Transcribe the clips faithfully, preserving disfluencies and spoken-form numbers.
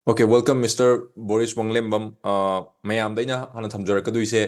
Okay, welcome, Mister Boris Wanglembam. Uh, ꯃꯌꯥꯝꯗ ꯑꯩꯅ ꯍꯥꯟꯅ ꯊꯝꯖꯔꯛꯀꯗꯣꯏꯁꯦ,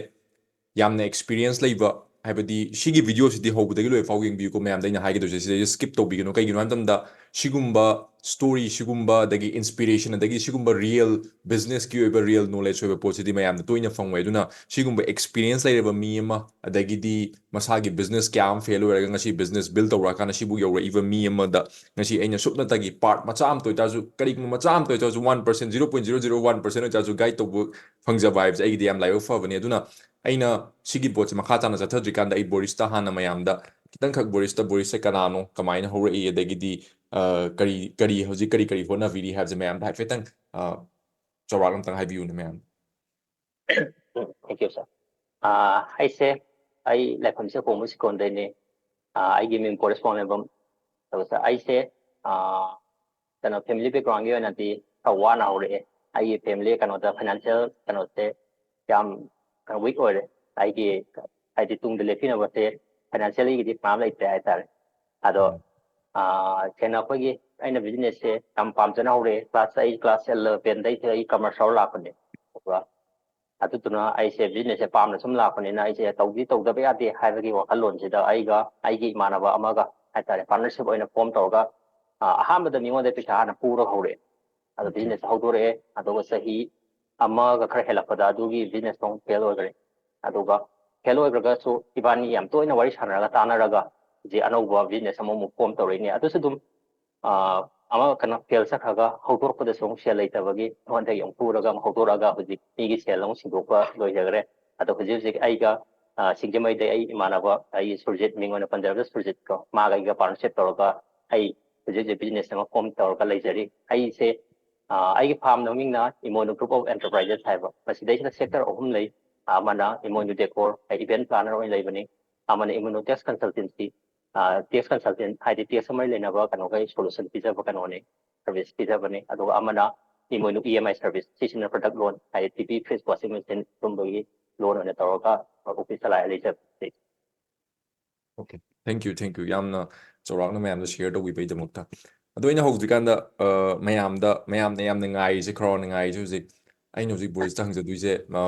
ꯌꯥꯝꯅ experience ꯂꯩꯕ, ꯍꯥꯏꯕꯗꯤ ꯁꯤꯒꯤ video ꯁꯤꯗꯤ ꯍꯧꯕꯗꯒꯤ ꯂꯣꯏ ꯐꯥꯎ ꯌꯦꯡꯕꯤꯌꯨꯀꯣ꯫ ꯃꯌꯥꯝꯗ ꯑꯩꯅ ꯍꯥꯏꯒꯗꯣꯏꯁꯦ ꯁꯤꯗꯩꯁꯤꯗ skip ꯇꯧꯕꯤꯒꯅꯨ꯫ ꯀꯩꯒꯤꯅꯣ ꯍꯥꯏꯕ ꯃꯇꯝꯗ ꯁꯤꯒꯨꯝꯕ story, ꯁꯤꯒꯨꯝꯕ ꯑꯗꯒꯤ inspiration, ꯑꯗꯒꯤ ꯁꯤꯒꯨꯝꯕ real business ꯀꯤ ꯑꯣꯏꯕ real knowledge ꯑꯣꯏꯕ ꯄꯣꯠꯁꯤꯗꯤ ꯃꯌꯥꯝꯅ ꯇꯣꯏꯅ ꯐꯪꯉꯣꯏ꯫ ꯑꯗꯨꯅ ꯁꯤꯒꯨꯝꯕ experience ꯂꯩꯔꯕ ꯃꯤ ꯑꯃ, ꯑꯗꯒꯤꯗꯤ ꯃꯁꯥꯒꯤ business ꯀꯌꯥ ꯑꯃ fail ꯑꯣꯏꯔꯒ ꯉꯁꯤ business build ꯇꯧꯔꯛꯑꯀꯥꯟꯗ ꯁꯤꯕꯨ ꯌꯧꯔꯛꯏꯕ ꯃꯤ ꯑꯃꯗ ꯉꯁꯤ ꯑꯩꯅ ꯁꯨꯞꯅꯇꯒꯤ part ꯃꯆꯥ ꯑꯃꯇ ꯑꯣꯏꯇꯥꯔꯁꯨ, ꯀꯔꯤꯒꯨꯝꯕ ꯃꯆꯥ ꯑꯃꯇ ꯑꯣꯏꯇꯥꯔꯁꯨ, one percent, zero point zero zero one percent ꯑꯣꯏꯇꯥꯔꯁꯨ guide ꯇꯧꯕ ꯐꯪꯖꯕ ꯍꯥꯏꯕꯁꯦ ꯑꯩꯒꯤꯗꯤ ꯌꯥꯝ ꯂꯥꯏꯕꯛ ꯐꯕꯅꯦ꯫ ꯑꯗꯨꯅ ꯑꯩꯅ ꯁꯤꯒꯤ ꯄꯣꯠꯁꯦ ꯃꯈꯥ ꯇꯥꯅ ꯆꯠꯊꯗ꯭ꯔꯤꯀꯥꯟꯗ ꯑꯩ ꯕꯣꯔꯤꯁꯇ ꯍꯥꯟꯅ ꯃꯌꯥꯝꯗ ꯈꯤꯇꯪꯈꯛ, ꯕꯣꯔꯤꯁꯇ, ꯕꯣꯔꯤꯁꯁꯦ ꯀꯅꯥꯅꯣ, ꯀꯃꯥꯏꯅ ꯍꯧꯔꯛꯏ, ꯑꯗꯒꯤꯗꯤ ꯑ, ꯀꯔꯤ ꯀꯔꯤ ꯍꯧꯖꯤꯛ ꯀꯔꯤ ꯀꯔꯤ ꯍꯣꯠꯅꯕꯤꯔꯤ ꯍꯥꯏꯕꯁꯦ ꯃꯌꯥꯝꯗ ꯍꯥꯏꯐꯦꯠꯇꯪ, ꯑ, ꯆꯥꯎꯔꯥꯛꯅ ꯑꯝꯇꯪ ꯍꯥꯏꯕꯤꯌꯨꯅꯦ ꯃꯌꯥꯝ꯫ Thank you, sir. ꯑꯥ, ꯑꯩꯁꯦ, ꯑꯩ ꯂꯩꯐꯝꯁꯦ ꯀꯣꯡꯕ ꯁꯤꯀꯣꯟꯗꯩꯅꯦ꯫ ꯑꯥ, ꯑꯩꯒꯤ ꯃꯤꯡ ꯕꯣꯔꯤꯁ ꯋꯥꯡꯂꯦꯝꯕꯝ꯫ ꯑꯗꯨꯒ sir, ꯑꯩꯁꯦ, ꯑꯥ, ꯀꯩꯅꯣ, family background ꯒꯤ ꯑꯣꯏꯅꯗꯤ ꯈꯔ ꯋꯥꯅ ꯍꯧꯔꯛꯑꯦ꯫ ꯑꯩꯒꯤ family ꯀꯩꯅꯣꯗ financial ꯀꯩꯅꯣꯁꯦ ꯌꯥꯝ weak ꯑꯣꯏꯔꯦ꯫ ꯑꯩꯒꯤ ꯍꯥꯏꯗꯤ ꯇꯨꯡꯗ ꯂꯦꯞꯄꯤꯅꯕꯁꯦ financially ꯒꯤꯗꯤ ꯀꯅꯥꯝ ꯂꯩꯇ꯭ꯔꯦ ꯍꯥꯏꯇꯥꯔꯦ꯫ ꯑꯗꯣ, ꯑꯥ, ꯁꯦꯡꯅ ꯑꯩꯈꯣꯏꯒꯤ, ꯑꯩꯅ business ꯁꯦ ꯌꯥꯝ ꯄꯥꯝꯖꯅ ꯍꯧꯔꯛꯑꯦ꯫ Class, ꯑꯩ class eleven ꯗꯩ ꯑꯩ commerce ꯂꯧꯔ ꯂꯥꯛꯄꯅꯦ꯫ ꯑꯗꯨꯒ ꯑꯗꯨꯗꯨꯅ ꯑꯩꯁꯦ business ꯁꯦ ꯄꯥꯝꯅ ꯁꯨꯝ ꯂꯥꯛꯄꯅꯤꯅ ꯑꯩꯁꯦ ꯇꯧꯗꯤ ꯇꯧꯗꯕ ꯌꯥꯗꯦ ꯍꯥꯏꯕꯒꯤ ꯋꯥꯈꯜꯂꯣꯟꯁꯤꯗ ꯑꯩꯒ ꯑꯩꯒꯤ ꯏꯃꯥꯟꯅꯕ ꯑꯃꯒ ꯍꯥꯏꯇꯥꯔꯦ, partnership ꯑꯣꯏꯅ form ꯇꯧꯔꯒ, ꯑꯥ, ꯑꯍꯥꯟꯕꯗ ꯃꯤꯉꯣꯟꯗ ꯄꯩꯁꯥ ꯍꯥꯟꯅ ꯄꯨꯔꯒ ꯍꯧꯔꯛꯑꯦ꯫ ꯑꯗꯣ business ꯁꯦ ꯍꯧꯗꯣꯔꯛꯑꯦ, ꯑꯗꯨꯒ ꯆꯍꯤ ꯑꯃꯒ ꯈꯔ ꯍꯦꯜꯂꯛꯄꯗ ꯑꯗꯨꯒꯤ business ꯇꯣ ꯑꯃꯨꯛ fail ꯑꯣꯏꯈ꯭ꯔꯦ꯫ ꯑꯗꯨꯒ fail ꯑꯣꯏꯈ꯭ꯔꯒꯁꯨ ꯏꯕꯥꯅꯤ ꯌꯥꯝ ꯇꯣꯏꯅ ꯋꯥꯔꯤ ꯁꯥꯟꯅꯔꯒ ꯇꯥꯟꯅꯔꯒ ꯍꯧꯖꯤꯛ ꯑꯅꯧꯕ business ꯑꯃꯃꯨꯛ form ꯇꯧꯔꯛꯏꯅꯦ꯫ ꯑꯗꯨꯁꯨ ꯑꯗꯨꯝ, ꯑꯥ, ꯑꯃ ꯀꯩꯅꯣ, fail ꯆꯠꯈ꯭ꯔꯒ ꯍꯧꯗꯣꯔꯛꯄꯗꯁꯨ ꯑꯃꯨꯛ ꯁꯦꯜ ꯂꯩꯇꯕꯒꯤ ꯑꯩꯉꯣꯟꯗꯒꯤ ꯑꯃꯨꯛ ꯄꯨꯔꯒ ꯑꯃꯨꯛ ꯍꯧꯗꯣꯔꯛꯑꯒ ꯍꯧꯖꯤꯛ ꯃꯤꯒꯤ ꯁꯦꯜ ꯑꯃꯨꯛ ꯁꯤꯡꯗꯣꯛꯄ ꯂꯣꯏꯖꯈ꯭ꯔꯦ꯫ ꯑꯗꯣ ꯍꯧꯖꯤꯛ ꯍꯧꯖꯤꯛ ꯑꯩꯒ, ꯑꯥ, ꯁꯤꯡꯖꯃꯩꯗꯩ ꯑꯩ ꯏꯃꯥꯟꯅꯕ, ꯑꯩꯒꯤ ꯁꯨꯔꯖꯤꯠ, ꯃꯤꯡ ꯑꯣꯏꯅ ꯄꯟꯖꯔꯕꯗ ꯁꯨꯔꯖꯤꯠꯀꯣ, ꯃꯥꯒ ꯑꯩꯒ partnership ꯇꯧꯔꯒ ꯑꯩ ꯍꯧꯖꯤꯛ ꯍꯧꯖꯤꯛ business ꯑꯃ form ꯇꯧꯔꯒ ꯂꯩꯖꯔꯤ꯫ ꯑꯩꯁꯦ, ꯑꯥ, ꯑꯩꯒꯤ firm ꯃꯃꯤꯡꯅ ꯏꯃꯣꯏꯅꯨ Group of Enterprises ꯍꯥꯏꯕ꯫ ꯃꯁꯤꯗꯩꯁꯤꯗ sector ꯑꯍꯨꯝ ꯂꯩ꯫ ꯑꯃꯅ ꯏꯃꯣꯏꯅꯨ Decor, ꯑꯩ event planner ꯑꯣꯏꯅ ꯂꯩꯕꯅꯤ꯫ ꯑꯃꯅ ꯏꯃꯣꯏꯅꯨ Tax Consultancy, ꯑꯥ, tax consultant ꯍꯥꯏꯗꯤ tax ꯑꯃ ꯂꯩꯅꯕ ꯀꯩꯅꯣꯈꯩ solution ꯄꯤꯖꯕ ꯀꯩꯅꯣꯅꯤ, service ꯄꯤꯖꯕꯅꯤ꯫ ꯑꯗꯨꯒ ꯑꯃꯅ ꯏꯃꯣꯏꯅꯨ EMI service, ꯁꯤꯁꯤꯅ product loan ꯍꯥꯏꯗꯤ TV, fridge, washing machine ꯑꯗꯨꯝꯕꯒꯤ loan ꯑꯣꯏꯅ ꯇꯧꯔꯒ office ꯆꯂꯥꯏꯔ ꯂꯩꯖꯕꯅꯤ꯫ Okay, thank you, thank you, ꯌꯥꯝꯅ ꯆꯥꯎꯔꯥꯛꯅ ꯃꯌꯥꯝꯗ share ꯇꯧꯕꯤꯕꯒꯤꯗꯃꯛꯇ꯫ ꯑꯗꯣ ꯑꯩꯅ ꯍꯧꯗ꯭ꯔꯤꯀꯥꯟꯗ, ꯑ, ꯃꯌꯥꯝꯗ, ꯃꯌꯥꯝꯅ ꯌꯥꯝꯅ ꯉꯥꯏꯔꯤꯁꯦ, ꯈꯧꯔꯥꯡꯅ ꯉꯥꯏꯔꯤꯁꯦ ꯍꯧꯖꯤꯛ, ꯑꯩꯅ ꯍꯧꯖꯤꯛ ꯕꯣꯔꯤꯁꯇ ꯍꯪꯖꯗꯣꯏꯁꯦ, ꯑ,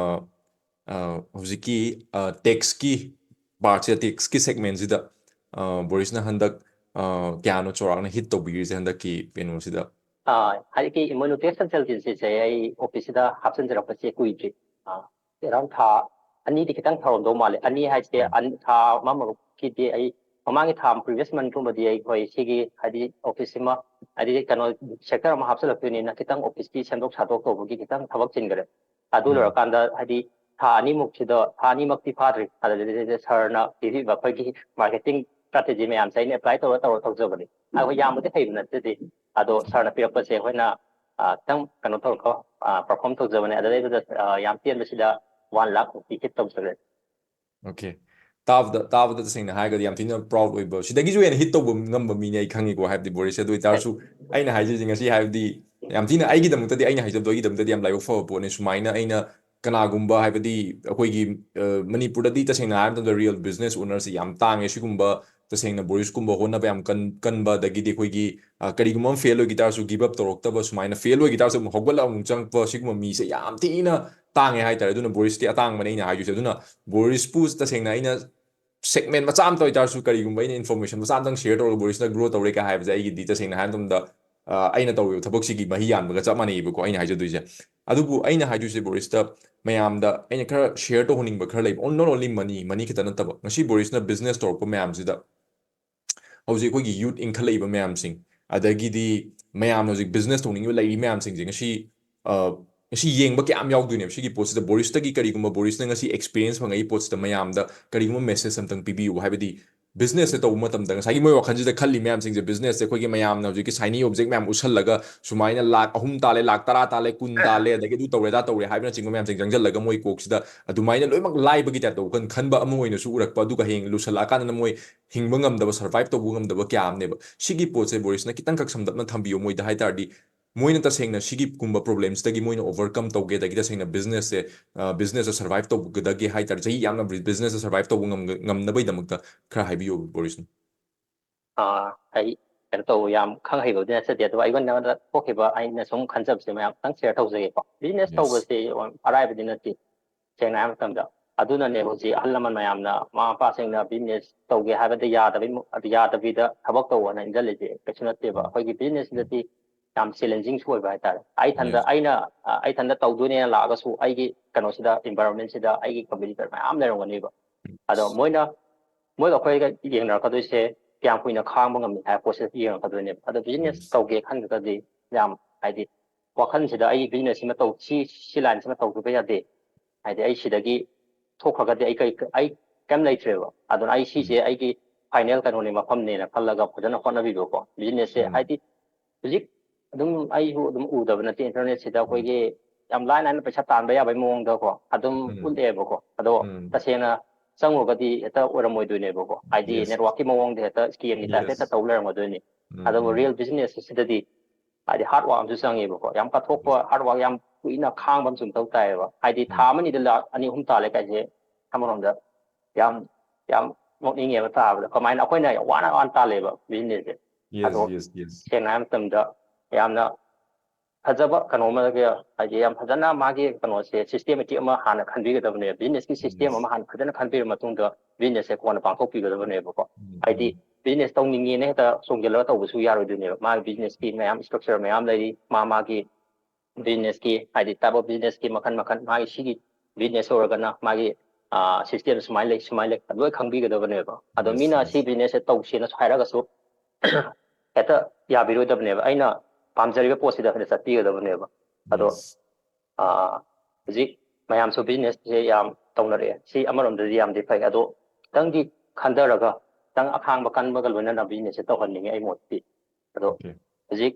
ꯑ, ꯍꯧꯖꯤꯛꯀꯤ, ꯑ, tax ꯀꯤ part ꯁꯤꯗ, tax ꯀꯤ segment ꯁꯤꯗ, ꯑ, ꯕꯣꯔꯤꯁꯅ ꯍꯟꯗꯛ, ꯑ, ꯀꯌꯥꯅꯣ ꯆꯥꯎꯔꯥꯛꯅ hit ꯇꯧꯕꯤꯔꯤꯁꯦ ꯍꯟꯗꯛꯀꯤ ꯀꯩꯅꯣꯁꯤꯗ? ꯑ, ꯍꯧꯖꯤꯛꯀꯤ Immuno Tax Consultancy ꯁꯦ ꯑꯩ office ꯁꯤꯗ ꯍꯥꯞꯆꯤꯟꯖꯔꯛꯄꯁꯦ ꯀꯨꯏꯗ꯭ꯔꯤ꯫ ꯑ, around ꯊꯥ ꯑꯅꯤꯗꯤ ꯈꯤꯇꯪ ꯊꯧꯔꯝꯗꯧ ꯃꯥꯜꯂꯦ꯫ ꯑꯅꯤ ꯍꯥꯏꯁꯦ, ꯎꯝ꯫ ꯑꯟ-, ꯊꯥ ꯑꯃꯃꯨꯛꯀꯤꯗꯤ ꯑꯩ, ꯃꯃꯥꯡꯒꯤ ꯊꯥ previous month ꯀꯨꯝꯕꯗꯤ ꯑꯩꯈꯣꯏ ꯁꯤꯒꯤ ꯍꯥꯏꯗꯤ office ꯁꯤꯃ ꯍꯥꯏꯗꯤ ꯀꯩꯅꯣ sector ꯑꯃ ꯍꯥꯞꯆꯤꯜꯂꯛꯇꯣꯏꯅꯤꯅ ꯈꯤꯇꯪ office ꯀꯤ ꯁꯦꯝꯗꯣꯛ ꯁꯥꯗꯣꯛ ꯇꯧꯕꯒꯤ ꯈꯤꯇꯪ ꯊꯕꯛ ꯆꯤꯟꯈ꯭ꯔꯦ꯫ ꯑꯗꯨ ꯎꯝ꯫ ꯂꯣꯏꯔꯀꯥꯟꯗ ꯍꯥꯏꯗꯤ ꯊꯥ ꯑꯅꯤꯃꯨꯛꯁꯤꯗ, ꯊꯥ ꯑꯅꯤꯃꯛꯇꯤ ꯐꯥꯗ꯭ꯔꯤ, ꯑꯗꯨꯗꯩꯗ sir ꯅ ꯄꯤꯕꯤꯕ ꯑꯩꯈꯣꯏꯒꯤ marketing strategy ꯃꯌꯥꯝꯁꯦ ꯑꯩꯅ apply ꯇꯧꯔ ꯇꯧꯔ ꯇꯧꯖꯕꯅꯤ꯫ ꯑꯩꯈꯣꯏ ꯌꯥꯝꯕꯗꯤ ꯍꯩꯕ ꯅꯠꯆꯗꯦ, ꯑꯗꯣ sir ꯅ ꯄꯤꯔꯛꯄꯁꯦ ꯑꯩꯈꯣꯏꯅ, ꯑ, ꯈꯤꯇꯪ ꯀꯩꯅꯣ ꯇꯧꯔꯒ, ꯑ, perform ꯇꯧꯖꯕꯅꯦ꯫ ꯑꯗꯨꯗꯩꯗꯨꯗ, ꯑ, ꯌꯥꯝ ꯇꯦꯟꯕꯁꯤꯗ one lakh ꯃꯨꯛꯇꯤ hit ꯇꯧꯖꯔꯦ꯫ Okay. ꯇꯥꯕꯗ, ꯇꯥꯕꯗ ꯇꯁꯦꯡꯅ ꯍꯥꯏꯔꯒꯗꯤ ꯌꯥꯝ ꯊꯤꯅ proud ꯑꯣꯏꯕ, ꯁꯤꯗꯒꯤꯁꯨ ꯍꯦꯟꯅ hit ꯇꯧꯕ ꯉꯝꯕ ꯃꯤꯅꯦ ꯑꯩ ꯈꯪꯉꯤꯀꯣ, ꯍꯥꯏꯕꯗꯤ ꯕꯣꯔꯤꯁ꯫ ꯑꯗꯨ ꯑꯣꯏꯇꯥꯔꯁꯨ ꯑꯩꯅ ꯍꯥꯏꯖꯔꯤꯁꯦ ꯉꯁꯤ, ꯍꯥꯏꯕꯗꯤ ꯌꯥꯝ ꯊꯤꯅ ꯑꯩꯒꯤꯗꯃꯛꯇꯗꯤ, ꯑꯩꯅ ꯍꯥꯏꯖꯕꯗꯣ ꯑꯩꯒꯤꯗꯃꯛꯇꯗꯤ ꯌꯥꯝ ꯂꯥꯏꯕꯛ ꯐꯕ ꯄꯣꯠꯅꯤ꯫ ꯁꯨꯃꯥꯏꯅ ꯑꯩꯅ ꯀꯅꯥꯒꯨꯝꯕ, ꯍꯥꯏꯕꯗꯤ ꯑꯩꯈꯣꯏꯒꯤ, ꯑ, ꯃꯅꯤꯄꯨꯔꯗꯗꯤ ꯇꯁꯦꯡꯅ ꯍꯥꯏꯕ ꯃꯇꯝꯗ real business owner ꯁꯦ ꯌꯥꯝ ꯇꯥꯡꯉꯦ꯫ ꯁꯤꯒꯨꯝꯕ ꯇꯁꯦꯡꯅ ꯕꯣꯔꯤꯁꯀꯨꯝꯕ ꯍꯣꯠꯅꯕ ꯌꯥꯝ ꯀꯟ-, ꯀꯟꯕ, ꯑꯗꯒꯤꯗꯤ ꯑꯩꯈꯣꯏꯒꯤ, ꯑ, ꯀꯔꯤꯒꯨꯝꯕ ꯑꯃ fail ꯑꯣꯏꯈꯤ ꯇꯥꯔꯁꯨ give up ꯇꯧꯔꯛꯇꯕ, ꯁꯨꯃꯥꯏꯅ fail ꯑꯣꯏꯈꯤ ꯇꯥꯔꯁꯨ ꯑꯃꯨꯛ ꯍꯧꯒꯠꯂꯒ ꯑꯃꯨꯛ ꯆꯪꯉꯛꯄ, ꯁꯤꯒꯨꯝꯕ ꯃꯤꯁꯦ ꯌꯥꯝ ꯊꯤꯅ ꯇꯥꯡꯉꯦ ꯍꯥꯏꯇꯥꯔꯦ꯫ ꯑꯗꯨꯅ ꯕꯣꯔꯤꯁꯇꯤ ꯑꯇꯥꯡꯕꯅꯦ ꯑꯩꯅ ꯍꯥꯏꯗꯣꯏꯁꯦ꯫ ꯑꯗꯨꯅ ꯕꯣꯔꯤꯁꯄꯨ ꯇꯁꯦꯡꯅ ꯑꯩꯅ segment ꯃꯆꯥ ꯑꯃꯇ ꯑꯣꯏꯇꯥꯔꯁꯨ, ꯀꯔꯤꯒꯨꯝꯕ ꯑꯩꯅ information ꯃꯆꯥ ꯑꯃꯇꯪ share ꯇꯧꯔꯒ ꯕꯣꯔꯤꯁꯅ grow ꯇꯧꯔꯦ ꯀꯥꯏ ꯍꯥꯏꯕꯁꯦ, ꯑꯩꯒꯤꯗꯤ ꯇꯁꯦꯡꯅ ꯍꯥꯏꯔ ꯃꯇꯝꯗ, ꯑ, ꯑꯩꯅ ꯇꯧꯔꯤꯕ ꯊꯕꯛꯁꯤꯒꯤ ꯃꯍꯩ ꯌꯥꯟꯕꯒ ꯆꯞ ꯃꯥꯟꯅꯩꯕꯀꯣ ꯑꯩꯅ ꯍꯥꯏꯖꯗꯣꯏꯁꯦ꯫ ꯑꯗꯨꯕꯨ ꯑꯩꯅ ꯍꯥꯏꯗꯣꯏꯁꯦ ꯕꯣꯔꯤꯁꯇ, ꯃꯌꯥꯝꯗ ꯑꯩꯅ ꯈꯔ share ꯇꯧꯍꯟꯅꯤꯡꯕ ꯈꯔ ꯂꯩꯕ, not only money, money ꯈꯛꯇ ꯅꯠꯇꯕ, ꯉꯁꯤ ꯕꯣꯔꯤꯁꯅ business ꯇꯧꯔꯛꯄ ꯃꯌꯥꯝꯁꯤꯗ ꯍꯧꯖꯤꯛ ꯑꯩꯈꯣꯏꯒꯤ youth ꯏꯟꯈꯠꯂꯛꯏꯕ ꯃꯌꯥꯝꯁꯤꯡ, ꯑꯗꯒꯤꯗꯤ ꯃꯌꯥꯝꯅ ꯍꯧꯖꯤꯛ business ꯇꯧꯅꯤꯡꯉꯤꯕ ꯂꯩꯔꯤ ꯃꯌꯥꯝꯁꯤꯡꯁꯦ ꯉꯁꯤ, ꯑ, ꯉꯁꯤ ꯌꯦꯡꯕ ꯀꯌꯥꯝ ꯌꯥꯎꯗꯣꯏꯅꯦꯕ ꯁꯤꯒꯤ ꯄꯣꯠꯁꯤꯗ꯫ ꯕꯣꯔꯤꯁꯇꯒꯤ ꯀꯔꯤꯒꯨꯝꯕ, ꯕꯣꯔꯤꯁꯅ ꯉꯁꯤ experience ꯐꯪꯉꯛꯏ ꯄꯣꯠꯁꯤꯗ ꯃꯌꯥꯝꯗ ꯀꯔꯤꯒꯨꯝꯕ message ꯑꯝꯇꯪ ꯄꯤꯕꯤꯌꯨ꯫ ꯍꯥꯏꯕꯗꯤ business ꯁꯦ ꯇꯧꯕ ꯃꯇꯝꯗ ꯉꯁꯥꯏꯒꯤ ꯃꯣꯏ ꯋꯥꯈꯜꯁꯤꯗ ꯈꯜꯂꯤ ꯃꯌꯥꯝꯁꯤꯡꯁꯦ, business ꯁꯦ ꯑꯩꯈꯣꯏꯒꯤ ꯃꯌꯥꯝꯅ ꯍꯧꯖꯤꯛꯀꯤ shiny object ꯃꯌꯥꯝ ꯎꯠꯁꯜꯂꯒ ꯁꯨꯃꯥꯏꯅ ꯂꯥꯛ ꯑꯍꯨꯝ ꯇꯥꯜꯂꯦ, ꯂꯥꯛ ꯇꯔꯥ ꯇꯥꯜꯂꯦ, ꯀꯨꯟ ꯇꯥꯜꯂꯦ, ꯑꯗꯒꯤ ꯑꯗꯨ ꯇꯧꯔꯦ, ꯑꯗꯥ ꯇꯧꯔꯦ ꯍꯥꯏꯕꯅꯆꯤꯡꯕ ꯃꯌꯥꯝꯁꯤꯡ ꯆꯪꯁꯤꯜꯂꯒ ꯃꯣꯏ ꯀꯣꯛꯁꯤꯗ ꯑꯗꯨꯃꯥꯏꯅ ꯂꯣꯏꯅꯃꯛ ꯂꯥꯏꯕꯒꯤ type ꯇ ꯋꯥꯈꯜ ꯈꯟꯕ ꯑꯃ ꯑꯣꯏꯅꯁꯨ ꯎꯔꯛꯄ, ꯑꯗꯨꯒ ꯍꯌꯦꯡ ꯂꯨꯁꯜꯂꯛꯑꯀꯥꯟꯗꯅ ꯃꯣꯏ ꯍꯤꯡꯕ ꯉꯝꯗꯕ, survive ꯇꯧꯕ ꯉꯝꯗꯕ ꯀꯌꯥ ꯑꯃꯅꯦꯕ꯫ ꯁꯤꯒꯤ ꯄꯣꯠꯁꯦ ꯕꯣꯔꯤꯁꯅ ꯈꯤꯇꯪꯈꯛ ꯁꯝꯂꯞꯅ ꯊꯝꯕꯤꯌꯣ ꯃꯣꯏꯗ ꯍꯥꯏ ꯇꯥꯔꯗꯤ, ꯃꯣꯏꯅ ꯇꯁꯦꯡꯅ ꯁꯤꯒꯤ ꯀꯨꯝꯕ problem ꯁꯤꯗꯒꯤ ꯃꯣꯏꯅ overcome ꯇꯧꯒꯦ, ꯑꯗꯒꯤ ꯇꯁꯦꯡꯅ business ꯁꯦ, ꯑ, business ꯇ survive ꯇꯧꯒꯗꯒꯦ ꯍꯥꯏ ꯇꯥꯔꯗꯤ, ꯆꯍꯤ ꯌꯥꯝꯅ business ꯇ survive ꯇꯧꯕ ꯉꯝꯒ-, ꯉꯝꯅꯕꯒꯤꯗꯃꯛꯇ ꯈꯔ ꯍꯥꯏꯕꯤꯌꯣ ꯕꯣꯔꯤꯁꯅ꯫ ꯑ, ꯑꯩ ꯀꯩꯅꯣ ꯇꯧꯕ ꯌꯥꯝ ꯈꯪ ꯍꯩꯕꯕꯨꯗꯤ ꯅꯠꯆꯗꯦ, ꯑꯗꯨꯒ ꯑꯩꯉꯣꯟꯗ ꯊꯣꯛꯈꯤꯕ ꯑꯩꯅ ꯁꯨꯝ ꯈꯟꯖꯕꯁꯦ ꯃꯌꯥꯝ ꯈꯤꯇꯪ ꯁꯤꯌꯔ ꯇꯧꯖꯒꯦꯀꯣ꯫ Business Yes. ꯇꯧꯕꯁꯦ ꯑꯔꯥꯏꯕꯗꯤ ꯅꯠꯇꯦ, ꯁꯦꯡꯅ ꯍꯥꯏꯕ ꯃꯇꯝꯗ꯫ ꯑꯗꯨꯅꯅꯦ ꯍꯧꯖꯤꯛ ꯑꯍꯜ ꯂꯃꯟ ꯃꯌꯥꯝꯅ, ꯃꯃꯥ ꯃꯄꯥꯁꯤꯡꯅ ꯕꯤꯖꯤꯅꯦꯁ ꯇꯧꯒꯦ ꯍꯥꯏꯕꯗ ꯌꯥꯗꯕꯩ ꯃ-, ꯌꯥꯗꯕꯤꯗ ꯊꯕꯛ ꯇꯧꯕꯅ ꯏꯟꯖꯜꯂꯤꯁꯦ ꯀꯩꯁꯨ ꯅꯠꯇꯦꯕ꯫ ꯎꯝ. ꯑꯩꯈꯣꯏꯒꯤ ꯕꯤꯖꯤꯅꯦꯁꯁꯤꯗꯗꯤ ꯌꯥꯝ ꯆꯦꯂꯦꯟꯖꯤꯡꯁꯨ ꯑꯣꯏꯕ ꯍꯥꯏꯇꯥꯔꯦ꯫ ꯑꯩ ꯏꯊꯟꯗ, Yes. ꯑꯩꯅ, ꯑ, ꯑꯩ ꯏꯊꯟꯗ ꯇꯧꯗꯣꯏꯅꯦꯅ ꯂꯥꯛꯑꯒꯁꯨ ꯑꯩꯒꯤ ꯀꯩꯅꯣꯁꯤꯗ, ꯏꯟꯚꯥꯏꯔꯣꯟꯃꯦꯟꯁꯤꯗ ꯑꯩꯒꯤ ꯀꯝꯄꯤꯇꯤꯇꯔ ꯃꯌꯥꯝ ꯂꯩꯔꯝꯒꯅꯦꯕ꯫ ꯑꯗꯣ ꯃꯣꯏꯅ, ꯃꯣꯏꯒ ꯑꯩꯈꯣꯏꯒ ꯌꯦꯡꯅꯔꯛꯀꯗꯣꯏꯁꯦ ꯀꯌꯥꯝ ꯀꯨꯏꯅ ꯈꯥꯡꯕ ꯉꯝꯃꯤ ꯍꯥꯏꯕ ꯄꯣꯠꯁꯦ ꯌꯦꯡꯉꯛꯀꯗꯣꯏꯅꯦꯕ꯫ ꯑꯗꯣ ꯕꯤꯖꯤꯅꯦꯁ Yes. ꯇꯧꯒꯦ ꯈꯟꯈ꯭ꯔꯒꯗꯤ ꯌꯥꯝ, ꯍꯥꯏꯗꯤ, ꯋꯥꯈꯜꯁꯤꯗ ꯑꯩꯒꯤ ꯕꯤꯖꯤꯅꯦꯁꯁꯤꯃ ꯇꯧ-, ꯁꯤ, ꯁꯤ ꯂꯥꯏꯟꯁꯤꯃ ꯇꯧꯗꯕ ꯌꯥꯗꯦ, ꯍꯥꯏꯗꯤ, ꯑꯩ ꯁꯤꯗꯒꯤ ꯊꯣꯛꯈ꯭ꯔꯒꯗꯤ ꯑꯩ ꯀꯩ, ꯑꯩ ꯀꯩꯝ ꯂꯩꯇ꯭ꯔꯦꯕ꯫ ꯑꯗꯨꯅ ꯑꯩ ꯁꯤꯁꯦ ꯎꯝ. ꯑꯩꯒꯤ ꯐꯥꯏꯅꯦꯜ ꯀꯩꯅꯣꯅꯦ, ꯃꯐꯝꯅꯦꯅ ꯈꯜꯂꯒ ꯐꯖꯅ ꯍꯣꯠꯅꯕꯤꯕꯀꯣ꯫ ꯕꯤꯖꯤꯅꯦꯁꯁꯦ, ꯎꯝ. ꯍꯥꯏꯗꯤ, ꯍꯧꯖꯤꯛ ꯑꯗꯨꯝ ꯑꯩꯁꯨ ꯑꯗꯨꯝ ꯎꯗꯕ ꯅꯠꯇꯦ, ꯏꯟꯇꯔꯅꯦꯠꯁꯤꯗ ꯎꯝ. ꯑꯩꯈꯣꯏꯒꯤ ꯌꯥꯝ ꯂꯥꯏꯅ ꯂꯥꯏꯅ ꯄꯩꯁꯥ ꯇꯥꯟꯕ ꯌꯥꯕꯒꯤ ꯃꯑꯣꯡꯗꯀꯣ ꯑꯗꯨꯝ ꯎꯝ. ꯎꯠꯂꯛꯑꯦꯕꯀꯣ꯫ ꯑꯗꯣ ꯎꯝ. ꯇꯁꯦꯡꯅ ꯆꯪꯉꯨꯔꯒꯗꯤ ꯍꯦꯛꯇ ꯑꯣꯏꯔꯝꯃꯣꯏꯗꯣꯏꯅꯦꯕꯀꯣ꯫ ꯍꯥꯏꯗꯤ, Yes. ꯅꯦꯠꯋꯥꯛꯀꯤ ꯃꯑꯣꯡꯗ ꯍꯦꯛꯇ ꯁ꯭ꯀꯦꯝꯒꯤ ꯇꯥꯏꯞꯇ ꯍꯦꯛꯇ Yes. ꯇꯧ ꯂꯩꯔꯝꯒꯗꯣꯏꯅꯤ꯫ ꯎꯝ, ꯑꯗꯨꯕꯨ ꯎꯝ. ꯔꯤꯌꯦꯜ ꯕꯤꯖꯤꯅꯦꯁ ꯑꯁꯤꯗꯗꯤ, ꯍꯥꯏꯗꯤ, ꯍꯥꯔꯗ ꯋꯥꯔꯛ ꯑꯃꯁꯨ ꯆꯪꯉꯦꯕꯀꯣ꯫ ꯌꯥꯝ ꯀꯠꯊꯣꯛꯄ Yes. ꯍꯥꯔꯗ ꯋꯥꯔꯛ ꯌꯥꯝ ꯀꯨꯏꯅ ꯈꯥꯡꯕ ꯑꯃꯁꯨ ꯃꯊꯧ ꯇꯥꯏꯌꯦꯕ꯫ ꯍꯥꯏꯗꯤ, ꯊꯥ ꯎꯝ. ꯑꯃ ꯑꯅꯤꯗ ꯂꯥꯛ ꯑꯅꯤ ꯑꯍꯨꯝ ꯇꯥꯜꯂꯦ ꯀꯥꯏꯁꯦ ꯑꯃꯔꯣꯝꯗ ꯌꯥꯝ, ꯌꯥꯝ ꯅꯣꯛꯅꯤꯡꯉꯦꯕ ꯇꯥꯕꯗ꯫ ꯀꯃꯥꯏꯅ ꯑꯩꯈꯣꯏꯅ ꯌꯥꯝ ꯋꯥꯅ ꯋꯥꯅ ꯇꯥꯜꯂꯦꯕ ꯕꯤꯖꯤꯅꯦꯁꯁꯦ꯫ Yes, ꯑꯗꯣ yes, yes. ꯁꯦꯡꯅ ꯍꯥꯏꯕ ꯃꯇꯝꯗ ꯌꯥꯝꯅ ꯐꯖꯕ ꯀꯩꯅꯣ ꯑꯃꯒ, ꯍꯥꯏꯗꯤ, ꯌꯥꯝ ꯐꯖꯅ ꯃꯥꯒꯤ ꯀꯩꯅꯣꯁꯦ, ꯁꯤꯁꯇꯦꯃꯦꯇꯤꯛ ꯑꯃ ꯍꯥꯟꯅ ꯈꯟꯕꯤꯒꯗꯕꯅꯦꯕ꯫ ꯕꯤꯖꯤꯅꯦꯁꯀꯤ ꯁꯤꯁꯇꯦꯝ Yes. ꯑꯃ ꯍꯥꯟꯅ ꯐꯖꯅ ꯈꯟꯕꯤꯔ ꯃꯇꯨꯡꯗ ꯕꯤꯖꯤꯅꯦꯁꯁꯦ ꯀꯣꯟꯅ ꯄꯥꯡꯊꯣꯛꯄꯤꯒꯗꯕꯅꯦꯕꯀꯣ꯫ ꯎꯝ, ꯍꯥꯏꯗꯤ, ꯎꯝ. ꯕꯤꯖꯤꯅꯦꯁ ꯇꯧꯅꯤꯡꯉꯦꯅ ꯍꯦꯛꯇ ꯆꯣꯡꯁꯤꯜꯂꯒ ꯇꯧꯕꯁꯨ ꯌꯥꯔꯣꯏꯗꯣꯏꯅꯦꯕ꯫ ꯃꯥꯒꯤ ꯕꯤꯖꯤꯅꯦꯁꯀꯤ ꯃꯌꯥꯝ ꯏꯁꯇ꯭ꯔꯛꯆꯔ ꯃꯌꯥꯝ ꯂꯩꯔꯤ, ꯃꯥ ꯃꯥꯒꯤ ꯕꯤꯖꯤꯅꯦꯁꯀꯤ, ꯍꯥꯏꯗꯤ, ꯇꯥꯏꯞ ꯑꯣꯐ ꯕꯤꯖꯤꯅꯦꯁꯀꯤ ꯃꯈꯜ ꯃꯈꯜ, ꯃꯥꯒꯤ ꯁꯤꯒꯤ ꯕꯤꯖꯤꯅꯦꯁ ꯑꯣꯏꯔꯒꯅ ꯃꯥꯒꯤ, ꯑ, ꯁꯤꯁꯇꯦꯝ ꯁꯨꯃꯥꯏꯅ ꯂꯩ, ꯁꯨꯃꯥꯏꯅ ꯂꯩ, ꯂꯣꯏ ꯈꯪꯕꯤꯒꯗꯕꯅꯦꯕ꯫ ꯑꯗꯣ Yes, ꯃꯤꯅ yes. ꯁꯤ ꯕꯤꯖꯤꯅꯦꯁꯁꯦ ꯇꯧꯁꯦꯅꯁꯨ ꯍꯥꯏꯔꯒꯁꯨ ꯍꯦꯛꯇ ꯌꯥꯕꯤꯔꯣꯏꯗꯕꯅꯦꯕ꯫ ꯑꯩꯅ ꯄꯥꯝꯖꯔꯤꯕ ꯄꯣꯠꯁꯤꯗ ꯍꯦꯛꯇ ꯆꯠꯄꯤꯒꯗꯕꯅꯦꯕ꯫ ꯑꯗꯣ, Yes. ꯑ, ꯍꯧꯖꯤꯛ ꯃꯌꯥꯝꯁꯨ ꯕꯤꯖꯤꯅꯦꯁꯁꯦ ꯌꯥꯝ ꯇꯧꯅꯔꯛꯑꯦ꯫ ꯁꯤ ꯑꯃꯔꯣꯝꯗꯗꯤ ꯌꯥꯝꯗꯤ ꯐꯩ꯫ ꯑꯗꯣ ꯈꯤꯇꯪꯗꯤ ꯈꯟꯊꯔꯒ, ꯈꯤꯇꯪ ꯑꯈꯥꯡꯕ ꯀꯟꯕꯒ ꯂꯣꯏꯅꯅ ꯕꯤꯖꯤꯅꯦꯁꯁꯦ ꯇꯧꯍꯟꯅꯤꯡꯉꯦ ꯑꯩ ꯃꯣꯠꯇꯤ꯫ ꯑꯗꯣ Okay. ꯍꯧꯖꯤꯛ,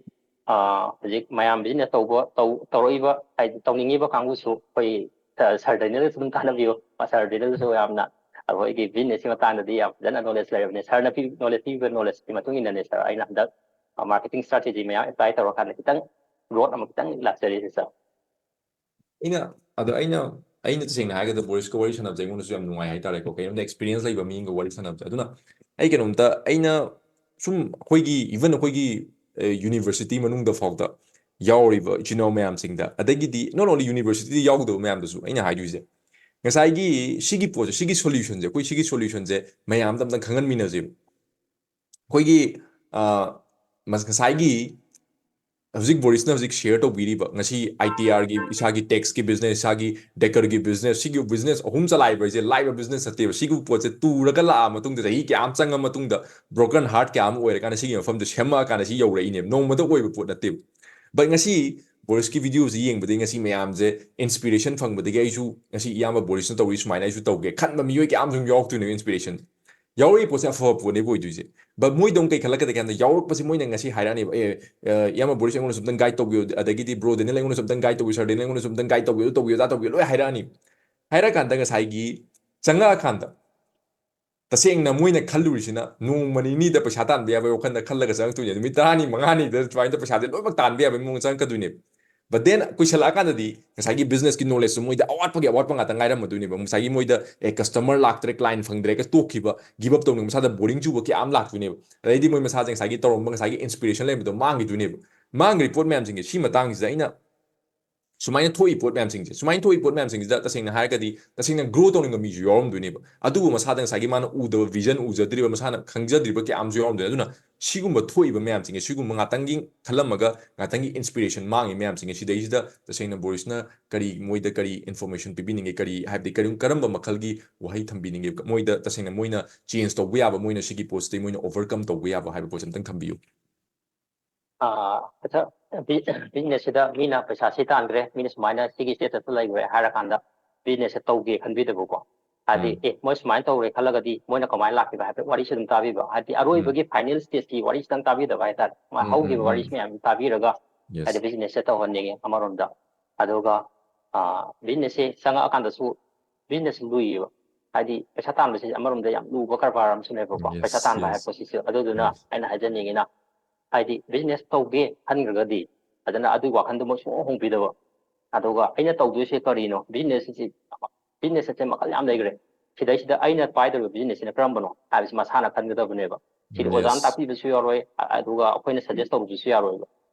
ꯑ, ꯍꯧꯖꯤꯛ ꯃꯌꯥꯝ ꯕꯤꯖꯤꯅꯦꯁ ꯇꯧꯕ, ꯇꯧ-, ꯇꯧꯔꯛꯏꯕ, ꯍꯥꯏꯗꯤ, ꯇꯧꯅꯤꯡꯉꯤꯕ ꯀꯥꯡꯕꯨꯁꯨ ꯑꯩꯈꯣꯏ ꯁ-, ꯁꯥꯔ ꯗꯦꯅꯤꯌꯦꯜꯗꯁꯨ ꯑꯗꯨꯝ ꯇꯥꯟꯅꯕꯤꯌꯨ꯫ ꯁꯥꯔ ꯗꯦꯅꯤꯌꯦꯜꯗꯁꯨ ꯌꯥꯝꯅ ꯑꯩꯈꯣꯏꯒꯤ ꯕꯤꯖꯤꯅꯦꯁꯀꯤ ꯃꯇꯥꯡꯗꯗꯤ ꯌꯥꯝ ꯐꯖꯅ ꯅꯣꯂꯦꯖ ꯂꯩꯔꯕꯅꯤ꯫ ꯁꯥꯔꯅ ꯄꯤ-, ꯅꯣꯂꯦꯖ ꯄꯤꯕ ꯅꯣꯂꯦꯖꯀꯤ ꯃꯇꯨꯡ ꯏꯟꯅꯅꯦ, ꯁꯥꯔ, ꯑꯩꯅ ꯍꯟꯗꯛ, ꯑ, ꯃꯥꯔꯀꯦꯇꯤꯡ ꯏꯁꯇ꯭ꯔꯥꯇꯦꯖꯤ ꯃꯌꯥꯝ ꯑꯦꯄ꯭ꯂꯥꯏ ꯇꯧꯔꯀꯥꯟꯗ ꯈꯤꯇꯪ ꯒ꯭ꯔꯣꯠ ꯑꯃ ꯈꯤꯇꯪ ꯂꯥꯛꯆꯔꯤꯁꯦ, ꯁꯥꯔ꯫ ꯑꯩꯅ, ꯑꯗꯣ ꯑꯩꯅ, ꯑꯩꯅ ꯇꯁꯦꯡꯅ ꯍꯥꯏꯔꯒꯗꯤ ꯕꯣꯔꯤꯁꯀ ꯋꯥꯔꯤ ꯁꯥꯟꯅꯕꯁꯦ ꯑꯩꯉꯣꯟꯗꯁꯨ ꯌꯥꯝ ꯅꯨꯡꯉꯥꯏ ꯍꯥꯏꯇꯥꯔꯦꯀꯣ꯫ ꯀꯩꯅꯣꯝꯗ ꯑꯦꯛꯁꯄꯤꯔꯤꯌꯦꯟꯁ ꯂꯩꯕ ꯃꯤꯒ ꯋꯥꯔꯤ ꯁꯥꯟꯅꯕꯁꯦ꯫ ꯑꯗꯨꯅ ꯑꯩ ꯀꯩꯅꯣꯝꯇ, ꯑꯩꯅ ꯁꯨꯝ ꯑꯩꯈꯣꯏꯒꯤ, even ꯑꯩꯈꯣꯏꯒꯤ ꯌꯨꯅꯤꯚꯔꯁꯤꯇꯤ ꯃꯅꯨꯡꯗ ꯐꯥꯎꯗ ꯌꯥꯎꯔꯤꯕ ꯏꯆꯤꯟ ꯏꯅꯥꯎ ꯃꯌꯥꯝꯁꯤꯡꯗ, ꯑꯗꯒꯤꯗꯤ not only ꯌꯨꯅꯤꯚꯔꯁꯤꯇꯤꯗ ꯌꯥꯎꯗꯕ ꯃꯌꯥꯝꯗꯁꯨ ꯑꯩꯅ ꯍꯥꯏꯗꯣꯏꯁꯦ, ꯉꯁꯥꯏꯒꯤ ꯁꯤꯒꯤ ꯄꯣꯠꯁꯦ, ꯁꯤꯒꯤ ꯁꯣꯂ꯭ꯌꯨꯁꯟꯁꯦ, ꯑꯩꯈꯣꯏ ꯁꯤꯒꯤ ꯁꯣꯂ꯭ꯌꯨꯁꯟꯁꯦ ꯃꯌꯥꯝꯗ ꯑꯝꯇꯪ ꯈꯪꯍꯟꯃꯤꯟꯅꯁꯦꯕ꯫ ꯑꯩꯈꯣꯏꯒꯤ ꯑ, ꯃꯁ-, ꯉꯁꯥꯏꯒꯤ ꯍꯧꯖꯤꯛ ꯕꯣꯔꯤꯁꯅ ꯍꯧꯖꯤꯛ ꯁꯤꯌꯔ ꯇꯧꯕꯤꯔꯤꯕ, ꯉꯁꯤ ꯑꯥꯏ ꯇꯤ ꯑꯥꯔꯒꯤ, ꯏꯁꯥꯒꯤ ꯇꯦꯛꯁꯀꯤ ꯕꯤꯖꯤꯅꯦꯁ, ꯏꯁꯥꯒꯤ ꯗꯦꯀꯔꯒꯤ ꯕꯤꯖꯤꯅꯦꯁ, ꯁꯤꯒꯤ ꯕꯤꯖꯤꯅꯦꯁ ꯑꯍꯨꯝ ꯆꯂꯥꯏꯕ ꯍꯥꯏꯁꯦ ꯂꯥꯏꯕ ꯕꯤꯖꯤꯅꯦꯁ ꯅꯠꯇꯦꯕ꯫ ꯁꯤꯒꯤ ꯄꯣꯠꯁꯦ ꯇꯨꯔꯒ ꯂꯥꯛꯑ ꯃꯇꯨꯡꯗ, ꯆꯍꯤ ꯀꯌꯥ ꯑꯃ ꯆꯪꯉ ꯃꯇꯨꯡꯗ, ꯕ꯭ꯔꯣꯀꯟ ꯍꯥꯔꯠ ꯀꯌꯥ ꯑꯃ ꯑꯣꯏꯔꯀꯥꯟꯗ ꯁꯤꯒꯤ ꯃꯐꯝꯗ ꯁꯦꯝꯃꯛꯑꯀꯥꯟꯗ ꯁꯤ ꯌꯧꯔꯛꯏꯅꯦꯕ꯫ ꯅꯣꯡꯃꯗ ꯑꯣꯏꯕ ꯄꯣꯠ ꯅꯠꯇꯦꯕ꯫ ꯕꯠ ꯉꯁꯤ ꯕꯣꯔꯤꯁꯀꯤ ꯚꯤꯗꯤꯑꯣꯁꯤ ꯌꯦꯡꯕꯗꯒꯤ ꯉꯁꯤ ꯃꯌꯥꯝꯁꯦ ꯏꯟꯁꯄꯤꯔꯦꯁꯟ ꯐꯪꯕꯗꯒꯤ ꯑꯩꯁꯨ ꯉꯁꯤ ꯏꯌꯥꯝꯕ ꯕꯣꯔꯤꯁꯅ ꯇꯧꯔꯤ ꯁꯨꯃꯥꯏꯅ ꯑꯩꯁꯨ ꯇꯧꯒꯦ ꯈꯟꯕ ꯃꯤꯑꯣꯏ ꯀꯌꯥ ꯑꯃꯁꯨ ꯌꯥꯎꯔꯛꯇꯣꯏꯅꯦꯕ ꯏꯟꯁꯄꯤꯔꯦꯁꯟ꯫ ꯌꯥꯎꯔꯛꯏ ꯄꯣꯠꯁꯦ ꯑꯐꯕ ꯄꯣꯠꯅꯦꯕ ꯑꯣꯏꯗꯣꯏꯁꯦ꯫ ꯕꯠ ꯃꯣꯏꯗ ꯑꯃꯨꯛ ꯀꯩ ꯈꯜꯂꯛꯀꯗꯒꯦ ꯍꯥꯏ ꯀꯥꯟꯗ, ꯌꯥꯎꯔꯛꯄꯁꯦ ꯃꯣꯏꯅ ꯉꯁꯤ ꯍꯥꯏꯔꯛꯑꯅꯦꯕ, "ꯑꯦ, ꯑ, ꯏꯌꯥꯝꯕ ꯕꯣꯔꯤꯁ, ꯑꯩꯉꯣꯟꯗꯁꯨ ꯑꯝꯇꯪ ꯒꯥꯏꯗ ꯇꯧꯕꯤꯌꯨ, ꯑꯗꯒꯤꯗꯤ ꯕ꯭ꯔꯣ ꯗꯦꯅꯤꯌꯦꯜ, ꯑꯩꯉꯣꯟꯗꯁꯨ ꯑꯝꯇꯪ ꯒꯥꯏꯗ ꯇꯧꯕꯤꯌꯨ, ꯁꯥꯔ ꯗꯦꯅꯤꯌꯦꯜ, ꯑꯩꯉꯣꯟꯗꯁꯨ ꯑꯝꯇꯪ ꯒꯥꯏꯗ ꯇꯧꯕꯤꯌꯨ, ꯑꯗꯨ ꯇꯧꯕꯤꯌꯨ, ꯑꯗꯥ ꯇꯧꯕꯤꯌꯨ", ꯂꯣꯏ ꯍꯥꯏꯔꯛꯑꯅꯤ꯫ ꯍꯥꯏꯔꯀꯥꯟꯗ ꯉꯁꯥꯏꯒꯤ ꯆꯪꯉꯛꯑꯀꯥꯟꯗ ꯇꯁꯦꯡꯅ ꯃꯣꯏꯅ ꯈꯜꯂꯨꯔꯤꯁꯤꯅ ꯅꯣꯡꯃ ꯅꯤꯅꯤꯗ ꯄꯩꯁꯥ ꯇꯥꯟꯕ ꯌꯥꯕꯒꯤ ꯋꯥꯈꯜꯗ ꯈꯜꯂꯒ ꯆꯪꯉꯛꯇꯣꯏꯅꯦ꯫ ꯅꯨꯃꯤꯠ ꯇꯔꯥꯅꯤ, ꯃꯉꯥꯅꯤꯗ ꯁꯨꯃꯥꯏꯅ ꯄꯩꯁꯥꯁꯦ ꯂꯣꯏꯅꯃꯛ ꯇꯥꯟꯕ ꯌꯥꯕꯒꯤ ꯃꯑꯣꯡꯗ ꯆꯪꯉꯛꯀꯗꯣꯏꯅꯦꯕ꯫ ꯕꯠ ꯗꯦꯟ ꯀꯨꯏꯁꯜꯂꯛꯑꯀꯥꯟꯗꯗꯤ ꯉꯁꯥꯏꯒꯤ ꯕꯤꯖꯤꯅꯦꯁꯀꯤ ꯅꯣꯂꯦꯖꯁꯨ ꯃꯣꯏꯗ ꯑꯋꯥꯠꯄꯒꯤ ꯑꯋꯥꯠꯄ ꯉꯥꯛꯇ ꯉꯥꯏꯔꯝꯃꯗꯣꯏꯅꯦꯕ꯫ ꯉꯁꯥꯏꯒꯤ ꯃꯣꯏꯗ, "ꯑꯦ, ꯀꯁꯇꯃꯔ ꯂꯥꯛꯇ꯭ꯔꯦ, ꯀ꯭ꯂꯥꯏꯟ ꯐꯪꯗ꯭ꯔꯦ", ꯀ ꯇꯣꯛꯈꯤꯕ, ꯒꯤꯞ ꯑꯞ ꯇꯧꯅꯤꯡꯕ, ꯃꯁꯥꯗ ꯕꯣꯔꯤꯡ ꯆꯨꯕ ꯀꯌꯥ ꯑꯃ ꯂꯥꯛꯇꯣꯏꯅꯦꯕ꯫ ꯑꯗꯩꯗꯤ ꯃꯣꯏ ꯃꯁꯥꯁꯦ ꯉꯁꯥꯏꯒꯤ ꯇꯧꯔꯝꯕ ꯉꯁꯥꯏꯒꯤ ꯏꯟꯁꯄꯤꯔꯦꯁꯟ ꯂꯩꯕꯗꯣ ꯃꯥꯡꯈꯤꯗꯣꯏꯅꯦꯕ꯫ ꯃꯥꯡꯈ꯭ꯔꯤ ꯄꯣꯠ ꯃꯌꯥꯝꯁꯤꯡꯁꯦ ꯁꯤ ꯃꯇꯥꯡꯁꯤꯗ ꯑꯩꯅ ꯁꯨꯃꯥꯏꯅ ꯊꯣꯛꯏ ꯄꯣꯠ ꯃꯌꯥꯝꯁꯤꯡꯁꯦ, ꯁꯨꯃꯥꯏꯅ ꯊꯣꯛꯏ ꯄꯣꯠ ꯃꯌꯥꯝꯁꯤꯡꯁꯤꯗ ꯇꯁꯦꯡꯅ ꯍꯥꯏꯔꯒꯗꯤ ꯇꯁꯦꯡꯅ ꯒ꯭ꯔꯣ ꯇꯧꯅꯤꯡꯕ ꯃꯤꯁꯨ ꯌꯥꯎꯔꯝꯗꯣꯏꯅꯦꯕ꯫ ꯑꯗꯨꯕꯨ ꯃꯁꯥꯗ ꯉꯁꯥꯏꯒꯤ ꯃꯥꯅ ꯎꯗꯕ ꯚꯤꯖꯟ ꯎꯖꯗ꯭ꯔꯤꯕ, ꯃꯁꯥꯅ ꯈꯪꯖꯗ꯭ꯔꯤꯕ ꯀꯌꯥ ꯑꯃꯁꯨ ꯌꯥꯎꯔꯝꯗꯣꯏꯅꯦ꯫ ꯑꯗꯨꯅ ꯁꯤꯒꯨꯝꯕ ꯊꯣꯛꯏꯕ ꯃꯌꯥꯝꯁꯤꯡꯁꯦ, ꯁꯤꯒꯨꯝꯕ ꯉꯥꯛꯇꯪꯒꯤ ꯈꯜꯂꯝꯃꯒ ꯉꯥꯛꯇꯪꯒꯤ ꯏꯟꯁꯄꯤꯔꯦꯁꯟ ꯃꯥꯡꯉꯤ ꯃꯌꯥꯝꯁꯤꯡꯁꯦ, ꯁꯤꯗꯩꯁꯤꯗ ꯇꯁꯦꯡꯅ ꯕꯣꯔꯤꯁꯅ ꯀꯔꯤ, ꯃꯣꯏꯗ ꯀꯔꯤ ꯏꯟꯐꯣꯔꯃꯦꯁꯟ ꯄꯤꯕꯤꯅꯤꯡꯒꯦ, ꯀꯔꯤ, ꯍꯥꯏꯕꯗꯤ ꯀꯔꯤ, ꯀꯔꯝꯕ ꯃꯈꯜꯒꯤ ꯋꯥꯍꯩ ꯊꯝꯕꯤꯅꯤꯡꯒꯦ? ꯃꯣꯏꯗ ꯇꯁꯦꯡꯅ ꯃꯣꯏꯅ ꯆꯦꯟꯖ ꯇꯧꯕ ꯌꯥꯕ, ꯃꯣꯏꯅ ꯁꯤꯒꯤ ꯄꯣꯠꯁꯤꯗꯩ ꯃꯣꯏꯅ ꯑꯣꯚꯔꯀꯝ ꯇꯧꯕ ꯌꯥꯕ ꯍꯥꯏꯕ ꯄꯣꯠꯁꯦ ꯑꯝꯇꯪ ꯊꯝꯕꯤꯌꯨ꯫ ꯑꯥ, ꯑꯆꯥ, ꯕꯤ-, ꯕꯤꯖꯤꯅꯦꯁꯁꯤꯗ ꯃꯤꯅ ꯄꯩꯁꯥ ꯁꯤ ꯇꯥꯟꯈ꯭ꯔꯦ, ꯃꯤꯅ ꯁꯨꯃꯥꯏꯅ ꯁꯤꯒꯤ ꯁ꯭ꯇꯦꯇꯁꯇ ꯂꯩꯈ꯭ꯔꯦ ꯍꯥꯏꯔꯀꯥꯟꯗ ꯕꯤꯖꯤꯅꯦꯁꯁꯦ ꯇꯧꯒꯦ ꯈꯟꯕꯤꯗꯕꯀꯣ꯫ ꯍꯥꯏꯗꯤ, ꯎꯝ꯫ "ꯑꯦ, ꯃꯣꯏ ꯁꯨꯃꯥꯏꯅ ꯇꯧꯔꯦ" ꯈꯜꯂꯒꯗꯤ ꯃꯣꯏꯅ ꯀꯃꯥꯏꯅ ꯂꯥꯛꯈꯤꯕ ꯍꯥꯏꯐꯦꯠ ꯋꯥꯔꯤꯁꯦ ꯑꯗꯨꯝ ꯇꯥꯕꯤꯕ꯫ ꯍꯥꯏꯗꯤ, ꯑꯔꯣꯏꯕꯒꯤ ꯐꯥꯏꯅꯦꯜ ꯁ꯭ꯇꯦꯖꯀꯤ ꯋꯥꯔꯤꯁꯤꯗꯪ ꯇꯥꯕꯤꯗꯕ ꯍꯥꯏꯇꯥꯔꯦ꯫ ꯃꯥ ꯎꯝ, ꯎꯝ, ꯍꯧꯈꯤꯕ ꯎꯝ꯫ ꯋꯥꯔꯤꯁꯤ ꯃꯌꯥꯝ ꯇꯥꯕꯤꯔꯒ, ꯌꯦꯁ꯫ ꯍꯥꯏꯗꯤ, ꯕꯤꯖꯤꯅꯦꯁꯁꯦ ꯇꯧꯍꯟꯅꯤꯡꯉꯦ ꯑꯃꯔꯣꯝꯗ꯫ ꯑꯗꯨꯒ, ꯑꯥ, ꯕꯤꯖꯤꯅꯦꯁꯁꯦ ꯆꯪꯉꯛꯑꯀꯥꯟꯗꯁꯨ ꯕꯤꯖꯤꯅꯦꯁꯁꯦ ꯂꯨꯏꯌꯦꯕ꯫ ꯍꯥꯏꯗꯤ, ꯄꯩꯁꯥ ꯇꯥꯟꯕꯁꯤꯗꯤ ꯑꯃꯔꯣꯝꯗ ꯌꯥꯝ ꯂꯨꯕ ꯀꯔꯕꯥꯔ ꯑꯃꯁꯨꯅꯦꯕꯀꯣ, ꯄꯩꯁꯥ ꯌꯦꯁ, ꯇꯥꯟꯕ ꯍꯥꯏꯕ ꯌꯦꯁ꯫ ꯄꯣꯠꯁꯤꯁꯨ꯫ ꯑꯗꯨꯗꯨꯅ ꯌꯦꯁ꯫ ꯑꯩꯅ ꯍꯥꯏꯖꯅꯤꯡꯉꯤꯅ, ꯍꯥꯏꯗꯤ, ꯕꯤꯖꯤꯅꯦꯁ ꯇꯧꯒꯦ ꯈꯟꯈ꯭ꯔꯒꯗꯤ ꯐꯖꯅ ꯑꯗꯨꯒꯤ ꯋꯥꯈꯜꯗꯣ ꯃꯣꯏ ꯁꯨꯡꯍꯣꯡ ꯍꯣꯡꯕꯤꯗꯕ꯫ ꯑꯗꯨꯒ ꯑꯩꯅ ꯇꯧꯗꯣꯏꯁꯦ ꯀꯔꯤꯅꯣ? ꯕꯤꯖꯤꯅꯦꯁꯁꯤ, ꯕꯤꯖꯤꯅꯦꯁ ꯑꯁꯦ ꯃꯈꯜ ꯌꯥꯝ ꯂꯩꯈ꯭ꯔꯦ꯫ ꯁꯤꯗꯩꯁꯤꯗ ꯑꯩꯅ ꯄꯥꯏꯗꯧꯔꯤꯕ ꯕꯤꯖꯤꯅꯦꯁꯁꯤꯅ ꯀꯔꯝꯕꯅꯣ ꯍꯥꯏꯕꯁꯤ ꯃꯁꯥꯅ ꯈꯟꯒꯗꯕꯅꯦꯕ꯫ ꯁꯤꯗꯤ ꯑꯣꯖꯥꯅ ꯇꯥꯛꯄꯤꯕꯁꯨ ꯌꯥꯔꯣꯏ, ꯑꯗꯨꯒ ꯑꯩꯈꯣꯏꯅ ꯁꯖꯦꯁ ꯇꯧꯔꯨꯕꯁꯨ ꯌꯥꯔꯣꯏꯕ꯫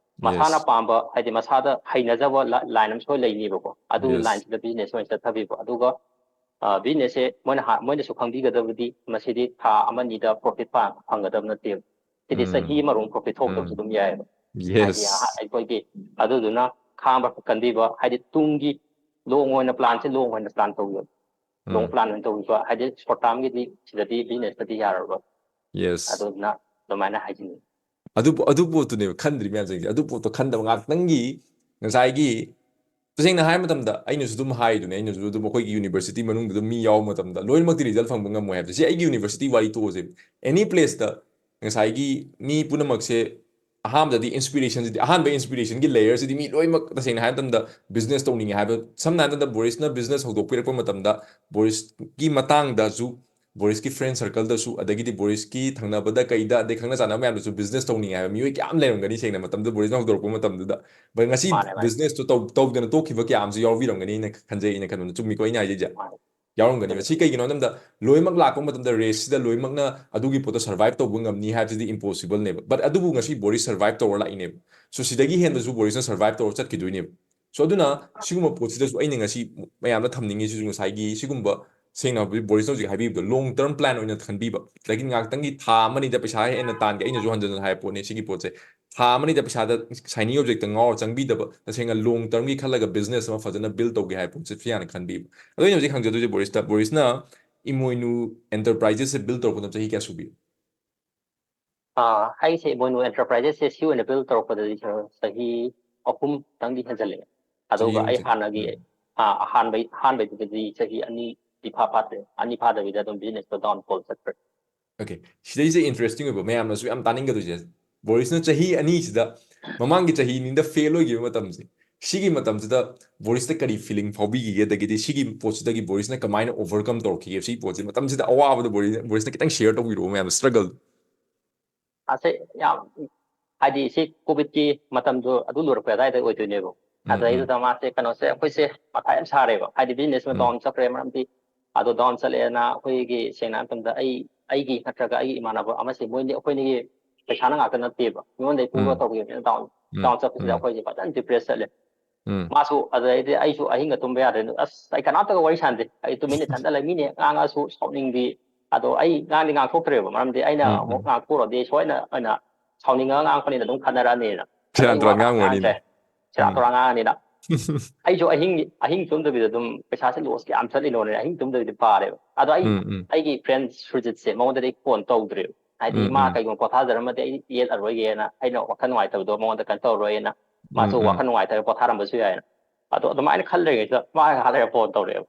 ꯃꯁꯥꯅ ꯄꯥꯝꯕ, ꯍꯥꯏꯗꯤ ꯃꯁꯥꯗ ꯍꯩꯅꯖꯕ ꯂꯥꯏꯟ ꯑꯃ ꯁꯣꯏ ꯂꯩꯅꯤꯕꯀꯣ, ꯑꯗꯨꯒꯤ ꯂꯥꯏꯟꯁꯤꯗ ꯕꯤꯖꯤꯅꯦꯁ ꯑꯣꯏꯅ ꯆꯠꯊꯕꯤꯕ꯫ ꯑꯗꯨꯒ ꯕꯤꯖꯤꯅꯦꯁꯁꯦ ꯃꯣꯏꯅ ꯃꯣꯏꯅꯁꯨ ꯈꯪꯕꯤꯒꯗꯕꯗꯤ, ꯃꯁꯤꯗꯤ ꯊꯥ ꯑꯃꯅꯤꯗ ꯄ꯭ꯔꯣꯐꯤꯠ ꯐꯪꯒꯗꯕ ꯅꯠꯇꯦꯕ꯫ ꯁꯤꯗꯤ ꯆꯍꯤ ꯑꯃꯔꯣꯝ ꯄ꯭ꯔꯣꯐꯤꯠ ꯊꯣꯛꯇꯕꯁꯨ ꯑꯗꯨꯝ ꯌꯥꯏꯑꯕ꯫ ꯍꯥꯏꯗꯤ ꯑꯩꯈꯣꯏꯒꯤ, ꯑꯗꯨꯗꯨꯅ ꯈꯥꯡꯕ ꯀꯟꯕꯤꯕ, ꯍꯥꯏꯗꯤ ꯇꯨꯡꯒꯤ ꯂꯣꯡ ꯑꯣꯏꯅ ꯄ꯭ꯂꯥꯟꯁꯦ ꯂꯣꯡ ꯑꯣꯏꯅ ꯄ꯭ꯂꯥꯟ ꯇꯧꯕꯤꯕ꯫ ꯂꯣꯡ ꯄ꯭ꯂꯥꯟ ꯑꯣꯏꯅ ꯇꯧꯕꯤꯕ, ꯍꯥꯏꯗꯤ ꯁꯣꯔꯠ ꯇꯥꯔꯝꯒꯤꯗꯤ ꯁꯤꯗꯗꯤ ꯕꯤꯖꯤꯅꯦꯁꯇꯗꯤ ꯌꯥꯔꯔꯣꯏ꯫ ꯑꯗꯨꯗꯨꯅ ꯑꯗꯨꯃꯥꯏꯅ ꯍꯥꯏꯖꯅꯤꯡꯉꯤ꯫ ꯑꯗꯨ ꯑꯗꯨ ꯄꯣꯠꯇꯨꯅꯦꯕ ꯈꯟꯗ꯭ꯔꯤ ꯃꯌꯥꯝꯁꯤꯡꯁꯦ꯫ ꯑꯗꯨ ꯄꯣꯠꯇꯣ ꯈꯟꯗꯕ ꯉꯥꯛꯇꯪꯒꯤ, ꯉꯁꯥꯏꯒꯤ, ꯇꯁꯦꯡꯅ ꯍꯥꯏꯕ ꯃꯇꯝꯗ ꯑꯩꯅꯁꯨ ꯑꯗꯨꯝ ꯍꯥꯏꯗꯨꯅꯦ, ꯑꯩꯅꯁꯨ ꯑꯗꯨꯝ ꯑꯩꯈꯣꯏꯒꯤ ꯌꯨꯅꯤꯚꯔꯁꯤꯇꯤ ꯃꯅꯨꯡꯗ ꯑꯗꯨꯝ ꯃꯤ ꯌꯥꯎꯕ ꯃꯇꯝꯗ ꯂꯣꯏꯅꯃꯛꯇꯤ ꯔꯤꯖꯜ ꯐꯪꯕ ꯉꯝꯃꯣꯏ ꯍꯥꯏꯕꯁꯦ꯫ ꯁꯤ ꯑꯩꯒꯤ ꯌꯨꯅꯤꯚꯔꯁꯤꯇꯤ ꯋꯥꯔꯤ ꯇꯣꯛꯑꯁꯦ, ꯑꯦꯅꯤ ꯄ꯭ꯂꯦꯁꯇ ꯉꯁꯥꯏꯒꯤ ꯃꯤ ꯄꯨꯝꯅꯃꯛꯁꯦ ꯑꯍꯥꯟꯕꯗꯗꯤ ꯏꯟꯁꯄꯤꯔꯦꯁꯟꯁꯤꯗꯤ, ꯑꯍꯥꯟꯕ ꯏꯟꯁꯄꯤꯔꯦꯁꯟꯒꯤ ꯂꯦꯌꯔꯁꯤꯗꯤ ꯃꯤ ꯂꯣꯏꯅꯃꯛ ꯇꯁꯦꯡꯅ ꯍꯥꯏꯕ ꯃꯇꯝꯗ ꯕꯤꯖꯤꯅꯦꯁ ꯇꯧꯅꯤꯡꯉꯦ ꯍꯥꯏꯕ, ꯁꯝꯅ ꯍꯥꯏꯔꯕꯗ ꯕꯣꯔꯤꯁꯅ ꯕꯤꯖꯤꯅꯦꯁ ꯍꯧꯗꯣꯛꯄꯤꯔꯛꯄ ꯃꯇꯝꯗ ꯕꯣꯔꯤꯁꯀꯤ ꯃꯇꯥꯡꯗꯁꯨ, ꯕꯣꯔꯤꯁꯀꯤ ꯐ꯭ꯔꯦꯟ ꯁꯔꯀꯜꯗꯁꯨ, ꯑꯗꯒꯤꯗꯤ ꯕꯣꯔꯤꯁꯀꯤ ꯊꯪꯅꯕꯗ ꯀꯩꯗ, ꯑꯗꯩ ꯈꯪꯅ ꯆꯥꯟꯅꯕ ꯃꯌꯥꯝꯗꯁꯨ ꯕꯤꯖꯤꯅꯦꯁ ꯇꯧꯅꯤꯡꯉꯦ ꯍꯥꯏꯕ ꯃꯤꯑꯣꯏ ꯀꯌꯥ ꯑꯃ ꯂꯩꯔꯝꯒꯅꯤ꯫ ꯁꯦꯡꯅ ꯃꯇꯝꯗꯨꯗ ꯕꯣꯔꯤꯁꯅ ꯍꯧꯗꯣꯔꯛꯄ ꯃꯇꯝꯗꯨꯗ, ꯕꯠ ꯉꯁꯤ ꯕꯤꯖꯤꯅꯦꯁꯇꯣ ꯇꯧ ꯇꯧꯗꯅ ꯇꯣꯛꯈꯤꯕ ꯀꯌꯥ ꯑꯃꯁꯨ ꯌꯥꯎꯕꯤꯔꯝꯒꯅꯤꯅ ꯈꯟꯖꯩ, ꯑꯩꯅ ꯈꯟꯕꯗ꯫ ꯆꯨꯝꯃꯤꯀꯣ ꯑꯩꯅ ꯍꯥꯏꯖꯩꯁꯦ? ꯌꯥꯎꯔꯝꯒꯅꯦꯕ꯫ ꯁꯤ ꯀꯩꯒꯤꯅꯣ ꯍꯥꯏꯕ ꯃꯇꯝꯗ ꯂꯣꯏꯅꯃꯛ ꯂꯥꯛꯄ ꯃꯇꯝꯗ ꯔꯦꯁꯁꯤꯗ ꯂꯣꯏꯅꯃꯛꯅ ꯑꯗꯨꯒꯤ ꯄꯣꯠꯇꯣ ꯁꯔꯚꯥꯏꯚ ꯇꯧꯕ ꯉꯝꯅꯤ ꯍꯥꯏꯕꯁꯤꯗꯤ ꯏꯝꯄꯣꯁꯤꯕꯜꯅꯦꯕ꯫ ꯕꯠ ꯑꯗꯨꯕꯨ ꯉꯁꯤ ꯕꯣꯔꯤꯁ ꯁꯔꯚꯥꯏꯚ ꯇꯧꯔ ꯂꯥꯛꯏꯅꯦꯕ꯫ ꯁꯣ ꯁꯤꯗꯒꯤ ꯍꯦꯟꯕꯁꯨ ꯕꯣꯔꯤꯁꯅ ꯁꯔꯚꯥꯏꯚ ꯇꯧꯔ ꯆꯠꯈꯤꯗꯣꯏꯅꯦꯕ꯫ ꯁꯣ ꯑꯗꯨꯅ ꯁꯤꯒꯨꯝꯕ ꯄꯣꯠꯁꯤꯗꯁꯨ ꯑꯩꯅ ꯉꯁꯤ ꯃꯌꯥꯝꯗ ꯊꯝꯅꯤꯡꯉꯤꯁꯤꯁꯨ ꯉꯁꯥꯏꯒꯤ ꯁꯤꯒꯨꯝꯕ, ꯁꯦꯡꯅ ꯍꯥꯏꯕꯗꯤ ꯕꯣꯔꯤꯁꯅ ꯍꯧꯖꯤꯛ ꯍꯥꯏꯕꯤꯕꯗꯣ, ꯂꯣꯡ ꯇꯔꯝ ꯄ꯭ꯂꯥꯟ ꯑꯣꯏꯅ ꯈꯟꯕꯤꯕ꯫ ꯑꯗꯒꯤ ꯉꯥꯏꯍꯥꯛꯇꯪꯒꯤ ꯊꯥ ꯑꯃꯅꯤꯗ ꯄꯩꯁꯥ ꯍꯦꯟꯅ ꯇꯥꯟꯒꯦ, ꯑꯩꯅꯁꯨ ꯍꯟꯖꯟ ꯍꯟꯖꯟ ꯍꯥꯏꯕ ꯄꯣꯠꯅꯤ ꯁꯤꯒꯤ ꯄꯣꯠꯁꯦ꯫ ꯊꯥ ꯑꯃꯅꯤꯗ ꯄꯩꯁꯥꯗ ꯁꯥꯏꯅꯤ ꯑꯣꯕꯖꯦꯛꯇ ꯉꯥꯎꯔ ꯆꯪꯕꯤꯗꯕ, ꯇꯁꯦꯡꯅ ꯂꯣꯡ ꯇꯔꯝꯒꯤ ꯈꯜꯂꯒ ꯕꯤꯖꯤꯅꯦꯁ ꯑꯃ ꯐꯖꯅ ꯕꯤꯜ ꯇꯧꯒꯦ ꯍꯥꯏꯕ ꯄꯣꯠꯁꯦ ꯁꯤ ꯍꯥꯟꯅ ꯈꯟꯕꯤꯕ꯫ ꯑꯗꯣ ꯑꯩꯅ ꯍꯧꯖꯤꯛ ꯍꯪꯖꯗꯣꯏꯁꯦ ꯕꯣꯔꯤꯁꯇ, ꯕꯣꯔꯤꯁꯅ ꯏꯃꯣꯏꯅꯨ ꯑꯦꯟꯇꯔꯄ꯭ꯔꯥꯏꯖꯦꯁꯁꯦ ꯕꯤꯜ ꯇꯧꯔꯛꯄꯗ ꯆꯍꯤ ꯀꯌꯥ ꯁꯨꯕꯤ? ꯑꯥ, ꯑꯩꯁꯦ ꯏꯃꯣꯏꯅꯨ ꯑꯦꯟꯇꯔꯄ꯭ꯔꯥꯏꯖꯦꯁꯁꯦ ꯁꯤ ꯑꯣꯏꯅ ꯕꯤꯜ ꯇꯧꯔꯛꯄꯗꯗꯤ ꯆꯍꯤ ꯑꯍꯨꯝ ꯈꯤꯇꯪꯗꯤ ꯍꯦꯟꯖꯜꯂꯛꯑꯦ꯫ ꯆꯍꯤ ꯑꯗꯨꯒ ꯑꯍꯨꯝ ꯑꯩ ꯆꯠ- ꯍꯥꯟꯅꯒꯤ, ꯎꯝ. ꯑꯥ, ꯑꯍꯥꯟꯕꯩ, ꯑꯍꯥꯟꯕꯩꯗꯨꯗꯗꯤ ꯆꯍꯤ ꯑꯅꯤ ꯗꯤ ꯐꯥ ꯐꯥꯠꯇ꯭ꯔꯦ, ꯑꯅꯤ ꯐꯥꯗꯕꯤꯗ ꯑꯗꯨꯝ ꯕꯤꯖꯤꯅꯦꯁꯇꯣ ꯗꯥꯎꯟ ꯐꯣꯜ ꯆꯠꯈ꯭ꯔꯦ꯫ ꯑꯣꯀꯦ, ꯁꯤꯗꯩꯁꯦ ꯏꯟꯇꯔꯦꯁꯇꯤꯡ ꯑꯣꯏꯕ, ꯃꯌꯥꯝꯅꯁꯨ ꯌꯥꯝ ꯇꯥꯅꯤꯡꯒꯗꯣꯏꯁꯦ, ꯕꯣꯔꯤꯁꯅ ꯆꯍꯤ ꯑꯅꯤꯁꯤꯗ, ꯃꯃꯥꯡꯒꯤ ꯆꯍꯤ ꯑꯅꯤꯗ ꯐꯦꯜ ꯑꯣꯏꯈꯤꯕ ꯃꯇꯝꯁꯦ, ꯁꯤꯒꯤ ꯃꯇꯝꯁꯤꯗ ꯕꯣꯔꯤꯁꯇ ꯀꯔꯤ ꯐꯤꯂꯤꯡ ꯐꯥꯎꯕꯤꯈꯤꯒꯦ, ꯑꯗꯒꯤꯗꯤ ꯁꯤꯒꯤ ꯄꯣꯠꯁꯤꯗꯒꯤ ꯕꯣꯔꯤꯁꯅ ꯀꯃꯥꯏꯅ ꯑꯣꯚꯔꯀꯝ ꯇꯧꯔꯛꯈꯤꯒꯦ? ꯁꯤ ꯄꯣꯠꯁꯤ, ꯃꯇꯝꯁꯤꯗ ꯑꯋꯥꯕꯗꯣ ꯕꯣꯔꯤꯁ, ꯕꯣꯔꯤꯁꯅ ꯈꯤꯇꯪ ꯁꯤꯌꯔ ꯇꯧꯕꯤꯔꯛꯑꯣ ꯃꯌꯥꯝꯗ, ꯁ꯭ꯇ꯭ꯔꯒꯜ꯫ ꯑꯁꯦ ꯌꯥꯝ, ꯍꯥꯏꯗꯤ ꯁꯤ ꯀꯣꯚꯤꯗꯀꯤ ꯃꯇꯝꯗꯣ ꯑꯗꯨ ꯂꯣꯏꯔꯛꯄ ꯑꯗꯨꯋꯥꯏꯗ ꯑꯣꯏꯗꯣꯏꯅꯦꯕ꯫ ꯎꯝ, ꯎꯝ. ꯑꯗꯨꯗꯩꯗꯨꯗ ꯃꯥꯁꯦ ꯀꯩꯅꯣꯁꯦ, ꯑꯩꯈꯣꯏꯁꯦ ꯃꯊꯥ ꯌꯥꯝ ꯁꯥꯔꯦꯕ, ꯍꯥꯏꯗꯤ ꯕꯤꯖꯤꯅꯦꯁ ꯑꯃ ꯎꯝ. ꯗꯥꯎꯟ ꯆꯠꯈ꯭ꯔꯦ꯫ ꯃꯔꯝꯗꯤ ꯑꯗꯣ ꯗꯥꯎꯟ ꯆꯠꯂꯦꯅ ꯑꯩꯈꯣꯏꯒꯤ, ꯁꯦꯡꯅ ꯍꯥꯏꯕ ꯃꯇꯝꯗ, ꯑꯩ ꯑꯩꯒꯤ ꯅꯠꯇ꯭ꯔꯒ ꯑꯩꯒꯤ ꯏꯃꯥꯟꯅꯕ ꯑꯃꯁꯦ, ꯃꯣꯏꯅꯤ ꯑꯩꯈꯣꯏꯅꯤꯒꯤ ꯄꯩꯁꯥꯅ ꯉꯥꯛꯇ ꯅꯠꯇꯦꯕ, ꯃꯤꯉꯣꯟꯗꯒꯤ ꯄꯨꯔꯒ ꯎꯝ꯫ ꯇꯧꯈꯤꯕꯅꯤꯅ ꯗꯥꯎꯟ ꯎꯝ꯫ ꯗꯥꯎꯟ ꯆꯠꯄꯁꯤꯗ ꯎꯝ꯫ ꯑꯩꯈꯣꯏꯁꯦ ꯐꯖꯅ ꯗꯤꯄ꯭ꯔꯦꯁ ꯆꯠꯂꯦ꯫ ꯎꯝ꯫ ꯃꯥꯁꯨ ꯑꯗꯨꯗꯩꯗꯤ ꯑꯩꯁꯨ ꯑꯍꯤꯡꯒ ꯇꯨꯝꯕ ꯌꯥꯗ꯭ꯔꯦ꯫ ꯑꯁ, ꯑꯩ ꯀꯅꯥꯝꯇꯒ ꯋꯥꯔꯤ ꯁꯥꯟꯅꯗꯦ꯫ ꯑꯩ ꯇꯨꯃꯤꯟꯅ ꯏꯊꯟꯗ ꯂꯩ꯫ ꯃꯤꯅ ꯉꯥꯡꯉꯁꯨ ꯁꯥꯎꯅꯤꯡꯕꯤ꯫ ꯑꯗꯣ ꯑꯩ ꯉꯥꯡꯗꯤ ꯉꯥꯡꯊꯣꯛꯇ꯭ꯔꯦꯕ, ꯃꯔꯝꯗꯤ ꯑꯩꯅ ꯎꯝ, ꯑꯃꯨꯛ ꯎꯝ꯫ ꯉꯥꯡꯊꯣꯛꯎꯔꯗꯤ ꯁꯣꯏꯅ ꯑꯣꯏꯅ ꯁꯥꯎꯅꯤꯡꯉꯒ ꯉꯥꯡꯉꯛꯄꯅꯤꯅ ꯑꯗꯨꯝ ꯈꯠꯅꯔꯛꯑꯅꯤꯅ꯫ ꯑꯗꯣ ꯁꯦꯔꯥꯟ ꯑꯩ ꯋꯥ ꯇꯨꯔꯥꯟ ꯉꯥꯡ ꯀꯅꯥꯝ ꯉꯥꯡꯗ꯭ꯔꯦ꯫ ꯑꯣꯏꯔꯅꯤꯅꯦ꯫ ꯁꯦꯔꯥꯟ ꯎꯝ꯫ ꯇꯨꯔꯥꯟ ꯉꯥꯡꯉꯅꯤꯅ꯫ ꯑꯩꯁꯨ ꯑꯍꯤꯡ, ꯑꯍꯤꯡ ꯇꯨꯝꯗꯕꯤꯗ ꯑꯗꯨꯝ ꯄꯩꯁꯥꯁꯦ ꯂꯣꯁ ꯀꯌꯥꯝ ꯆꯠꯂꯤꯅꯣꯅꯦ꯫ ꯑꯍꯤꯡ ꯇꯨꯝꯗꯕꯤꯗ ꯄꯥꯔꯦꯕ꯫ ꯑꯗꯣ ꯑꯩ, ꯎꯝ, ꯎꯝ꯫ ꯑꯩꯒꯤ ꯐ꯭ꯔꯦꯟ ꯁꯨꯔꯖꯤꯠꯁꯦ, ꯃꯉꯣꯟꯗꯗꯤ ꯑꯩ ꯐꯣꯟ ꯇꯧꯗ꯭ꯔꯦꯕ꯫ ꯍꯥꯏꯗꯤ ꯎꯝ, ꯃꯥ ꯎꯝ꯫ ꯀꯩꯒꯨꯝꯕ ꯄꯣꯊꯥꯖꯔꯝꯃꯗꯤ ꯑꯩ ꯌꯦꯠꯂꯔꯣꯏꯒꯦꯅ ꯑꯩꯅ ꯋꯥꯈꯜ ꯅꯨꯡꯉꯥꯏꯇꯕꯗꯣ ꯃꯉꯣꯟꯗ ꯀꯩꯅꯣ ꯇꯧꯔꯔꯣꯏꯅ꯫ ꯎꯝ, ꯃꯥꯁꯨ ꯎꯝ꯫ ꯋꯥꯈꯜ ꯅꯨꯡꯉꯥꯏꯇꯕ ꯄꯣꯊꯥꯔꯝꯕꯁꯨ ꯌꯥꯏꯅ꯫ ꯑꯗꯣ ꯑꯗꯨꯃꯥꯏꯅ ꯈꯜꯂꯤꯉꯩꯗ ꯃꯥ ꯉꯥꯏꯍꯥꯛ ꯂꯩꯔ ꯐꯣꯟ ꯇꯧꯔꯛꯑꯦꯕ꯫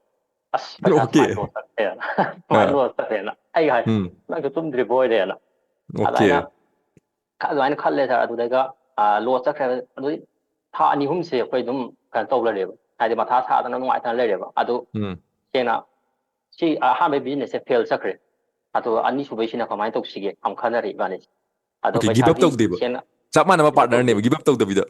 "ꯑꯁ, ꯄꯩꯁꯥ ꯑꯣꯀꯦ꯫ ꯁꯨꯃꯥꯏꯅ ꯂꯣꯁ ꯆꯠꯈ꯭ꯔꯦꯅ꯫ ꯁꯨꯃꯥꯏꯅ ꯑꯥ꯫ ꯂꯣꯁ ꯆꯠꯈ꯭ꯔꯦꯅ"꯫ ꯑꯩ ꯍꯥꯏ, ꯎꯝ꯫ "ꯅꯪꯁꯨ ꯇꯨꯝꯗ꯭ꯔꯤꯕ ꯑꯣꯏꯔꯦꯅ"꯫ ꯑꯣꯀꯦ꯫ ꯑꯗꯨꯃꯥꯏꯅ ꯈ-, ꯑꯗꯨꯃꯥꯏꯅ ꯈꯜꯂꯦ ꯁꯥꯔ꯫ ꯑꯗꯨꯗꯩꯒ, ꯑ, ꯂꯣꯁ ꯆꯠꯈ꯭ꯔꯦ꯫ ꯑꯗꯨꯗꯩ ꯊꯥ ꯑꯅꯤ ꯑꯍꯨꯝꯁꯦ ꯑꯩꯈꯣꯏ ꯑꯗꯨꯝ ꯀꯩꯅꯣ ꯇꯧ ꯂꯩꯔꯦꯕ꯫ ꯍꯥꯏꯗꯤ ꯃꯊꯥ ꯁꯥꯗꯅ ꯅꯨꯡꯉꯥꯏꯇꯅ ꯂꯩꯔꯦꯕ꯫ ꯑꯗꯨ ꯎꯝ꯫ ꯁꯦꯡꯅ ꯁꯤ ꯑꯍꯥꯟꯕ ꯕꯤꯖꯤꯅꯦꯁꯁꯦ ꯐꯦꯜ ꯆꯠꯈ꯭ꯔꯦ꯫ ꯑꯗꯣ ꯑꯅꯤꯁꯨꯕꯩꯁꯤꯅ ꯀꯃꯥꯏꯅ ꯇꯧꯁꯤꯒꯦ ꯌꯥꯝ ꯈꯟꯅꯔꯦ ꯏꯕꯥꯅꯤꯁꯦ꯫ ꯑꯗꯣ ꯑꯣꯀꯦ, ꯒꯤꯞ ꯑꯞ ꯄꯩꯁꯥꯗꯤ ꯇꯧꯗꯦꯕ꯫ ꯁꯦꯡꯅ ꯆꯞ ꯃꯥꯟꯅꯕ ꯒꯤꯞ ꯑꯞ ꯇꯧꯗꯦ꯫ ꯄꯥꯔꯠꯅꯔꯅꯦꯕ, ꯒꯤꯞ ꯑꯞ ꯇꯧꯗꯕꯤꯗ꯫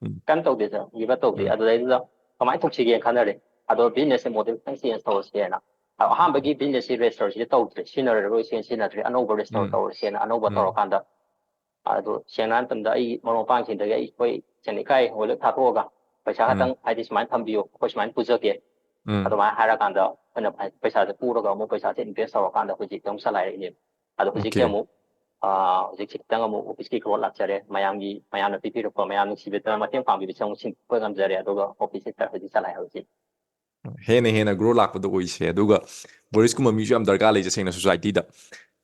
ꯎꯝ꯫ ꯀꯩꯝ ꯇꯧꯗꯦ ꯁꯥꯔ, ꯒꯤꯞ ꯑꯞ ꯇꯧꯗꯦ꯫ ꯎꯝ꯫ ꯑꯗꯨꯗꯩꯗꯨꯗ ꯀꯃꯥꯏꯅ ꯇꯧꯁꯤꯒꯦꯅ ꯈꯟꯅꯔꯦ꯫ ꯑꯗꯣ ꯕꯤꯖꯤꯅꯦꯁꯁꯦ ꯃꯣꯗꯦꯜ ꯈꯤꯇꯪ ꯆꯦꯟꯖ ꯇꯧꯔꯁꯦꯅ꯫ ꯑꯗꯣ ꯑꯍꯥꯟꯕꯒꯤ ꯕꯤꯖꯤꯅꯦꯁꯁꯤ ꯔꯦꯁꯇꯣꯔꯦꯟꯁꯤꯗꯤ ꯇꯧꯗ꯭ꯔꯦ, ꯁꯤꯖꯤꯟꯅꯔꯔꯣꯏꯁꯦꯅ ꯁꯤꯖꯤꯟꯅꯗ꯭ꯔꯦ, ꯑꯅꯧꯕ ꯔꯦꯁꯇꯣꯔꯦꯟ ꯎꯝ꯫ ꯇꯧꯔꯁꯦꯅ ꯑꯅꯧꯕ ꯎꯝ꯫ ꯇꯧꯔꯀꯥꯟꯗ꯫ ꯑꯗꯣ ꯁꯦꯡꯅ ꯍꯥꯏ ꯃꯇꯝꯗ ꯑꯩ ꯃꯔꯨꯞ ꯃꯄꯥꯡꯁꯤꯡꯗꯒꯤ ꯑꯩ, ꯑꯩꯈꯣꯏ ꯁꯦꯡꯅ ꯏꯀꯥꯏ ꯍꯣꯏ ꯂꯣꯏ ꯊꯥꯗꯣꯛꯑꯒ ꯄꯩꯁꯥ ꯎꯝ꯫ ꯈꯛꯇꯪ ꯍꯥꯏꯗꯤ ꯁꯨꯃꯥꯏꯅ ꯊꯝꯕꯤꯌꯨ, ꯑꯩꯈꯣꯏ ꯁꯨꯃꯥꯏꯅ ꯄꯨꯖꯒꯦ꯫ ꯎꯝ꯫ ꯑꯗꯨꯃꯥꯏꯅ ꯍꯥꯏꯔꯀꯥꯟꯗ ꯑꯩꯈꯣꯏꯅ ꯄꯩꯁꯥꯁꯦ ꯄꯨꯔꯒ ꯑꯃꯨꯛ ꯄꯩꯁꯥꯁꯦ ꯏꯟꯚꯦꯁ ꯇꯧꯔꯀꯥꯟꯗ ꯍꯧꯖꯤꯛꯇꯤ ꯑꯃꯨꯛ ꯆꯂꯥꯏꯔꯛꯏꯅꯦꯕ꯫ ꯑꯗꯣ ꯍꯧꯖꯤꯛꯇꯤ ꯑꯣꯀꯦ꯫ ꯑꯃꯨꯛ, ꯑꯥ, ꯍꯧꯖꯤꯛꯁꯦ ꯈꯤꯇꯪ ꯑꯃꯨꯛ ꯑꯣꯐꯤꯁꯀꯤ ꯒ꯭ꯔꯣꯠ ꯂꯥꯛꯆꯔꯦ꯫ ꯃꯌꯥꯝꯒꯤ, ꯃꯌꯥꯝꯅ ꯄꯤꯕꯤꯔꯛꯄ, ꯃꯌꯥꯝ ꯅꯨꯡꯁꯤꯕꯤꯗꯅ ꯃꯇꯦꯡ ꯄꯥꯡꯕꯤꯕꯁꯦ ꯑꯃꯨꯛ ꯁꯤꯡꯄ ꯉꯝꯖꯔꯦ꯫ ꯑꯗꯨꯒ ꯑꯣꯐꯤꯁꯁꯦ ꯍꯧꯖꯤꯛ ꯆꯂꯥꯏ ꯍꯧꯖꯤꯛ꯫ ꯍꯦꯟꯅ ꯍꯦꯟꯅ ꯒ꯭ꯔꯣ ꯂꯥꯛꯄꯗꯣ ꯑꯣꯏꯁꯦ꯫ ꯑꯗꯨꯒ ꯕꯣꯔꯤꯁꯀꯨꯝꯕ ꯃꯤꯁꯨ ꯌꯥꯝ ꯗꯔꯀꯥꯔ ꯂꯩ ꯇꯁꯦꯡꯅ ꯁꯣꯁꯥꯏꯇꯤꯗ꯫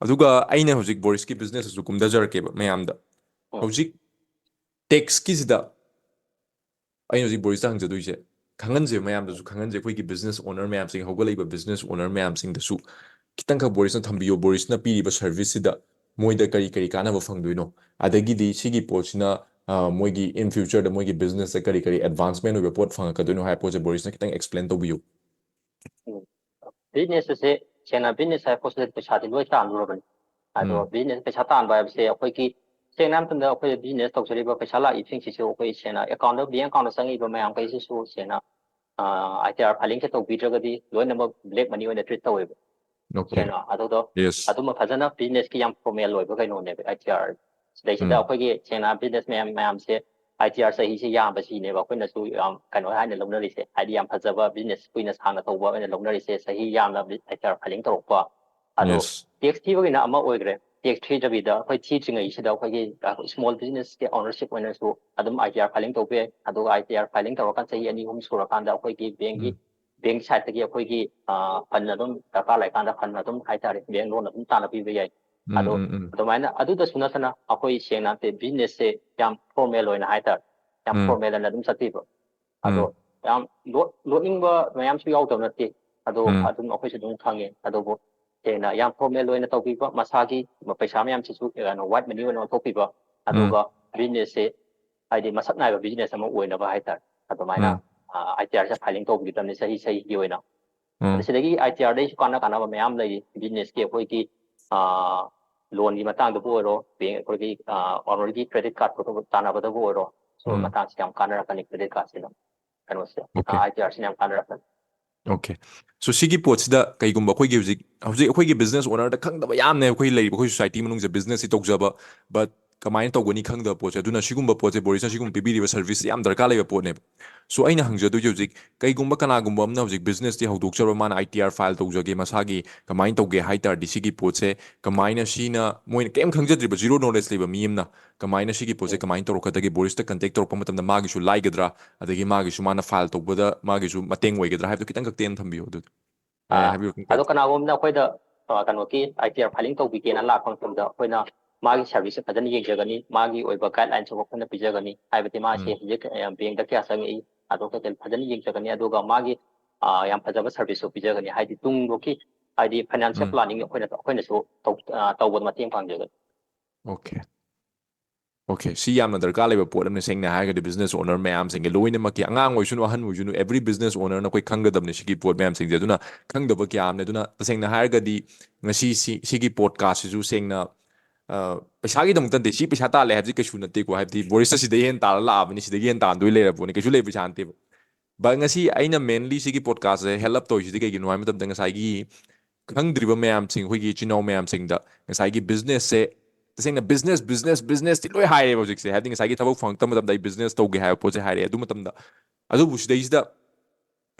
ꯑꯗꯨꯒ ꯑꯩꯅ ꯍꯧꯖꯤꯛ ꯕꯣꯔꯤꯁꯀꯤ ꯕꯤꯖꯤꯅꯦꯁꯇꯁꯨ ꯀꯨꯝꯊꯖꯔꯛꯀꯦꯕ ꯃꯌꯥꯝꯗ꯫ ꯎꯝ꯫ ꯍꯧꯖꯤꯛ ꯇꯦꯛꯁꯀꯤꯁꯤꯗ ꯑꯩꯅ ꯍꯧꯖꯤꯛ ꯕꯣꯔꯤꯁꯇ ꯍꯪꯖꯗꯣꯏꯁꯦ, ꯈꯪꯍꯟꯁꯦ, ꯃꯌꯥꯝꯗꯁꯨ ꯈꯪꯍꯟꯁꯦ, ꯑꯩꯈꯣꯏꯒꯤ ꯕꯤꯖꯤꯅꯦꯁ ꯑꯣꯅꯔ ꯃꯌꯥꯝꯁꯤꯡ, ꯍꯧꯒꯠꯂꯛꯏꯕ ꯕꯤꯖꯤꯅꯦꯁ ꯑꯣꯅꯔ ꯃꯌꯥꯝꯁꯤꯡꯗꯁꯨ ꯈꯤꯇꯪꯈꯛ ꯕꯣꯔꯤꯁꯅ ꯊꯝꯕꯤꯌꯣ, ꯕꯣꯔꯤꯁꯅ ꯄꯤꯔꯤꯕ ꯁꯔꯚꯤꯁꯁꯤꯗ ꯃꯣꯏꯗ ꯀꯔꯤ ꯀꯔꯤ ꯀꯥꯟꯅꯕ ꯐꯪꯗꯣꯏꯅꯣ, ꯑꯗꯒꯤꯗꯤ ꯁꯤꯒꯤ ꯄꯣꯠꯁꯤꯅ, ꯑ, ꯃꯣꯏꯒꯤ in future ꯗ ꯃꯣꯏꯒꯤ ꯕꯤꯖꯤꯅꯦꯁꯇ ꯀꯔꯤ ꯀꯔꯤ ꯑꯦꯗꯚꯥꯟꯁꯃꯦꯟ ꯑꯣꯏꯕ ꯄꯣꯠ ꯐꯪꯉꯛꯀꯗꯣꯏꯅꯣ ꯍꯥꯏꯕ ꯄꯣꯠꯁꯦ ꯕꯣꯔꯤꯁꯅ ꯈꯤꯇꯪ ꯑꯦꯛꯁꯄ꯭ꯂꯦꯟ ꯇꯧꯕꯤꯌꯨ꯫ ꯎꯝ꯫ ꯕꯤꯖꯤꯅꯦꯁ ꯑꯁꯦ ꯁꯦꯡꯅ ꯕꯤꯖꯤꯅꯦꯁ ꯍꯥꯏꯕ ꯄꯣꯠꯁꯤꯗ ꯄꯩꯁꯥꯗꯤ ꯂꯣꯏ ꯇꯥꯟꯂꯨꯔꯕꯅꯤ꯫ ꯑꯗꯣ ꯎꯝ꯫ ꯕꯤꯖꯤꯅꯦꯁ ꯄꯩꯁꯥ ꯇꯥꯟꯕ ꯍꯥꯏꯕꯁꯦ ꯑꯩꯈꯣꯏꯒꯤ ꯁꯦꯡꯅ ꯍꯥꯏ ꯃꯇꯝꯗ ꯑꯩꯈꯣꯏ ꯕꯤꯖꯤꯅꯦꯁ ꯇꯧꯖꯔꯤꯕ ꯄꯩꯁꯥ ꯂꯥꯛꯏꯕꯁꯤꯡꯁꯤꯁꯨ ꯑꯩꯈꯣꯏ ꯁꯦꯡꯅ ꯑꯦꯀꯥꯎꯟꯗ, ꯕꯦꯡ ꯑꯦꯀꯥꯎꯟꯗ ꯆꯪꯉꯛꯏꯕ ꯃꯌꯥꯝꯈꯩꯁꯤꯁꯨ ꯁꯦꯡꯅ, ꯑ, ITR filing ꯁꯦ ꯇꯧꯕꯤꯗ꯭ꯔꯒꯗꯤ ꯂꯣꯏꯅꯃꯛ ꯕ꯭ꯂꯦꯛ ꯃꯅꯤ ꯑꯣꯏꯅ ꯇ꯭ꯔꯤꯠ ꯇꯧꯋꯦꯕ꯫ Okay. ꯀꯩꯅꯣ ꯑꯗꯨꯗꯣ Yes. ꯑꯗꯨꯃ ꯐꯖꯅ business ꯀꯤ ꯌꯥꯝ formal ꯑꯣꯏꯕ ꯀꯩꯅꯣꯅꯦꯕ I T R꯫ ꯁꯤꯗꯩꯁꯤꯗ ꯎꯝ꯫ ꯑꯩꯈꯣꯏꯒꯤ ꯁꯦꯡꯅ business ꯃꯌꯥꯝ ꯃꯌꯥꯝꯁꯦ I T R ꯆꯍꯤꯁꯦ ꯌꯥꯝꯕꯁꯤꯅꯦꯕ ꯑꯩꯈꯣꯏꯅꯁꯨ ꯌꯥꯝ ꯀꯩꯅꯣ ꯍꯥꯏꯅ ꯂꯧꯅꯔꯤꯁꯦ, ꯍꯥꯏꯗꯤ ꯌꯥꯝ ꯐꯖꯕ business ꯀꯨꯏꯅ ꯁꯥꯡꯅ ꯇꯧꯕ ꯑꯣꯏꯅ ꯂꯧꯅꯔꯤꯁꯦ ꯆꯍꯤ ꯌꯥꯝꯅ I T R filing ꯇꯧꯔꯛꯄ꯫ ꯑꯗꯣ Yes. tax ꯊꯤꯕꯒꯤꯅ ꯑꯃ ꯑꯣꯏꯈ꯭ꯔꯦ꯫ Tax ꯊꯤꯗꯕꯤꯗ ꯑꯩꯈꯣꯏ ꯊꯤꯗ꯭ꯔꯤꯉꯩꯁꯤꯗ ꯑꯩꯈꯣꯏꯒꯤ small business ꯀꯤ ownership ꯑꯣꯏꯅꯁꯨ ꯑꯗꯨꯝ I T R filing ꯇꯧꯕ ꯌꯥꯏ꯫ ꯑꯗꯨꯒ I T R filing ꯇꯧꯔꯀꯥꯟꯗ ꯆꯍꯤ ꯑꯅꯤ ꯑꯍꯨꯝ ꯁꯨꯔꯀꯥꯟꯗ ꯑꯩꯈꯣꯏꯒꯤ bank ꯀꯤ ꯎꯝ. bank side ꯇꯒꯤ ꯑꯩꯈꯣꯏꯒꯤ fund ꯑꯗꯨꯝ ꯗꯔꯀꯥꯔ ꯂꯩꯀꯥꯟꯗ fund ꯑꯗꯨꯝ ꯍꯥꯏꯇꯥꯔꯦ, bank loan ꯑꯗꯨꯝ ꯇꯥꯟꯅ ꯄꯤꯕ ꯌꯥꯏ꯫ ꯎꯝ, ꯑꯗꯣ ꯎꯝ, ꯎꯝ. ꯑꯗꯨꯃꯥꯏꯅ ꯑꯗꯨꯗꯁꯨ ꯅꯠꯇꯅ ꯑꯩꯈꯣꯏ ꯁꯦꯡꯅ ꯍꯥꯏꯔꯗꯤ business ꯁꯦ ꯌꯥꯝ formal ꯑꯣꯏꯅ ꯍꯥꯏꯇꯥꯔꯦ, ꯌꯥꯝ ꯎꯝ. formal ꯑꯣꯏꯅ ꯑꯗꯨꯝ ꯆꯠꯄꯤꯕ꯫ ꯑꯗꯣ ꯎꯝ. ꯌꯥꯝ ꯂꯣꯠ-, ꯂꯣꯠꯅꯤꯡꯕ ꯃꯌꯥꯝꯁꯨ ꯌꯥꯎꯗꯕ ꯅꯠꯇꯦ꯫ ꯑꯗꯣ ꯎꯝ. ꯑꯗꯨꯝ ꯑꯩꯈꯣꯏꯁꯨ ꯑꯗꯨꯝ ꯈꯪꯉꯦ꯫ ꯑꯗꯨꯕꯨ ꯁꯦꯡꯅ ꯌꯥꯝ formal ꯑꯣꯏꯅ ꯇꯧꯕꯤꯕ, ꯃꯁꯥꯒꯤ ꯄꯩꯁꯥ ꯃꯌꯥꯝꯁꯤꯁꯨ ꯀꯩꯅꯣ white money ꯑꯣꯏꯅ ꯑꯣꯟꯊꯣꯛꯄꯤꯕ, ꯎꯝ. ꯑꯗꯨꯒ business ꯁꯦ ꯍꯥꯏꯗꯤ ꯃꯁꯛ ꯅꯥꯏꯕ business ꯑꯃ ꯑꯣꯏꯅꯕ ꯍꯥꯏꯇꯥꯔꯦ꯫ ꯑꯗꯨꯃꯥꯏꯅ ꯎꯝ. ꯑ, I T R say filing ꯇꯧꯕꯤꯒꯗꯕꯅꯤ ꯆꯍꯤ ꯆꯍꯤꯒꯤ ꯑꯣꯏꯅ꯫ ꯑꯗ ꯎꯝ. ꯁꯤꯗꯒꯤ I T R ꯗꯩꯁꯨ ꯀꯥꯟꯅ ꯀꯥꯟꯅꯕ ꯃꯌꯥꯝ ꯂꯩꯔꯤ꯫ Business ꯀꯤ ꯑꯩꯈꯣꯏꯒꯤ ꯑ, loan ꯒꯤ ꯃꯇꯥꯡꯗꯕꯨ ꯑꯣꯏꯔꯣ, bank ꯑꯩꯈꯣꯏꯒꯤ ꯑ, owner ꯒꯤ credit card ꯇꯥꯟꯅꯕꯗꯕꯨ ꯑꯣꯏꯔꯣ, ꯁꯨꯝꯕ ꯎꯝ. ꯃꯇꯥꯡꯁꯤ ꯌꯥꯝ ꯀꯥꯟꯅꯔꯛꯀꯅꯤ credit card ꯁꯤꯅ꯫ ꯀꯩꯅꯣꯁꯦ, Okay. ꯑ, I T R ꯁꯤꯅ ꯌꯥꯝ ꯀꯥꯟꯅꯔꯛꯀꯅꯤ꯫ Okay. So ꯁꯤꯒꯤ ꯄꯣꯠꯁꯤꯗ ꯀꯩꯒꯨꯝꯕ ꯑꯩꯈꯣꯏꯒꯤ ꯍꯧꯖꯤꯛ, ꯍꯧꯖꯤꯛ ꯑꯩꯈꯣꯏꯒꯤ business owner ꯗ ꯈꯪꯗꯕ ꯌꯥꯝꯅ ꯑꯩꯈꯣꯏ ꯂꯩꯔꯤꯕ ꯑꯩꯈꯣꯏ society ꯃꯅꯨꯡꯁꯦ business ꯁꯤ ꯇꯧꯖꯕ, but ꯀꯃꯥꯏꯅ ꯇꯧꯒꯅꯤ ꯈꯪꯗꯕ ꯄꯣꯠꯁꯦ꯫ ꯑꯗꯨꯅ ꯁꯤꯒꯨꯝꯕ ꯄꯣꯠꯁꯦ ꯕꯣꯔꯤꯁꯅ ꯁꯤꯒꯨꯝꯕ ꯄꯤꯕꯤꯔꯤꯕ service ꯁꯦ ꯌꯥꯝ ꯗꯔꯀꯥꯔ ꯂꯩꯕ ꯄꯣꯠꯅꯦꯕ꯫ So ꯑꯩꯅ ꯍꯪꯖꯗꯣꯏꯁꯦ ꯍꯧꯖꯤꯛ ꯀꯩꯒꯨꯝꯕ ꯀꯅꯥꯒꯨꯝꯕ ꯑꯃꯅ ꯍꯧꯖꯤꯛ business ꯇꯤ ꯍꯧꯗꯣꯛꯆꯔꯕ, ꯃꯥꯅ I T R file ꯇꯧꯖꯒꯦ, ꯃꯁꯥꯒꯤ ꯀꯃꯥꯏꯅ ꯇꯧꯒꯦ ꯍꯥꯏ ꯇꯥꯔꯗꯤ ꯁꯤꯒꯤ ꯄꯣꯠꯁꯦ ꯀꯃꯥꯏꯅ ꯁꯤꯅ ꯃꯣꯏꯅ ꯀꯩꯝ ꯈꯪꯖꯗ꯭ꯔꯤꯕ zero knowledge ꯂꯩꯕ ꯃꯤ ꯑꯃꯅ ꯀꯃꯥꯏꯅ ꯁꯤꯒꯤ ꯄꯣꯠꯁꯦ ꯀꯃꯥꯏꯅ ꯇꯧꯔꯛꯀꯗꯒꯦ? ꯕꯣꯔꯤꯁꯇ contact ꯇꯧꯔꯛꯄ ꯃꯇꯝꯗ ꯃꯥꯒꯤꯁꯨ ꯂꯥꯏꯒꯗ꯭ꯔꯥ? ꯑꯗꯒꯤ ꯃꯥꯒꯤꯁꯨ ꯃꯥꯅ file ꯇꯧꯕꯗ ꯃꯥꯒꯤꯁꯨ ꯃꯇꯦꯡ ꯑꯣꯏꯒꯗ꯭ꯔꯥ ꯍꯥꯏꯕꯗꯣ ꯈꯤꯇꯪ ꯈꯛ ꯇꯦꯟꯅ ꯊꯝꯕꯤꯌꯨ ꯑꯗꯨꯗꯤ꯫ ꯑꯥ, ꯍꯥꯏꯕꯤꯌꯨ, ꯈꯤꯇꯪ ꯑꯗꯣ ꯇꯦꯟꯅ꯫ ꯀꯅꯥꯒꯨꯝꯕꯅ ꯑꯩꯈꯣꯏꯗ, ꯑ, ꯀꯩꯅꯣꯒꯤ I T R filing ꯇꯧꯕꯤꯒꯦꯅ ꯂꯥꯛꯄ ꯃꯇꯝꯗ ꯑꯩꯈꯣꯏꯅ ꯃꯥꯒꯤ service ꯁꯦ ꯐꯖꯅ ꯌꯦꯡꯖꯒꯅꯤ, ꯃꯥꯒꯤ ꯑꯣꯏꯕ guideline ꯁꯨ ꯑꯩꯈꯣꯏꯅ ꯄꯤꯖꯒꯅꯤ꯫ ꯍꯥꯏꯕꯗꯤ ꯃꯥꯁꯦ ꯎꯝ. ꯍꯧꯖꯤꯛ, ꯑ, bank ꯗ ꯀꯌꯥ ꯆꯪꯉꯛꯏ, ꯑꯗꯨ ꯀꯩꯀꯩ ꯐꯖꯅ ꯌꯦꯡꯖꯒꯅꯤ꯫ ꯑꯗꯨꯒ ꯃꯥꯒꯤ, ꯑ, ꯌꯥꯝ ꯐꯖꯕ service ꯁꯨ ꯄꯤꯖꯒꯅꯤ꯫ ꯍꯥꯏꯗꯤ ꯇꯨꯡꯗꯨꯒꯤ, ꯍꯥꯏꯗꯤ financial ꯎꯝ. planning ꯑꯩꯈꯣꯏꯅ, ꯑꯩꯈꯣꯏꯅꯁꯨ ꯇꯧ-, ꯑ, ꯇꯧꯕꯗ ꯃꯇꯦꯡ ꯄꯥꯡꯖꯒꯅꯤ꯫ Okay. Okay, ꯁꯤ ꯌꯥꯝꯅ ꯗꯔꯀꯥꯔ ꯂꯩꯕ ꯄꯣꯠ ꯑꯃꯅꯤ꯫ ꯁꯦꯡꯅ ꯍꯥꯏꯔꯒꯗꯤ business owner ꯃꯌꯥꯝꯁꯤꯡꯒꯤ ꯂꯣꯏꯅꯃꯛꯀꯤ, ꯑꯉꯥꯡ ꯑꯣꯏꯁꯅꯨ ꯑꯍꯟ ꯑꯣꯏꯁꯅꯨ, every business owner ꯅ ꯑꯩꯈꯣꯏ ꯈꯪꯒꯗꯕꯅꯤ ꯁꯤꯒꯤ ꯄꯣꯠ ꯃꯌꯥꯝꯁꯤꯡꯁꯦ꯫ ꯑꯗꯨꯅ ꯈꯪꯗꯕ ꯀꯌꯥ ꯑꯃꯅꯦ꯫ ꯑꯗꯨꯅ ꯇꯁꯦꯡꯅ ꯍꯥꯏꯔꯒꯗꯤ ꯉꯁꯤ ꯁꯤ, ꯁꯤꯒꯤ podcast ꯁꯤꯁꯨ ꯁꯦꯡꯅ, ꯑ, ꯄꯩꯁꯥꯒꯤꯗꯃꯛꯇ ꯅꯠꯇꯦ, ꯁꯤ ꯄꯩꯁꯥ ꯇꯥꯜꯂꯦ ꯍꯥꯏꯕꯁꯤ ꯀꯩꯁꯨ ꯅꯠꯇꯦꯀꯣ꯫ ꯍꯥꯏꯕꯗꯤ ꯕꯣꯔꯤꯁꯇ ꯁꯤꯗꯩ ꯍꯦꯟꯅ ꯇꯥꯜꯂ ꯂꯥꯛꯑꯕꯅꯤ, ꯁꯤꯗꯒꯤ ꯍꯦꯟꯅ ꯇꯥꯟꯗꯣꯏ ꯂꯩꯔꯕꯣꯠꯅꯤ, ꯀꯩꯁꯨ ꯂꯩꯕ ꯄꯩꯁꯥ ꯅꯠꯇꯦꯕ꯫ But ꯉꯁꯤ ꯑꯩꯅ mainly ꯁꯤꯒꯤ podcast ꯁꯦ help ꯇꯧꯔꯤꯁꯤꯗꯤ ꯀꯩꯒꯤꯅꯣ ꯍꯥꯏꯕ ꯃꯇꯝꯗ ꯉꯁꯥꯏꯒꯤ ꯈꯪꯗ꯭ꯔꯤꯕ ꯃꯌꯥꯝꯁꯤꯡ, ꯑꯩꯈꯣꯏꯒꯤ ꯏꯆꯤꯟ ꯏꯅꯥꯎ ꯃꯌꯥꯝꯁꯤꯡꯗ ꯉꯁꯥꯏꯒꯤ ꯕꯤꯖꯤꯅꯦꯁꯁꯦ, ꯇꯁꯦꯡꯅ ꯕꯤꯖꯤꯅꯦꯁ ꯕꯤꯖꯤꯅꯦꯁ ꯕꯤꯖꯤꯅꯦꯁꯇꯤ ꯂꯣꯏ ꯍꯥꯏꯔꯦꯕ ꯍꯧꯖꯤꯛꯁꯦ꯫ ꯍꯥꯏꯕꯗꯤ ꯉꯁꯥꯏꯒꯤ ꯊꯕꯛ ꯐꯪꯉꯛꯇꯕ ꯃꯇꯝꯗ ꯑꯩ ꯕꯤꯖꯤꯅꯦꯁ ꯇꯧꯒꯦ ꯍꯥꯏꯕ ꯄꯣꯠꯁꯦ ꯍꯥꯏꯔꯦ꯫ ꯑꯗꯨ ꯃꯇꯝꯗ, ꯑꯗꯨꯕꯨ ꯁꯤꯗꯩꯁꯤꯗ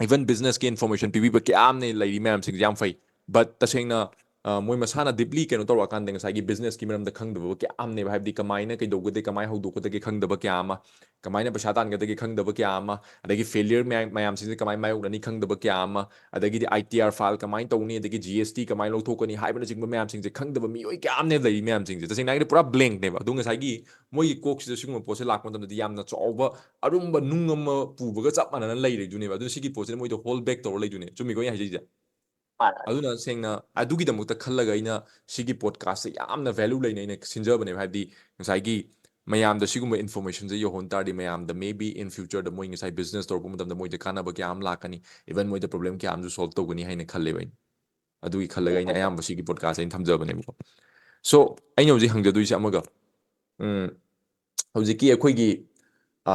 even ꯕꯤꯖꯤꯅꯦꯁꯀꯤ ꯏꯟꯐꯣꯔꯃꯦꯁꯟ ꯄꯤꯕꯤꯕ ꯀꯌꯥꯝꯅ ꯂꯩꯔꯤ ꯃꯌꯥꯝꯁꯤꯡꯁꯦ ꯌꯥꯝ ꯐꯩ꯫ But ꯇꯁꯦꯡꯅ, ꯑ, ꯃꯣꯏ ꯃꯁꯥꯅ ꯗꯤꯞꯂꯤ ꯀꯩꯅꯣ ꯇꯧꯔꯛꯑꯀꯥꯟꯗ ꯉꯁꯥꯏꯒꯤ ꯕꯤꯖꯤꯅꯦꯁꯀꯤ ꯃꯔꯝꯗ ꯈꯪꯗꯕ ꯀꯌꯥꯝꯅꯦꯕ꯫ ꯍꯥꯏꯕꯗꯤ ꯀꯃꯥꯏꯅ ꯀꯩꯗꯧꯒꯗꯒꯦ, ꯀꯃꯥꯏꯅ ꯍꯧꯗꯣꯛꯀꯗꯒꯦ ꯈꯪꯗꯕ ꯀꯌꯥ ꯑꯃ, ꯀꯃꯥꯏꯅ ꯄꯩꯁꯥ ꯇꯥꯟꯒꯗꯒꯦ ꯈꯪꯗꯕ ꯀꯌꯥ ꯑꯃ, ꯑꯗꯒꯤ ꯐꯦꯂꯤꯌꯔ ꯃꯌꯥꯝ, ꯃꯌꯥꯝꯁꯤꯡꯁꯦ ꯀꯃꯥꯏꯅ ꯃꯥꯌꯣꯛꯅꯅꯤ ꯈꯪꯗꯕ ꯀꯌꯥ ꯑꯃ, ꯑꯗꯒꯤꯗꯤ ꯑꯥꯏ ꯇꯤ ꯑꯥꯔ ꯐꯥꯏꯜ ꯀꯃꯥꯏꯅ ꯇꯧꯅꯤ, ꯑꯗꯒꯤ ꯖꯤ ꯑꯦꯁ ꯇꯤ ꯀꯃꯥꯏꯅ ꯂꯧꯊꯣꯛꯀꯅꯤ ꯍꯥꯏꯕꯅꯆꯤꯡꯕ ꯃꯌꯥꯝꯁꯤꯡꯁꯦ ꯈꯪꯗꯕ ꯃꯤꯑꯣꯏ ꯀꯌꯥꯝꯅꯦꯕ ꯂꯩꯔꯤ ꯃꯌꯥꯝꯁꯤꯡꯁꯦ꯫ ꯇꯁꯦꯡꯅ ꯍꯥꯏꯔꯒꯗꯤ ꯄꯨꯔꯥ ꯕ꯭ꯂꯦꯡꯅꯦꯕ꯫ ꯑꯗꯨ ꯉꯁꯥꯏꯒꯤ ꯃꯣꯏꯒꯤ ꯀꯣꯛꯁꯤꯗ ꯁꯤꯒꯨꯝꯕ ꯄꯣꯠꯁꯦ ꯂꯥꯛꯄ ꯃꯇꯝꯗꯗꯤ ꯌꯥꯝꯅ ꯆꯥꯎꯕ ꯑꯔꯨꯝꯕ ꯅꯨꯡ ꯑꯃ ꯄꯨꯕꯒ ꯆꯞ ꯃꯥꯟꯅꯅ ꯂꯩꯔꯤꯗꯨꯅꯦꯕ꯫ ꯑꯗꯨꯅ ꯁꯤꯒꯤ ꯄꯣꯠꯁꯤꯅ ꯃꯣꯏꯗꯣ ꯍꯣꯜ ꯕꯦꯛ ꯇꯧꯔ ꯂꯩꯗꯨꯅꯦ꯫ ꯆꯨꯝꯃꯤꯀꯣ ꯑꯩꯅ ꯍꯥꯏꯖꯩꯁꯦ? ꯃꯥꯅꯦ꯫ ꯑꯗꯨꯅ ꯁꯦꯡꯅ ꯑꯗꯨꯒꯤꯗꯃꯛꯇ ꯈꯜꯂꯒ ꯑꯩꯅ ꯁꯤꯒꯤ ꯄꯣꯗꯀꯥꯁꯁꯦ ꯌꯥꯝꯅ ꯚꯦꯂꯨ ꯂꯩꯅ ꯑꯩꯅ ꯁꯤꯟꯖꯕꯅꯦꯕ꯫ ꯍꯥꯏꯕꯗꯤ ꯉꯁꯥꯏꯒꯤ ꯃꯌꯥꯝꯗ ꯁꯤꯒꯨꯝꯕ ꯏꯟꯐꯣꯔꯃꯦꯁꯟꯁꯦ ꯌꯧꯍꯟ ꯇꯥꯔꯗꯤ ꯃꯌꯥꯝꯗ maybe in future ꯗ ꯃꯣꯏ ꯉꯁꯥꯏ ꯕꯤꯖꯤꯅꯦꯁ ꯇꯧꯔꯛꯄ ꯃꯇꯝꯗ ꯃꯣꯏꯗ ꯀꯥꯟꯅꯕ ꯀꯌꯥ ꯑꯃ ꯂꯥꯛꯀꯅꯤ, even ꯃꯣꯏꯗ ꯄ꯭ꯔꯣꯕ꯭ꯂꯦꯝ ꯀꯌꯥ ꯑꯃꯁꯨ ꯁꯣꯜꯕ ꯇꯧꯒꯅꯤ ꯍꯥꯏꯅ ꯈꯜꯂꯦꯕ ꯑꯩꯅ꯫ ꯑꯗꯨꯒꯤ ꯈꯜꯂꯒ ꯑꯩꯅ ꯑꯌꯥꯝꯕ ꯁꯤꯒꯤ ꯄꯣꯗꯀꯥꯁ ꯑꯩꯅ ꯊꯝꯖꯕꯅꯦꯕꯀꯣ꯫ ꯁꯣ ꯑꯩꯅ ꯍꯧꯖꯤꯛ ꯍꯪꯖꯗꯣꯏꯁꯦ ꯑꯃꯒ, ꯎꯝ, ꯍꯧꯖꯤꯛꯀꯤ ꯑꯩꯈꯣꯏꯒꯤ, ꯑ,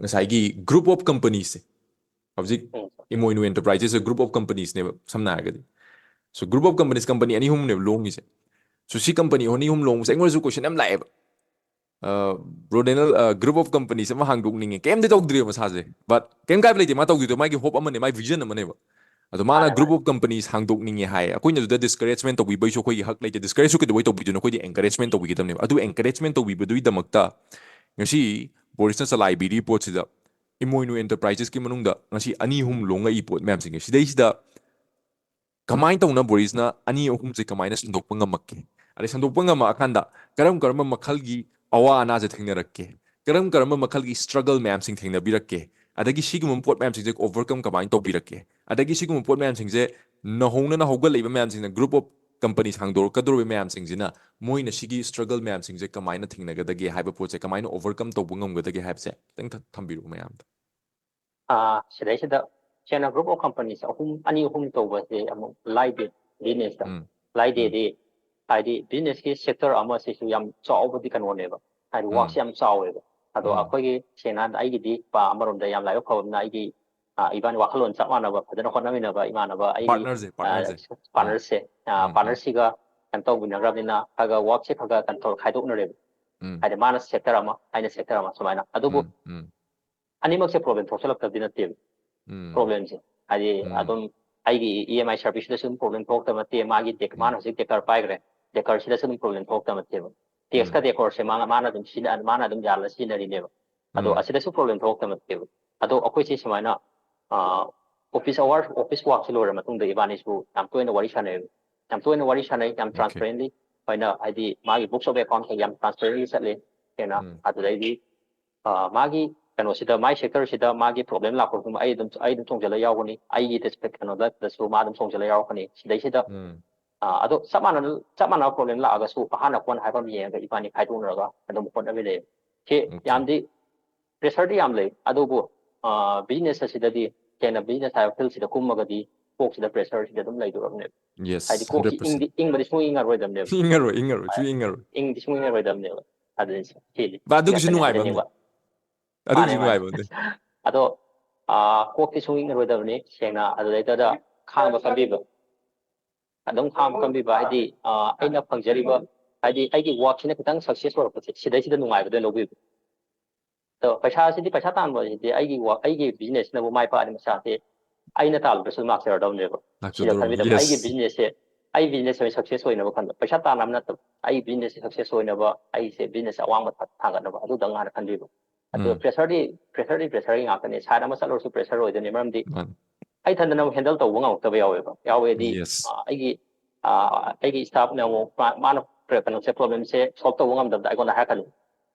ꯉꯁꯥꯏꯒꯤ ꯒ꯭ꯔꯨꯞ ꯑꯣꯐ ꯀꯝꯄꯅꯤꯁꯁꯦ, ꯍꯧꯖꯤꯛ ꯎꯝ꯫ ꯏꯃꯣꯏꯅꯨ ꯑꯦꯟꯇꯔꯄ꯭ꯔꯥꯏꯖꯦꯁꯁꯦ ꯒ꯭ꯔꯨꯞ ꯑꯣꯐ ꯀꯝꯄꯅꯤꯁꯅꯦꯕ ꯁꯝꯅ ꯍꯥꯏꯔꯒꯗꯤ꯫ ꯁꯣ ꯒ꯭ꯔꯨꯞ ꯑꯣꯐ ꯀꯝꯄꯅꯤꯁ, ꯀꯝꯄꯅꯤ ꯑꯅꯤ ꯑꯍꯨꯝꯅꯦꯕ ꯂꯣꯡꯉꯤꯁꯦ꯫ ꯁꯣ ꯁꯤ ꯀꯝꯄꯅꯤ ꯑꯅꯤ ꯑꯍꯨꯝ ꯂꯣꯡꯕꯁꯦ ꯑꯩꯉꯣꯟꯗꯁꯨ ꯀꯣꯏꯁꯟ ꯌꯥꯝ ꯂꯥꯛꯑꯦꯕ꯫ Bro Denel, group of companies ꯑꯃ ꯍꯥꯡꯗꯣꯛꯅꯤꯡꯉꯦ, ꯀꯩꯝꯇ ꯇꯧꯗ꯭ꯔꯤꯕ ꯃꯁꯥꯁꯦ, ꯕꯠ ꯀꯩꯝ ꯀꯥꯏꯕ ꯂꯩꯇꯦ꯫ ꯃꯥ ꯇꯧꯗꯣꯏꯗꯣ ꯃꯥꯒꯤ ꯍꯣꯞ ꯑꯃꯅꯦ, ꯃꯥꯒꯤ ꯚꯤꯖꯟ ꯑꯃꯅꯦꯕ꯫ ꯑꯗꯣ ꯃꯥꯅ ꯃꯥꯅꯦ, ꯒ꯭ꯔꯨꯞ ꯃꯥꯅꯦ꯫ ꯑꯣꯐ ꯀꯝꯄꯅꯤꯁ ꯍꯥꯡꯗꯣꯛꯅꯤꯡꯉꯦ ꯍꯥꯏ꯫ ꯑꯩꯈꯣꯏꯅ ꯑꯗꯨꯗ ꯗꯤꯁꯀꯔꯦꯖꯃꯦꯟ ꯇꯧꯕꯤꯕꯩꯁꯨ ꯑꯩꯈꯣꯏꯒꯤ ꯍꯛ ꯂꯩꯇꯦ꯫ ꯗꯤꯁꯀꯔꯦꯖꯁꯨ ꯀꯩꯗꯧꯕꯩ ꯇꯧꯕꯤꯗꯣꯏꯅꯣ? ꯑꯩꯈꯣꯏꯗꯤ ꯑꯦꯟꯀꯔꯦꯖꯃꯦꯟ ꯇꯧꯕꯤꯒꯗꯕꯅꯦꯕ꯫ ꯑꯗꯨ ꯑꯦꯟꯀꯔꯦꯖꯃꯦꯟ ꯇꯧꯕꯤꯕꯗꯨꯒꯤꯗꯃꯛꯇ ꯉꯁꯤ ꯕꯣꯔꯤꯁꯅ ꯆꯂꯥꯏꯕꯤꯔꯤ ꯄꯣꯠꯁꯤꯗ ꯏꯃꯣꯏꯅꯨ ꯑꯦꯟꯇꯔꯄ꯭ꯔꯥꯏꯖꯦꯁꯀꯤ ꯃꯅꯨꯡꯗ ꯉꯁꯤ ꯑꯅꯤ ꯑꯍꯨꯝ ꯂꯣꯡꯉꯛꯏ ꯄꯣꯠ ꯃꯌꯥꯝꯁꯤꯡꯁꯦ꯫ ꯁꯤꯗꯩꯁꯤꯗ ꯀꯃꯥꯏꯅ ꯇꯧꯅ ꯕꯣꯔꯤꯁꯅ ꯑꯅꯤ ꯑꯍꯨꯝꯁꯦ ꯀꯃꯥꯏꯅ ꯁꯟꯗꯣꯛꯄ ꯉꯝꯃꯛꯀꯦ? ꯑꯗꯩ ꯁꯟꯗꯣꯛꯄ ꯉꯝꯃꯛꯑꯀꯥꯟꯗ ꯀꯔꯝ ꯀꯔꯝꯕ ꯃꯈꯜꯒꯤ ꯑꯋꯥ ꯑꯅꯥꯁꯦ ꯊꯦꯡꯅꯔꯛꯀꯦ? ꯀꯔꯝ ꯀꯔꯝꯕ ꯃꯈꯜꯒꯤ ꯁ꯭ꯇ꯭ꯔꯒꯜ ꯃꯌꯥꯝꯁꯤꯡ ꯊꯦꯡꯅꯕꯤꯔꯛꯀꯦ? ꯑꯗꯒꯤ ꯁꯤꯒꯨꯝꯕ ꯄꯣꯠ ꯃꯌꯥꯝꯁꯤꯡꯁꯦ ꯑꯣꯚꯔꯀꯝ ꯀꯃꯥꯏꯅ ꯇꯧꯕꯤꯔꯛꯀꯦ? ꯑꯗꯒꯤ ꯁꯤꯒꯨꯝꯕ ꯄꯣꯠ ꯃꯌꯥꯝꯁꯤꯡꯁꯦ ꯅꯧꯍꯧꯅꯅ ꯍꯧꯒꯠꯂꯛꯏꯕ ꯃꯌꯥꯝꯁꯤꯡꯅ, ꯒ꯭ꯔꯨꯞ ꯑꯣꯐ ꯀꯝꯄꯅꯤꯁ ꯍꯥꯡꯗꯣꯔꯛꯀꯗꯧꯔꯤꯕ ꯃꯌꯥꯝꯁꯤꯡꯁꯤꯅ ꯃꯣꯏꯅ ꯁꯤꯒꯤ ꯁ꯭ꯇ꯭ꯔꯒꯜ ꯃꯌꯥꯝꯁꯤꯡꯁꯦ ꯀꯃꯥꯏꯅ ꯊꯦꯡꯅꯒꯗꯒꯦ ꯍꯥꯏꯕ ꯄꯣꯠꯁꯦ, ꯀꯃꯥꯏꯅ ꯑꯣꯚꯔꯀꯝ ꯇꯧꯕ ꯉꯝꯒꯗꯒꯦ ꯍꯥꯏꯕꯁꯦ ꯈꯤꯇꯪ ꯊ-, ꯊꯝꯕꯤꯔꯛꯑꯣ ꯃꯌꯥꯝꯗ꯫ ꯑꯥ, ꯁꯤꯗꯩꯁꯤꯗ ꯁꯦꯡꯅ ꯒ꯭ꯔꯨꯞ ꯑꯣꯐ ꯀꯝꯄꯅꯤꯁ ꯑꯍꯨꯝ, ꯑꯅꯤ ꯑꯍꯨꯝ ꯇꯧꯕꯁꯦ ꯑꯃꯨꯛ ꯂꯥꯏꯗꯦ ꯕꯤꯖꯤꯅꯦꯁꯇ꯫ ꯎꯝ, ꯂꯥꯏꯗꯦꯗꯤ ꯍꯥꯏꯗꯤ ꯕꯤꯖꯤꯅꯦꯁꯀꯤ ꯁꯦꯛꯇꯔ ꯑꯃꯁꯤꯁꯨ ꯌꯥꯝ ꯆꯥꯎꯕꯗꯤ ꯀꯩꯅꯣꯅꯦꯕ, ꯍꯥꯏꯗꯤ ꯎꯝ, ꯋꯥꯛꯁꯦ ꯌꯥꯝ ꯆꯥꯎꯋꯦꯕ꯫ ꯑꯗꯣ ꯎꯝ, ꯑꯩꯈꯣꯏꯒꯤ ꯁꯦꯡꯅ ꯍꯥꯏꯔꯕꯗ ꯑꯩꯒꯤꯗꯤ ꯄ-, ꯑꯃꯔꯣꯝꯗ ꯌꯥꯝ ꯂꯥꯏꯕꯛ ꯐꯕ ꯑꯃꯅ ꯑꯩꯒꯤ ꯑ, ꯏꯕꯥꯅꯤ ꯋꯥꯈꯜꯂꯣꯟ ꯆꯞ ꯃꯥꯟꯅꯕ, ꯐꯖꯅ ꯍꯣꯠꯅꯃꯤꯟꯅꯕ ꯏꯃꯥꯟꯅꯕ ꯑꯩꯒꯤ, Partner ꯁꯦ, ꯑ, partner ꯁꯦ꯫ partner ꯁꯦ, ꯑ, ꯎꯝ, ꯎꯝ꯫ Partner ꯁꯤꯒ ꯀꯩꯅꯣ ꯇꯧꯃꯤꯟꯅꯈ꯭ꯔꯕꯅꯤꯅ, ꯈꯔ ꯈꯔ work ꯁꯦ ꯈꯔ ꯈꯔ ꯀꯩꯅꯣ ꯇꯧꯔ ꯈꯥꯏꯗꯣꯛꯅꯔꯦꯕ꯫ ꯎꯝ꯫ ꯍꯥꯏꯗꯤ, ꯃꯥꯅ sector ꯑꯃ, ꯑꯩꯅ sector ꯑꯃ, ꯁꯨꯃꯥꯏꯅ꯫ ꯑꯗꯨꯕꯨ ꯎꯝ, ꯎꯝ꯫ ꯑꯅꯤꯃꯛꯁꯦ problem ꯊꯣꯛꯆꯜꯂꯛꯇꯕꯗꯤ ꯅꯠꯇꯦꯕ꯫ ꯎꯝ꯫ Problem ꯁꯦ ꯍꯥꯏꯗꯤ, ꯎꯝ꯫ ꯑꯗꯨꯝ ꯑꯩꯒꯤ EMI service ꯇꯁꯨ ꯑꯗꯨꯝ problem ꯊꯣꯛꯇꯕ ꯅꯠꯇꯦ, ꯃꯥꯒꯤ deck, ꯎꯝ꯫ ꯃꯥꯅ ꯍꯧꯖꯤꯛ Decker ꯄꯥꯏꯈ꯭ꯔꯦ, Decker ꯁꯤꯗꯁꯨ ꯑꯗꯨꯝ problem ꯊꯣꯛꯇꯕ ꯅꯠꯇꯦꯕ꯫ Desk ꯀ ꯎꯝ꯫ Decker ꯁꯦ ꯃꯥꯅ, ꯃꯥꯅ ꯑꯗꯨꯝ ꯁꯤꯖꯤꯟꯅ-, ꯃꯥꯅ ꯑꯗꯨꯝ ꯌꯥꯜꯂ ꯁꯤꯖꯤꯟꯅꯔꯤꯅꯦꯕ꯫ ꯑꯗꯣ ꯎꯝ꯫ ꯑꯁꯤꯗꯁꯨ problem ꯊꯣꯛꯇꯕ ꯅꯠꯇꯦꯕ꯫ ꯑꯗꯣ ꯑꯩꯈꯣꯏꯁꯦ ꯁꯨꯃꯥꯏꯅ, ꯑ, office hour, office work ꯁꯦ ꯂꯣꯏꯔ ꯃꯇꯨꯡꯗ ꯏꯕꯥꯅꯤꯁꯨ ꯌꯥꯝ ꯇꯣꯏꯅ ꯋꯥꯔꯤ ꯁꯥꯟꯅꯩꯕ꯫ ꯌꯥꯝ ꯇꯣꯏꯅ ꯋꯥꯔꯤ ꯁꯥꯟꯅꯩ, ꯌꯥꯝ Okay. Transparently ꯑꯣꯏꯅ, ꯍꯥꯏꯗꯤ, ꯃꯥꯒꯤ books of account ꯁꯦ ꯌꯥꯝ transparently ꯆꯠꯂꯤ꯫ ꯍꯦꯟꯅ ꯎꯝ꯫ ꯑꯗꯨꯗꯩꯗꯤ, ꯑ, ꯃꯥꯒꯤ ꯀꯩꯅꯣꯁꯤꯗ, my sector ꯁꯤꯗ ꯃꯥꯒꯤ problem ꯂꯥꯛꯄ ꯈꯨꯗꯤꯡꯃꯛ ꯑꯩ ꯑꯗꯨꯝ, ꯑꯩ ꯑꯗꯨꯝ ꯆꯣꯡꯁꯤꯜꯂ ꯌꯥꯎꯒꯅꯤ꯫ ꯑꯩꯒꯤ ꯗꯤꯁ-, ꯀꯩꯅꯣꯗꯁꯨ ꯃꯥ ꯑꯗꯨꯝ ꯆꯣꯡꯁꯤꯜꯂ ꯌꯥꯎꯔꯛꯀꯅꯤ꯫ ꯁꯤꯗꯩꯁꯤꯗ, ꯎꯝ꯫ ꯑ, ꯑꯗꯣ ꯆꯞ ꯃꯥꯟꯅꯅ, ꯆꯞ ꯃꯥꯟꯅꯕ problem ꯂꯥꯛꯑꯒꯁꯨ ꯑꯍꯥꯟꯅ ꯀꯣꯟꯅ ꯍꯥꯏꯕ ꯑꯃ ꯌꯦꯡꯉꯒ ꯏꯕꯥꯅꯤ ꯈꯥꯏꯗꯣꯛꯅꯔꯒ ꯑꯗꯨꯝ ꯍꯣꯠꯅꯃꯤꯟꯅꯩ꯫ ꯁꯤ Okay. ꯌꯥꯝꯗꯤ pressure ꯗꯤ ꯌꯥꯝ ꯂꯩ, ꯑꯗꯨꯕꯨ, ꯑ, business ꯑꯁꯤꯗꯗꯤ, ꯁꯦꯡꯅ business ꯍꯥꯏꯕ field ꯁꯤꯗ ꯀꯨꯝꯃꯒꯗꯤ ꯀꯣꯛꯁꯤꯗ pressure ꯁꯤꯗꯤ ꯑꯗꯨꯝ ꯂꯩꯗꯣꯔꯕꯅꯦꯕ꯫ Yes, ꯍꯥꯏꯗꯤ ꯀꯣꯛꯁꯤ hundred percent. ꯏꯪꯗꯤ, ꯏꯪꯕꯗꯤ ꯁꯨꯡꯏꯪ ꯏꯪꯉꯔꯣꯏꯗꯕꯅꯦꯕ꯫ ꯏꯪꯉꯔꯣꯏ, ꯏꯪꯉꯔꯣꯏ, ꯁꯨ ꯏꯪꯉꯔꯣꯏ꯫ ꯏꯪꯗꯤ ꯁꯨꯡꯏꯪ ꯏꯪꯉꯔꯣꯏꯗꯕꯅꯦꯕ꯫ ꯑꯗꯨꯅꯤ ꯁꯤꯅꯤ꯫ ꯕꯥ, ꯑꯗꯨꯒꯤꯁꯨ ꯌꯥꯝ ꯅꯨꯡꯉꯥꯏꯕ ꯑꯃꯅꯤ꯫ ꯍꯥꯏꯖꯅꯤꯡꯕ꯫ ꯑꯗꯨꯒꯤꯁꯨ ꯃꯥꯅꯦ, ꯃꯥꯅꯦ꯫ ꯅꯨꯡꯉꯥꯏꯕ ꯑꯃꯅꯤ꯫ ꯑꯗꯣ, ꯑ, ꯀꯣꯛꯇꯤ ꯁꯨꯡꯏꯪ ꯏꯪꯉꯔꯣꯏꯗꯕꯅꯤ꯫ ꯁꯦꯡꯅ ꯑꯗꯨꯗꯩꯗꯨꯗ ꯈꯥꯡꯕ ꯀꯟꯕꯤꯕ꯫ ꯑꯗꯨꯝ ꯈꯥꯡꯕ ꯀꯟꯕꯤꯕ ꯍꯥꯏꯗꯤ, ꯑ, ꯑꯩꯅ ꯐꯪꯖꯔꯤꯕ, ꯍꯥꯏꯗꯤ ꯑꯩꯒꯤ work ꯁꯤꯅ ꯈꯤꯇꯪ success ꯑꯣꯏꯔꯛꯄꯁꯦ, ꯁꯤꯗꯩꯁꯤꯗ ꯅꯨꯡꯉꯥꯏꯕꯗ ꯂꯧꯕꯤꯕ꯫ ꯑꯗꯣ ꯄꯩꯁꯥꯁꯤꯗꯤ, ꯄꯩꯁꯥ ꯇꯥꯟꯕ ꯍꯥꯏꯁꯤꯗꯤ ꯑꯩꯒꯤ work, ꯑꯩꯒꯤ business ꯅꯕꯨ ꯃꯥꯏ ꯄꯥꯛꯑꯗꯤ ꯃꯁꯥꯁꯦ ꯑꯩꯅ ꯇꯥꯜꯂꯨꯗ꯭ꯔꯁꯨ ꯂꯥꯛꯆꯔꯗꯧꯅꯦꯕ꯫ ꯁꯤꯗ ꯂꯥꯛꯆꯗꯧꯔꯕꯅꯤ, ꯈꯟꯕꯤꯗꯕ, ꯑꯩꯒꯤ yes. business ꯁꯦ, ꯑꯩ business ꯁꯦ success ꯑꯣꯏꯅꯕ ꯈꯟꯕ꯫ ꯄꯩꯁꯥ ꯇꯥꯟꯅꯕ ꯅꯠꯇꯕ, ꯑꯩ business ꯁꯦ success ꯑꯣꯏꯅꯕ, ꯑꯩꯁꯦ business ꯑꯋꯥꯡꯕ ꯊꯥꯛ ꯊꯥꯡꯒꯠꯅꯕ, ꯑꯗꯨꯗꯪ ꯍꯥꯟꯅ ꯈꯟꯕꯤꯕ꯫ ꯑꯗꯨ ꯎꯝ꯫ pressure ꯗꯤ, pressure ꯗꯤ pressure ꯒꯤ ꯉꯥꯛꯇꯅꯦ꯫ Side ꯑꯃ ꯆꯠꯂꯨꯔꯁꯨ pressure ꯑꯣꯏꯗꯣꯏꯅꯦ꯫ ꯃꯔꯝꯗꯤ ꯃꯥꯅꯤ꯫ ꯑꯩ ꯏꯊꯟꯗꯅ ꯑꯃꯨꯛ handle ꯇꯧꯕ ꯉꯝꯃꯛꯇꯕ ꯌꯥꯎꯋꯦꯕ꯫ ꯌꯥꯎꯋꯦꯗꯤ, Yes. ꯑ, ꯑꯩꯒꯤ, ꯑ, ꯑꯩꯒꯤ staff ꯅ ꯑꯃꯨꯛ ꯃꯥ-, ꯃꯥꯅ ꯀꯩꯅꯣꯁꯦ, problem ꯁꯦ solve ꯇꯧꯕ ꯉꯝꯗꯕꯗ ꯑꯩꯉꯣꯟꯗ ꯍꯥꯏꯔꯛꯀꯅꯤ꯫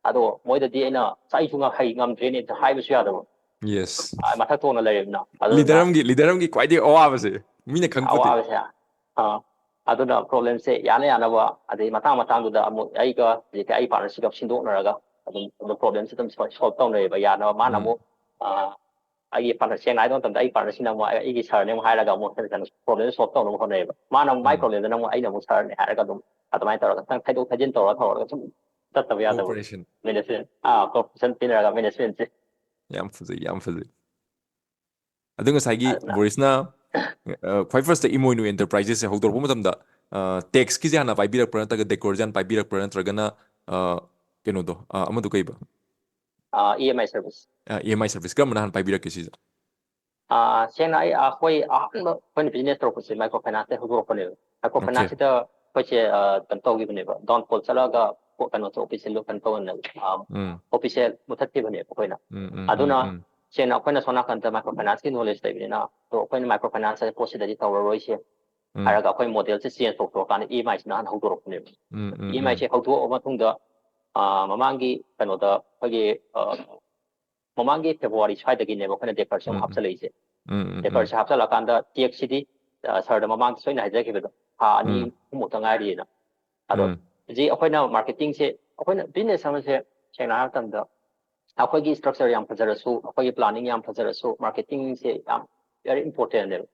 ꯑꯗꯣ ꯃꯣꯏꯗꯗꯤ ꯑꯩꯅ "ꯑꯁ, ꯑꯩꯁꯨ ꯉ-, ꯍꯩ ꯉꯝꯗ꯭ꯔꯦꯅꯦ" ꯍꯥꯏꯕꯁꯨ ꯌꯥꯗꯕ꯫ Yes. ꯑ, ꯃꯊꯛ ꯊꯣꯡꯅ ꯂꯩꯔꯤꯕꯅ꯫ ꯑꯗꯨꯅ leader ꯑꯃꯒꯤ, leader ꯑꯃꯒꯤ ꯈ꯭ꯋꯥꯏꯗꯒꯤ ꯑꯋꯥꯕꯁꯦ ꯃꯤꯅ ꯈꯪꯄꯣꯠꯇꯦ꯫ ꯑꯋꯥꯕꯁꯦ, ꯑ, ꯑꯗꯨꯅ problem ꯁꯦ ꯌꯥꯅ ꯌꯥꯅꯕ, ꯑꯗꯩ ꯃꯇꯥꯡ ꯃꯇꯥꯡꯗꯨꯗ ꯑꯃꯨꯛ ꯑꯩꯒ ꯍꯧꯖꯤꯛꯀꯤ ꯑꯩ partner ꯁꯤꯒ ꯁꯤꯟꯗꯣꯛꯅꯔꯒ ꯑꯗꯨꯝ, ꯑꯗꯨꯝ problem ꯁꯦ ꯑꯗꯨꯝ sol-, solve ꯇꯧꯅꯩꯌꯦꯕ꯫ ꯌꯥꯅꯕ ꯃꯥꯅ ꯎꯝ꯫ ꯑꯃꯨꯛ, ꯑ, ꯑꯩꯒꯤ partner, ꯁꯦꯡꯅ ꯍꯥꯏꯕ ꯃꯇꯝꯗ, ꯑꯩ partner ꯁꯤꯅ ꯑꯃꯨꯛ ꯑꯩꯒꯤ sir ꯅꯦ ꯑꯃꯨꯛ ꯍꯥꯏꯔꯒ ꯑꯃꯨꯛ ꯀꯩꯅꯣ, problem solve ꯇꯧꯅꯕ ꯍꯣꯠꯅꯩꯌꯦꯕ꯫ ꯃꯥꯅ ꯑꯃꯨꯛ my ꯎꯝ꯫ problem ꯗꯅ ꯑꯃꯨꯛ ꯑꯩꯅ ꯑꯃꯨꯛ sir ꯅꯦ ꯍꯥꯏꯔꯒ ꯑꯗꯨꯝ ꯑꯗꯨꯃꯥꯏꯅ ꯇꯧꯔꯒ ꯈꯤꯇꯪ ꯊꯩꯗꯣꯛ ꯊꯩꯖꯤꯟ ꯇꯧꯔ ꯇꯧꯔꯒ ꯁꯨꯝ ꯆꯠꯇꯕ ꯌꯥꯗꯕ꯫ Cooperation. Management, ꯑꯥ, cooperation ꯄꯤꯅꯔꯒ management ꯁꯦ꯫ ꯌꯥꯝ ꯐꯖꯩ, ꯌꯥꯝ ꯐꯖꯩ꯫ ꯑꯗꯨ ꯉꯁꯥꯏꯒꯤ ꯕꯣꯔꯤꯁꯅ, ꯑ, ꯈ꯭ꯋꯥꯏ ꯐꯥꯔꯁꯇ ꯏꯃꯣꯏꯅꯨ ꯑꯦꯟꯇꯔꯄ꯭ꯔꯥꯏꯖꯦꯁꯁꯦ ꯍꯧꯗꯣꯔꯛꯄ ꯃꯇꯝꯗ, ꯑ, ꯇꯦꯛꯁꯀꯤꯁꯦ ꯍꯥꯟꯅ ꯄꯥꯏꯕꯤꯔꯛꯄ꯭ꯔꯥ, ꯅꯠꯇ꯭ꯔꯒ ꯗꯦꯀꯣꯔꯁꯦ ꯍꯥꯟꯅ ꯄꯥꯏꯕꯤꯔꯛꯄ꯭ꯔꯥ, ꯅꯠꯇ꯭ꯔꯒꯅ, ꯑ, ꯀꯩꯅꯣꯗꯣ, ꯑ, ꯑꯃꯗꯣ ꯀꯩꯕ? ꯏ ꯑꯦꯝ ꯑꯥꯏ ꯁꯔꯚꯤꯁ꯫ ꯏ ꯑꯦꯝ ꯑꯥꯏ ꯁꯔꯚꯤꯁ ꯀꯔꯝꯕꯅ ꯍꯥꯟꯅ ꯄꯥꯏꯕꯤꯔꯛꯀꯦ ꯁꯤꯁꯦ? ꯑꯥ, ꯁꯦꯡꯅ ꯑꯩ, ꯑꯩꯈꯣꯏ ꯑꯍꯥꯟꯕ ꯑꯩꯈꯣꯏꯅ ꯕꯤꯖꯤꯅꯦꯁ ꯇꯧꯔꯛꯄꯁꯦ ꯃꯥꯏꯀ꯭ꯔꯣ ꯐꯥꯏꯅꯥꯟꯁꯇ ꯍꯧꯗꯣꯔꯛꯄꯅꯦꯕ꯫ Micro Okay. ꯐꯥꯏꯅꯥꯟꯁꯁꯤꯗ ꯑꯩꯈꯣꯏꯁꯦ, ꯑꯥ, ꯀꯩꯅꯣ ꯇꯧꯈꯤꯕꯅꯦꯕ, ꯗꯥꯎꯟ ꯐꯣꯜ ꯆꯠꯂꯒ ꯀꯩꯅꯣꯁꯦ, ꯑꯣꯐꯤꯁꯁꯦ ꯀꯩꯅꯣ ꯇꯧꯕꯅꯦꯕ, ꯑꯥ, ꯎꯝ, ꯑꯣꯐꯤꯁꯁꯦ ꯃꯨꯊꯠꯈꯤꯕꯅꯦꯕ ꯑꯩꯈꯣꯏꯅ꯫ ꯎꯝ, ꯎꯝ, ꯑꯗꯨꯅ ꯎꯝ, ꯎꯝ. ꯁꯦꯡꯅ ꯑꯩꯈꯣꯏꯅ ꯁꯣꯝ ꯅꯥꯀꯟꯗ ꯃꯥꯏꯀ꯭ꯔꯣ ꯐꯥꯏꯅꯥꯟꯁꯀꯤ ꯅꯣꯂꯦꯖ ꯂꯩꯕꯅꯤꯅ, ꯑꯗꯣ ꯑꯩꯈꯣꯏꯅ ꯃꯥꯏꯀ꯭ꯔꯣ ꯐꯥꯏꯅꯥꯟꯁ ꯍꯥꯏꯕ ꯄꯣꯠꯁꯤꯗꯗꯤ ꯇꯧꯔꯔꯣꯏꯁꯦ ꯎꯝ. ꯍꯥꯏꯔꯒ ꯑꯩꯈꯣꯏ ꯃꯣꯗꯦꯜꯁꯦ ꯆꯦꯟꯖ ꯇꯧꯊꯣꯛꯑꯀꯥꯟꯗ ꯏ ꯑꯦꯝ ꯑꯥꯏꯁꯤꯅ ꯍꯥꯟꯅ ꯍꯧꯗꯣꯔꯛꯄꯅꯦꯕ꯫ ꯎꯝ, ꯎꯝ, ꯏ ꯑꯦꯝ ꯑꯥꯏꯁꯦ ꯍꯧꯗꯣꯛꯑ ꯃꯇꯨꯡꯗ, ꯑꯥ, ꯃꯃꯥꯡꯒꯤ ꯀꯩꯅꯣꯗ ꯑꯩꯈꯣꯏꯒꯤ, ꯑꯥ, ꯃꯃꯥꯡꯒꯤ ꯐꯦꯕ꯭ꯔꯨꯋꯥꯔꯤ ꯁ꯭ꯋꯥꯏꯗꯒꯤꯅꯦꯕ ꯑꯩꯈꯣꯏꯅ ꯗꯦꯀꯔꯁꯦ ꯑꯃꯨꯛ ꯎꯝ, ꯎꯝ. ꯍꯥꯞꯆꯜꯂꯛꯏꯁꯦ꯫ ꯎꯝ, ꯎꯝ, ꯎꯝ. ꯗꯦꯀꯔꯁꯦ ꯍꯥꯞꯆꯜꯂꯀꯥꯟꯗ ꯇꯦꯛꯁꯁꯤꯗꯤ, ꯑ, ꯁꯥꯔꯗ ꯃꯃꯥꯡꯗ ꯁꯣꯏꯅ ꯍꯥꯏꯖꯈꯤꯕꯗꯣ, ꯊꯥ ꯑꯅꯤ ꯎꯝ. ꯑꯍꯨꯝꯃꯨꯛꯇ ꯉꯥꯏꯔꯤꯅ꯫ ꯑꯗꯣ ꯎꯝ. ꯍꯧꯖꯤꯛ ꯑꯩꯈꯣꯏꯅ ꯃꯥꯔꯀꯦꯇꯤꯡꯁꯦ, ꯑꯩꯈꯣꯏꯅ ꯕꯤꯖꯤꯅꯦꯁ ꯑꯃꯁꯦ ꯁꯦꯡꯅ ꯍꯥꯏꯔ ꯃꯇꯝꯗ ꯑꯩꯈꯣꯏꯒꯤ ꯁ꯭ꯇ꯭ꯔꯛꯆꯔ ꯌꯥꯝ ꯐꯖꯔꯁꯨ, ꯑꯩꯈꯣꯏꯒꯤ ꯄ꯭ꯂꯥꯅꯤꯡ ꯌꯥꯝ ꯐꯖꯔꯁꯨ, ꯃꯥꯔꯀꯦꯇꯤꯡꯁꯦ ꯌꯥꯝ very important ꯅꯦꯕ꯫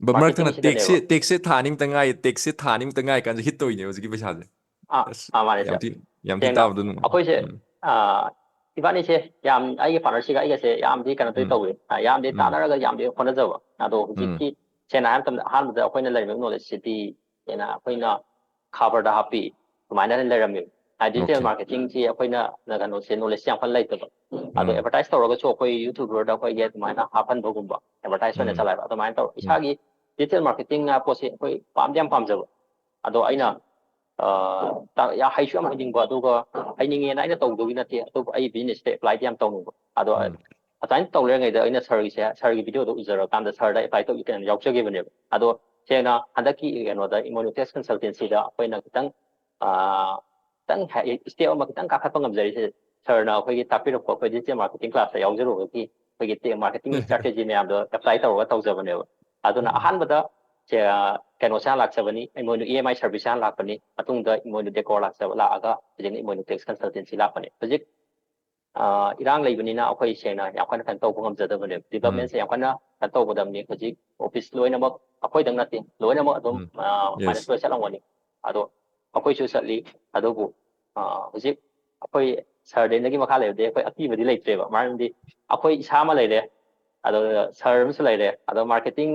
ꯕ-, ꯃꯔꯛ ꯊꯪꯅ ꯃꯥꯔꯀꯦꯇꯤꯡꯁꯤꯗꯅꯦꯕ꯫ ꯇꯦꯛꯁꯁꯦ, ꯇꯦꯛꯁꯁꯦ ꯊꯥ ꯑꯅꯤꯃꯨꯛꯇ ꯉꯥꯏ, ꯇꯦꯛꯁꯁꯦ ꯊꯥ ꯑꯅꯤꯃꯨꯛꯇ ꯉꯥꯏ ꯀꯥꯟꯗ ꯍꯤꯠ ꯇꯧꯔꯤꯅꯦ ꯍꯧꯖꯤꯛꯀꯤ ꯄꯩꯁꯥꯁꯦ꯫ ꯑꯥ, ꯑꯁ, ꯑꯥ, ꯃꯥꯅꯦ, ꯌꯥꯝ ꯁꯥꯔ꯫ ꯊꯤ, ꯌꯥꯝ ꯊꯤ ꯁꯦꯡꯅ ꯇꯥꯕꯗꯣ ꯅꯨꯡꯉꯥꯏ꯫ ꯑꯩꯈꯣꯏꯁꯦ, ꯎꯝ. ꯑꯥ, ꯏꯕꯥꯅꯤꯁꯦ ꯌꯥꯝ, ꯑꯩꯒꯤ ꯄꯥꯔꯠꯅꯔꯁꯤꯒ ꯑꯩꯒꯁꯦ ꯌꯥꯝꯗꯤ ꯀꯩꯅꯣ ꯎꯝ. ꯇꯧꯋꯤ, ꯑꯥ, ꯌꯥꯝꯗꯤ ꯎꯝ. ꯇꯥꯟꯅꯔꯒ ꯌꯥꯝꯗꯤ ꯍꯣꯠꯅꯖꯕ꯫ ꯑꯗꯣ ꯎꯝ. ꯍꯧꯖꯤꯛꯇꯤ ꯁꯦꯡꯅ ꯍꯥꯏꯔ ꯃꯇꯝꯗ ꯑꯍꯥꯟꯕꯗ ꯑꯩꯈꯣꯏꯅ ꯂꯩꯔꯝꯃꯤꯕ ꯅꯣꯂꯦꯖꯁꯤꯗꯤ ꯍꯦꯟꯅ ꯑꯩꯈꯣꯏꯅ ꯈꯕꯔꯗ ꯍꯥꯞꯄꯤ, ꯑꯗꯨꯃꯥꯏꯅ ꯂꯩꯔꯝꯃꯤ꯫ ꯍꯥꯏꯗꯤ ꯗꯤꯖꯤꯇꯦꯜ Okay. ꯃꯥꯔꯀꯦꯇꯤꯡꯁꯤ ꯑꯩꯈꯣꯏꯅ ꯀꯩꯅꯣꯁꯦ, ꯅꯣꯂꯦꯖꯁꯦ ꯌꯥꯝ ꯀꯟꯅ ꯂꯩꯇꯕ꯫ ꯑꯗꯣ ꯎꯝ. ꯑꯦꯗꯚꯔꯇꯥꯏꯁ ꯇꯧꯔꯒꯁꯨ ꯑꯩꯈꯣꯏ ꯌꯨꯇ꯭ꯌꯨꯕꯔꯗ ꯑꯩꯈꯣꯏꯒꯤ ꯑꯗꯨꯃꯥꯏꯅ ꯍꯥꯞꯍꯟꯕꯒꯨꯝꯕ, ꯑꯦꯗꯚꯔꯇꯥꯏꯁ ꯑꯣꯏꯅ ꯎꯝ. ꯆꯂꯥꯏꯕ ꯑꯗꯨꯃꯥꯏꯅ ꯇꯧꯔ ꯎꯝ. ꯏꯁꯥꯒꯤ ꯗꯤꯖꯤꯇꯦꯜ ꯃꯥꯔꯀꯦꯇꯤꯡ ꯍꯥꯏꯕ ꯄꯣꯠꯁꯦ ꯑꯩꯈꯣꯏ ꯄꯥꯝꯗꯤ ꯌꯥꯝ ꯄꯥꯝꯖꯕ꯫ ꯑꯗꯣ ꯑꯩꯅ, ꯑ, ꯌꯥ-, ꯍꯩꯁꯨ ꯌꯥꯝ ꯍꯩꯅꯤꯡꯕ, ꯑꯗꯨꯒ ꯍꯩꯅꯤꯡꯉꯦꯅ ꯑꯩꯅ ꯇꯧꯗꯧꯒꯤ ꯅꯠꯇꯦ, ꯑꯗꯨꯕꯨ ꯑꯩ ꯕꯤꯖꯤꯅꯦꯁꯇ ꯑꯦꯄ꯭ꯂꯥꯏꯗꯤ ꯌꯥꯝ ꯇꯧꯅꯤꯡꯕ꯫ ꯑꯗꯣ ꯎꯝ. ꯑꯗꯨꯃꯥꯏꯅ ꯇꯧ ꯂꯩꯔꯤꯉꯩꯗ ꯑꯩꯅ ꯁꯥꯔꯒꯤꯁꯦ, ꯁꯥꯔꯒꯤ ꯚꯤꯗꯤꯑꯣꯗꯣ ꯎꯖꯔꯀꯥꯟꯗ ꯁꯥꯔꯗ ꯑꯦꯄ꯭ꯂꯥꯏ ꯇꯧꯒꯦꯅ ꯌꯥꯎꯖꯈꯤꯕꯅꯦꯕ꯫ ꯑꯗꯣ ꯁꯦꯡꯅ ꯍꯟꯗꯛꯀꯤ ꯀꯩꯅꯣꯗ ꯏꯃꯣꯏꯅꯨ ꯇꯦꯛꯁ ꯀꯟꯁꯜꯇꯦꯟꯁꯤꯗ ꯑꯩꯈꯣꯏꯅ ꯈꯤꯇꯪ, ꯑ, ꯈꯤꯇꯪ ꯍꯥꯏ-, ꯁ꯭ꯇꯦꯞ ꯑꯃ ꯈꯤꯇꯪ ꯀꯥꯈꯠꯄ ꯉꯝꯖꯔꯤꯁꯦ ꯁꯥꯔꯅ ꯑꯩꯈꯣꯏꯒꯤ ꯇꯥꯛꯄꯤꯔꯛꯄ, ꯑꯩꯈꯣꯏ ꯗꯤꯖꯤꯇꯦꯜ ꯃꯥꯔꯀꯦꯇꯤꯡ ꯀ꯭ꯂꯥꯁꯇ ꯌꯥꯎꯖꯔꯨꯕꯒꯤ ꯑꯩꯈꯣꯏꯒꯤ ꯇꯦ-, ꯃꯥꯔꯀꯦꯇꯤꯡ ꯏꯁꯇ꯭ꯔꯥꯇꯦꯖꯤ ꯃꯌꯥꯝꯗꯣ ꯑꯦꯄ꯭ꯂꯥꯏ ꯇꯧꯔꯒ ꯇꯧꯖꯕꯅꯦꯕ꯫ ꯑꯗꯨꯅ ꯎꯝ. ꯑꯍꯥꯟꯕꯗ ꯁꯦ, ꯑ, ꯀꯩꯅꯣꯁꯦ ꯍꯥꯟꯅ ꯂꯥꯛꯆꯕꯅꯤ, ꯏꯃꯣꯏꯅꯨ ꯏ ꯑꯦꯝ ꯑꯥꯏ ꯁꯔꯚꯤꯁꯁꯦ ꯍꯥꯟꯅ ꯂꯥꯛꯄꯅꯤ, ꯃꯇꯨꯡꯗ ꯏꯃꯣꯏꯅꯨ ꯗꯦꯀꯣꯔ ꯂꯥꯛꯆꯕ, ꯂꯥꯛꯑꯒ ꯍꯧꯖꯤꯛꯅ ꯏꯃꯣꯏꯅꯨ ꯇꯦꯛꯁ ꯀꯟꯁꯜꯇꯦꯟꯁꯤ ꯂꯥꯛꯄꯅꯤ꯫ ꯍꯧꯖꯤꯛ, ꯑ, ꯏꯔꯥꯡ ꯂꯩꯕꯅꯤꯅ ꯑꯩꯈꯣꯏ ꯁꯦꯡꯅ ꯌꯥꯝ ꯀꯟꯅ ꯀꯩꯅꯣ ꯇꯧꯕ ꯉꯝꯖꯗꯕꯅꯦꯕ, ꯎꯝ. ꯗꯤꯕ꯭ꯂꯞꯃꯦꯟꯁꯦ ꯌꯥꯝ ꯀꯟꯅ ꯀꯩꯅꯣ ꯇꯧꯒꯗꯕꯅꯤ꯫ ꯍꯧꯖꯤꯛ ꯑꯣꯐꯤꯁ ꯂꯣꯏꯅꯃꯛ ꯑꯩꯈꯣꯏꯗꯪ ꯅꯠꯇꯦ, ꯂꯣꯏꯅꯃꯛ ꯑꯗꯨꯝ, ꯎꯝ. ꯑ, ꯃꯥꯏꯅꯁ Yes. ꯂꯣꯏ ꯆꯠꯂꯝꯒꯅꯤ꯫ ꯑꯗꯣ ꯑꯩꯈꯣꯏꯁꯨ ꯆꯠꯂꯤ, ꯑꯗꯨꯕꯨ, ꯑ, ꯍꯧꯖꯤꯛ ꯑꯩꯈꯣꯏ ꯁꯥꯔꯗꯦꯟꯗꯒꯤ ꯃꯈꯥ ꯂꯩꯕꯗꯤ ꯑꯩꯈꯣꯏ ꯑꯀꯤꯕꯗꯤ ꯂꯩꯇ꯭ꯔꯦꯕ, ꯃꯔꯝꯗꯤ ꯑꯩꯈꯣꯏ ꯏꯁꯥ ꯑꯃ ꯂꯩꯔꯦ, ꯑꯗꯣ ꯁꯥꯔ ꯑꯃꯁꯨ ꯂꯩꯔꯦ, ꯑꯗꯣ ꯃꯥꯔꯀꯦꯇꯤꯡ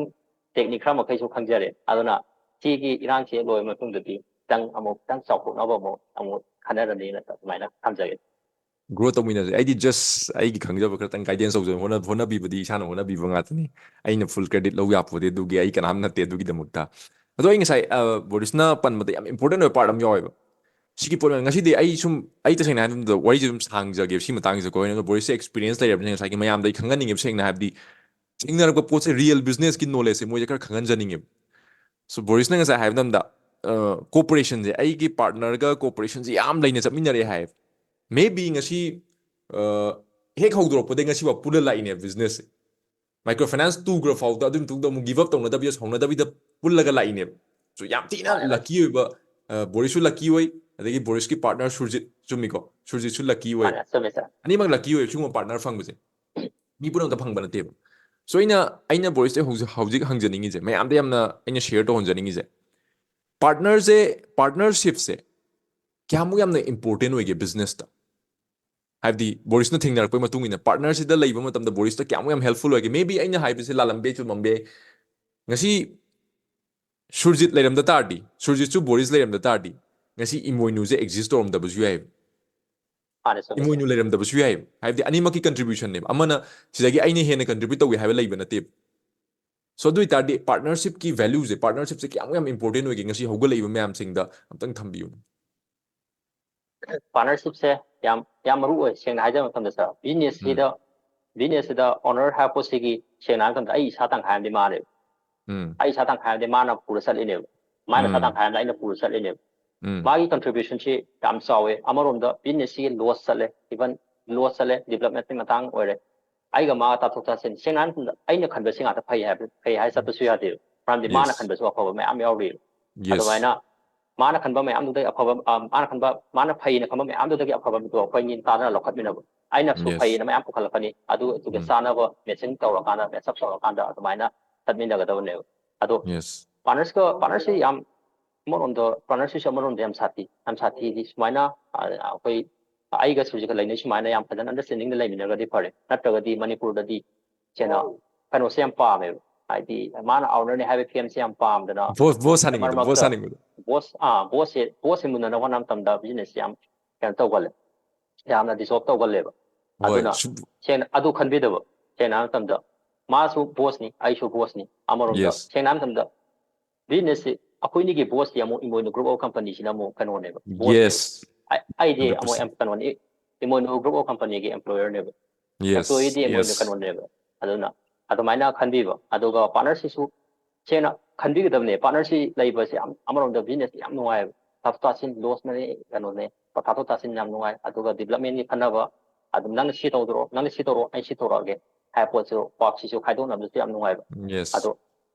ꯇꯦꯛꯅꯤꯛ ꯈꯔ ꯃꯈꯩꯁꯨ ꯈꯪꯖꯔꯦ꯫ ꯑꯗꯨꯅ ꯁꯤꯒꯤ ꯏꯔꯥꯡꯁꯤ ꯂꯣꯏꯔ ꯃꯇꯨꯡꯗꯗꯤ ꯈꯤꯇꯪ ꯑꯃꯨꯛ ꯈꯤꯇꯪ ꯆꯥꯎꯊꯣꯛꯅꯕ ꯑꯃꯨꯛ ꯑꯃꯨꯛ ꯈꯟꯅꯔꯅꯤꯅ ꯑꯗꯨꯃꯥꯏꯅ ꯊꯝꯖꯒꯦ꯫ ꯒ꯭ꯔꯣ ꯇꯧꯃꯤꯟꯅꯁꯦ꯫ ꯑꯩꯗꯤ ꯖꯁ ꯑꯩꯒꯤ ꯈꯪꯖꯕ ꯈꯔꯇꯪ ꯒꯥꯏꯗꯦꯟꯁ ꯇꯧꯖꯕ, ꯍꯣꯠꯅ- ꯍꯣꯠꯅꯕꯤꯕꯗꯤ ꯏꯁꯥꯅ ꯍꯣꯠꯅꯕꯤꯕ ꯉꯥꯛꯇꯅꯤ꯫ ꯑꯩꯅ ꯐꯨꯜ ꯀ꯭ꯔꯦꯗꯤꯠ ꯂꯧ ꯌꯥꯄꯣꯠꯇꯦ ꯑꯗꯨꯒꯤ, ꯑꯩ ꯀꯅꯥꯝ ꯅꯠꯇꯦ ꯑꯗꯨꯒꯤꯗꯃꯛꯇ꯫ ꯑꯗꯣ ꯑꯩ ꯉꯁꯥꯏ ꯕꯣꯔꯤꯁꯅ ꯄꯟꯕꯗ ꯌꯥꯝ ꯏꯝꯄꯣꯔꯇꯦꯟ ꯑꯣꯏꯕ ꯄꯥꯔꯠ ꯑꯃ ꯌꯥꯎꯋꯦꯕ꯫ ꯁꯤꯒꯤ ꯄꯣꯠ ꯉꯁꯤꯗꯤ ꯑꯩ ꯁꯨꯝ, ꯑꯩ ꯇꯁꯦꯡꯅ ꯍꯥꯏꯕꯗ ꯋꯥꯔꯤꯁꯦ ꯑꯗꯨꯝ ꯁꯥꯡꯖꯒꯦ ꯁꯤ ꯃꯇꯥꯡꯁꯤꯗꯀꯣ꯫ ꯑꯩꯅ ꯕꯣꯔꯤꯁꯁꯦ ꯑꯦꯛꯁꯄꯤꯔꯤꯌꯦꯟꯁ ꯂꯩꯔꯕꯅꯤꯅ ꯉꯁꯥꯏꯒꯤ ꯃꯌꯥꯝꯗ ꯑꯩ ꯈꯪꯍꯟꯅꯤꯡꯉꯦꯕ꯫ ꯁꯦꯡꯅ ꯍꯥꯏꯕꯗꯤ ꯊꯦꯡꯅꯔꯛꯄ ꯄꯣꯠꯁꯦ, ꯔꯤꯌꯦꯜ ꯕꯤꯖꯤꯅꯦꯁꯀꯤ ꯅꯣꯂꯦꯖꯁꯦ ꯃꯣꯏꯁꯦ ꯈꯔ ꯈꯪꯍꯟꯖꯅꯤꯡꯉꯦꯕ꯫ ꯁꯣ ꯕꯣꯔꯤꯁꯅ ꯉꯁꯥꯏ ꯍꯥꯏꯕ ꯃꯇꯝꯗ ꯀꯣꯑꯣꯄꯔꯦꯁꯟꯁꯦ, ꯑꯩꯒꯤ ꯄꯥꯔꯠꯅꯔꯒ ꯀꯣꯑꯣꯄꯔꯦꯁꯟꯁꯦ ꯌꯥꯝ ꯂꯩꯅ ꯆꯠꯃꯤꯟꯅꯔꯦ ꯍꯥꯏꯌꯦꯕ꯫ ꯃꯦ ꯕꯤ ꯉꯁꯤ ꯑ, ꯍꯦꯛ ꯍꯧꯗꯣꯔꯛꯄꯗꯒꯤ ꯉꯁꯤꯐꯥꯎ ꯄꯨꯜꯂ ꯂꯥꯛꯏꯅꯦꯕ ꯕꯤꯖꯤꯅꯦꯁꯁꯦ꯫ ꯃꯥꯏꯀ꯭ꯔꯣ ꯐꯥꯏꯅꯥꯟꯁ ꯇꯨꯈ꯭ꯔ ꯐꯥꯎꯗ ꯑꯗꯨꯒꯤ ꯃꯇꯨꯡꯗ ꯑꯃꯨꯛ ꯒꯤꯞ ꯑꯞ ꯇꯧꯅꯗꯕꯤꯗ, ꯁꯥꯎꯅꯗꯕꯤꯗ ꯄꯨꯜꯂꯒ ꯂꯥꯛꯏꯅꯦꯕ꯫ ꯁꯣ ꯌꯥꯝ ꯊꯤꯅ ꯃꯥꯅꯦ꯫ ꯂꯛꯀꯤ ꯑꯣꯏꯕ, ꯑ, ꯕꯣꯔꯤꯁꯁꯨ ꯂꯛꯀꯤ ꯑꯣꯏ, ꯑꯗꯒꯤ ꯕꯣꯔꯤꯁꯀꯤ ꯄꯥꯔꯠꯅꯔ ꯁꯨꯔꯖꯤꯠ, ꯆꯨꯝꯃꯤꯀꯣ, ꯁꯨꯔꯖꯤꯠꯁꯨ ꯂꯛꯀꯤ ꯑꯣꯏ꯫ ꯃꯥꯅꯦ, ꯆꯨꯝꯃꯦ ꯁꯥꯔ꯫ ꯑꯅꯤꯃꯛ ꯂꯛꯀꯤ ꯑꯣꯏ ꯁꯤꯒꯨꯝꯕ ꯄꯥꯔꯠꯅꯔ ꯐꯪꯕꯁꯦ꯫ ꯃꯤ ꯄꯨꯝꯅꯃꯛꯇ ꯐꯪꯕ ꯅꯠꯇꯦꯕ꯫ ꯁꯣ ꯑꯩꯅ, ꯑꯩꯅ ꯕꯣꯔꯤꯁꯇ ꯍꯧꯖꯤꯛ, ꯍꯧꯖꯤꯛ ꯍꯪꯖꯅꯤꯡꯉꯤꯁꯦ, ꯃꯌꯥꯝꯗ ꯌꯥꯝꯅ ꯑꯩꯅ ꯁꯤꯌꯔ ꯇꯧꯍꯟꯖꯅꯤꯡꯉꯤꯁꯦ, ꯄꯥꯔꯠꯅꯔꯁꯦ, ꯄꯥꯔꯠꯅꯔꯁꯤꯞꯁꯦ ꯀꯌꯥꯃꯨꯛ ꯌꯥꯝꯅ ꯏꯝꯄꯣꯔꯇꯦꯟ ꯑꯣꯏꯒꯦ ꯕꯤꯖꯤꯅꯦꯁꯇ? ꯍꯥꯏꯕꯗꯤ ꯕꯣꯔꯤꯁꯅ ꯊꯦꯡꯅꯔꯛꯄꯒꯤ ꯃꯇꯨꯡ ꯏꯟꯅ ꯄꯥꯔꯠꯅꯔꯁꯤꯗ ꯂꯩꯕ ꯃꯇꯝꯗ ꯕꯣꯔꯤꯁꯇ ꯀꯌꯥꯃꯨꯛ ꯌꯥꯝ ꯍꯦꯜꯞꯐꯨꯜ ꯑꯣꯏꯒꯦ? ꯃꯦ ꯕꯤ ꯑꯩꯅ ꯍꯥꯏꯕꯁꯦ ꯂꯥꯜꯂꯝꯕ ꯌꯥꯏ, ꯆꯨꯝꯂꯝꯕ ꯌꯥꯏ꯫ ꯉꯁꯤ ꯁꯨꯔꯖꯤꯠ ꯂꯩꯔꯝꯗ ꯇꯥꯔꯗꯤ, ꯁꯨꯔꯖꯤꯠꯁꯨ ꯕꯣꯔꯤꯁ ꯂꯩꯔꯝꯗ ꯇꯥꯔꯗꯤ, ꯉꯁꯤ ꯏꯃꯣꯏꯅꯨꯁꯦ ꯑꯦꯛꯖꯤꯁ ꯇꯧꯔꯝꯗꯕꯁꯨ ꯌꯥꯏꯕ꯫ ꯃꯥꯅꯦ, ꯆꯨꯝꯃꯦ, ꯏꯃꯣꯏꯅꯨ ꯁꯥꯔ꯫ ꯂꯩꯔꯝꯗꯕꯁꯨ ꯌꯥꯏꯕ꯫ ꯍꯥꯏꯕꯗꯤ ꯑꯅꯤꯃꯛꯀꯤ ꯀꯟꯇ꯭ꯔꯤꯕ꯭ꯌꯨꯁꯟꯅꯦꯕ꯫ ꯑꯃꯅ ꯁꯤꯗꯒꯤ ꯑꯩꯅ ꯍꯦꯟꯅ ꯀꯟꯇ꯭ꯔꯤꯕ꯭ꯌꯨꯠ ꯇꯧꯒꯦ ꯍꯥꯏꯕ ꯂꯩꯕ ꯅꯠꯇꯦꯕ꯫ ꯁꯣ ꯑꯗꯨ ꯑꯣꯏꯇꯥꯔꯗꯤ ꯄꯥꯔꯠꯅꯔꯁꯤꯞꯀꯤ ꯚꯦꯂ꯭ꯌꯨꯁꯦ, ꯄꯥꯔꯠꯅꯔꯁꯤꯞꯁꯦ ꯀꯌꯥꯃꯨꯛ ꯌꯥꯝ ꯏꯝꯄꯣꯔꯇꯦꯟ ꯑꯣꯏꯒꯦ ꯉꯁꯤ ꯍꯧꯒꯠꯂꯛꯏꯕ ꯃꯌꯥꯝꯁꯤꯡꯗ ꯑꯝꯇꯪ ꯊꯝꯕꯤꯌꯨ꯫ ꯄꯥꯔꯠꯅꯔꯁꯤꯞꯁꯦ ꯌꯥꯝ, ꯌꯥꯝ ꯃꯔꯨ ꯑꯣꯏ꯫ ꯁꯦꯡꯅ ꯍꯥꯏꯖꯕ ꯃꯇꯝꯗ ꯁꯥꯔ, ꯕꯤꯖꯤꯅꯦꯁꯁꯤꯗ, ꯕꯤꯖꯤꯅꯦꯁꯁꯤꯗ ꯑꯣꯅꯔ ꯍꯥꯏꯕ ꯄꯣꯠꯁꯤꯒꯤ ꯁꯦꯡꯅ ꯍꯥꯏꯕ ꯃꯇꯝꯗ ꯑꯩ ꯏꯁꯥ ꯇꯪꯈꯥꯏ ꯑꯃꯗꯤ ꯃꯥꯅꯦꯕ꯫ ꯎꯝ꯫ ꯑꯩ ꯏꯁꯥ ꯇꯪꯈꯥꯏ ꯑꯃꯗꯤ ꯃꯥꯅ ꯄꯨꯔ ꯆꯠꯂꯤꯅꯦꯕ꯫ ꯃꯥꯅ ꯏꯁꯥ ꯎꯝ꯫ ꯇꯪꯈꯥꯏ ꯑꯃꯗꯤ ꯑꯩꯅ ꯄꯨꯔ ꯆꯠꯂꯤꯅꯦꯕ꯫ ꯎꯝ꯫ ꯃꯥꯒꯤ ꯀꯟꯇ꯭ꯔꯤꯕ꯭ꯌꯨꯁꯟꯁꯤ ꯌꯥꯝ ꯆꯥꯎꯋꯦ꯫ ꯑꯃꯔꯣꯝꯗ ꯕꯤꯖꯤꯅꯦꯁꯁꯤꯒꯤ ꯂꯣꯁ ꯆꯠꯂꯦ, ꯏꯚꯟ ꯂꯣꯁ ꯆꯠꯂꯦ, ꯗꯤꯕꯂꯞꯃꯦꯟꯠꯀꯤ ꯃꯇꯥꯡ ꯑꯣꯏꯔꯦ꯫ ꯑꯩꯒ ꯃꯥꯒ ꯇꯥꯊꯣꯛ ꯇꯥꯁꯤꯟ, ꯁꯦꯡꯅ ꯍꯥꯏꯔ ꯃꯇꯝꯗ ꯑꯩꯅ ꯈꯟꯕꯁꯤ ꯉꯥꯛꯇ ꯐꯩ ꯍꯥꯏꯕ, ꯐꯩ ꯍꯥꯏ ꯆꯠꯄꯁꯨ ꯌꯥꯗꯦꯕ꯫ ꯃꯔꯝꯗꯤ ꯃꯥꯅ ꯌꯦꯁ꯫ ꯈꯟꯕꯁꯨ ꯑꯐꯕ ꯃꯌꯥꯝ ꯌꯥꯎꯔꯤ꯫ ꯌꯦꯁ꯫ ꯑꯗꯨꯃꯥꯏꯅ ꯃꯥꯅ ꯈꯟꯕ ꯃꯌꯥꯝꯗꯨꯗꯒꯤ ꯑꯐꯕ, ꯑ, ꯃꯥꯅ ꯈꯟꯕ, ꯃꯥꯅ ꯐꯩꯅ ꯈꯟꯕ ꯃꯌꯥꯝꯗꯨꯗꯒꯤ ꯑꯐꯕꯗꯣ ꯑꯩꯈꯣꯏꯅꯤ ꯇꯥꯗꯅ ꯂꯧꯈꯠꯃꯤꯟꯅꯕ꯫ ꯑꯩꯅꯁꯨ ꯌꯦꯁ꯫ ꯐꯩꯅ ꯃꯌꯥꯝ ꯄꯨꯈꯠꯂꯛꯀꯅꯤ, ꯑꯗꯨ, ꯑꯗꯨꯒ ꯎꯝ꯫ ꯆꯥꯅꯕ ꯃꯦꯠꯆꯤꯡ ꯇꯧꯔꯀꯥꯟꯗ, ꯃꯦꯠꯆ ꯑꯞ ꯇꯧꯔꯀꯥꯟꯗ ꯑꯗꯨꯃꯥꯏꯅ ꯆꯠꯃꯤꯟꯅꯒꯗꯕꯅꯦꯕ꯫ ꯑꯗꯣ ꯌꯦꯁ꯫ ꯄꯥꯔꯠꯅꯔꯁꯀ, ꯄꯥꯔꯠꯅꯔꯁꯤ ꯌꯥꯝ, ꯑꯃꯔꯣꯝꯗ ꯄꯥꯔꯠꯅꯔꯁꯤꯁꯨ ꯑꯃꯔꯣꯝꯗ ꯌꯥꯝ ꯁꯥꯊꯤ, ꯌꯥꯝ ꯁꯥꯊꯤꯗꯤ ꯁꯨꯃꯥꯏꯅ, ꯑ, ꯑꯩꯈꯣꯏ, ꯑꯩꯒ ꯁꯨꯔꯖꯤꯠꯀ ꯂꯩꯅꯩ ꯁꯨꯃꯥꯏꯅ ꯌꯥꯝ ꯐꯖꯅ ꯑꯟꯗꯔꯁ꯭ꯇꯦꯟꯗꯤꯡꯗ ꯂꯩꯃꯤꯟꯅꯔꯒꯗꯤ ꯐꯔꯦ꯫ ꯅꯠꯇ꯭ꯔꯒꯗꯤ ꯃꯅꯤꯄꯨꯔꯗꯗꯤ ꯁꯦꯡꯅ ꯀꯩꯅꯣꯁꯦ ꯌꯥꯝ ꯄꯥꯝꯃꯦꯕ꯫ ꯍꯥꯏꯗꯤ ꯃꯥꯅ owner ꯅꯤ ꯍꯥꯏꯕ claim ꯁꯦ ꯌꯥꯝ ꯄꯥꯝꯗꯅ ꯕꯣꯁ ꯕꯣꯁ ꯁꯥꯅꯤꯡꯕꯗꯣ ꯃꯔꯛ ꯕꯣꯁ ꯃꯔꯛꯇ ꯁꯥꯅꯤꯡꯕꯗꯣ ꯕꯣꯁ ꯑꯥ ꯕꯣꯁꯁꯦ ꯕꯣꯁꯁꯦ ꯃꯨꯟꯅꯅꯕ ꯍꯣꯠꯅꯕ ꯃꯇꯝꯗ business ꯁꯦ ꯌꯥꯝ ꯀꯩꯅꯣ ꯇꯧꯒꯜꯂꯦ, ꯌꯥꯝꯅ dissolve ꯇꯧꯒꯜꯂꯦꯕ꯫ ꯍꯣꯏ ꯑꯗꯨꯅ ꯁꯨ- ꯁꯦꯡꯅ ꯑꯗꯨ ꯈꯟꯕꯤꯗꯕ, ꯁꯦꯡꯅ ꯍꯥꯏꯕ ꯃꯇꯝꯗ ꯃꯥꯁꯨ ꯕꯣꯁꯅꯤ, ꯑꯩꯁꯨ ꯕꯣꯁꯅꯤ꯫ ꯑꯃꯔꯣꯝꯗ Yes. ꯁꯦꯡꯅ ꯍꯥꯏꯕ ꯃꯇꯝꯗ business ꯁꯤ ꯑꯩꯈꯣꯏꯅꯤꯒꯤ ꯕꯣꯁꯇꯤ ꯑꯃꯨꯛ ꯏꯃꯣꯏꯅꯨ group of company ꯁꯤꯅ ꯑꯃꯨꯛ ꯀꯩꯅꯣꯅꯦꯕ, ꯕꯣꯁꯅꯦꯕ꯫ Yes. ꯑꯩ- ꯑꯩꯗꯤ Hundred ꯑꯃꯨꯛ percent. ꯌꯥꯝ ꯀꯩꯅꯣꯅꯤ, ꯏꯃꯣꯏꯅꯨ group of company ꯒꯤ employer ꯅꯦꯕ꯫ Yes. Employee ꯗꯤ ꯏꯃꯣꯏꯅꯨ Yes. ꯀꯩꯅꯣꯅꯦꯕ꯫ ꯑꯗꯨꯅ ꯑꯗꯨꯃꯥꯏꯅ ꯈꯟꯕꯤꯕ꯫ ꯑꯗꯨꯒ partner ꯁꯤꯁꯨ ꯁꯦꯡꯅ ꯈꯟꯕꯤꯒꯗꯕꯅꯦ꯫ Partner ꯁꯤ ꯂꯩꯕꯁꯦ ꯌꯥꯝ ꯑꯃꯔꯣꯝꯗ business ꯁꯦ ꯌꯥꯝ ꯅꯨꯡꯉꯥꯏꯕ꯫ ꯇꯥꯊꯣꯛ ꯇꯥꯁꯤꯟ, loss ꯅꯦ ꯀꯩꯅꯣꯅꯦ, ꯇꯥꯊꯣꯛ ꯇꯥꯁꯤꯟ ꯌꯥꯝ ꯅꯨꯡꯉꯥꯏ꯫ ꯑꯗꯨꯒ development ꯀꯤ ꯈꯟꯅꯕ, ꯑꯗꯨꯝ ꯅꯪꯅ ꯁꯤ ꯇꯧꯗꯣꯔꯣ, ꯅꯪꯅ ꯁꯤ ꯇꯧꯔꯣ, ꯑꯩ ꯁꯤ ꯇꯧꯔꯛꯑꯒꯦ ꯍꯥꯏꯕ ꯄꯣꯠꯁꯨ, work ꯁꯤꯁꯨ ꯈꯥꯏꯗꯣꯛꯅꯕꯗꯁꯨ ꯌꯥꯝ ꯅꯨꯡꯉꯥꯏꯕ꯫ Yes. ꯑꯗꯣ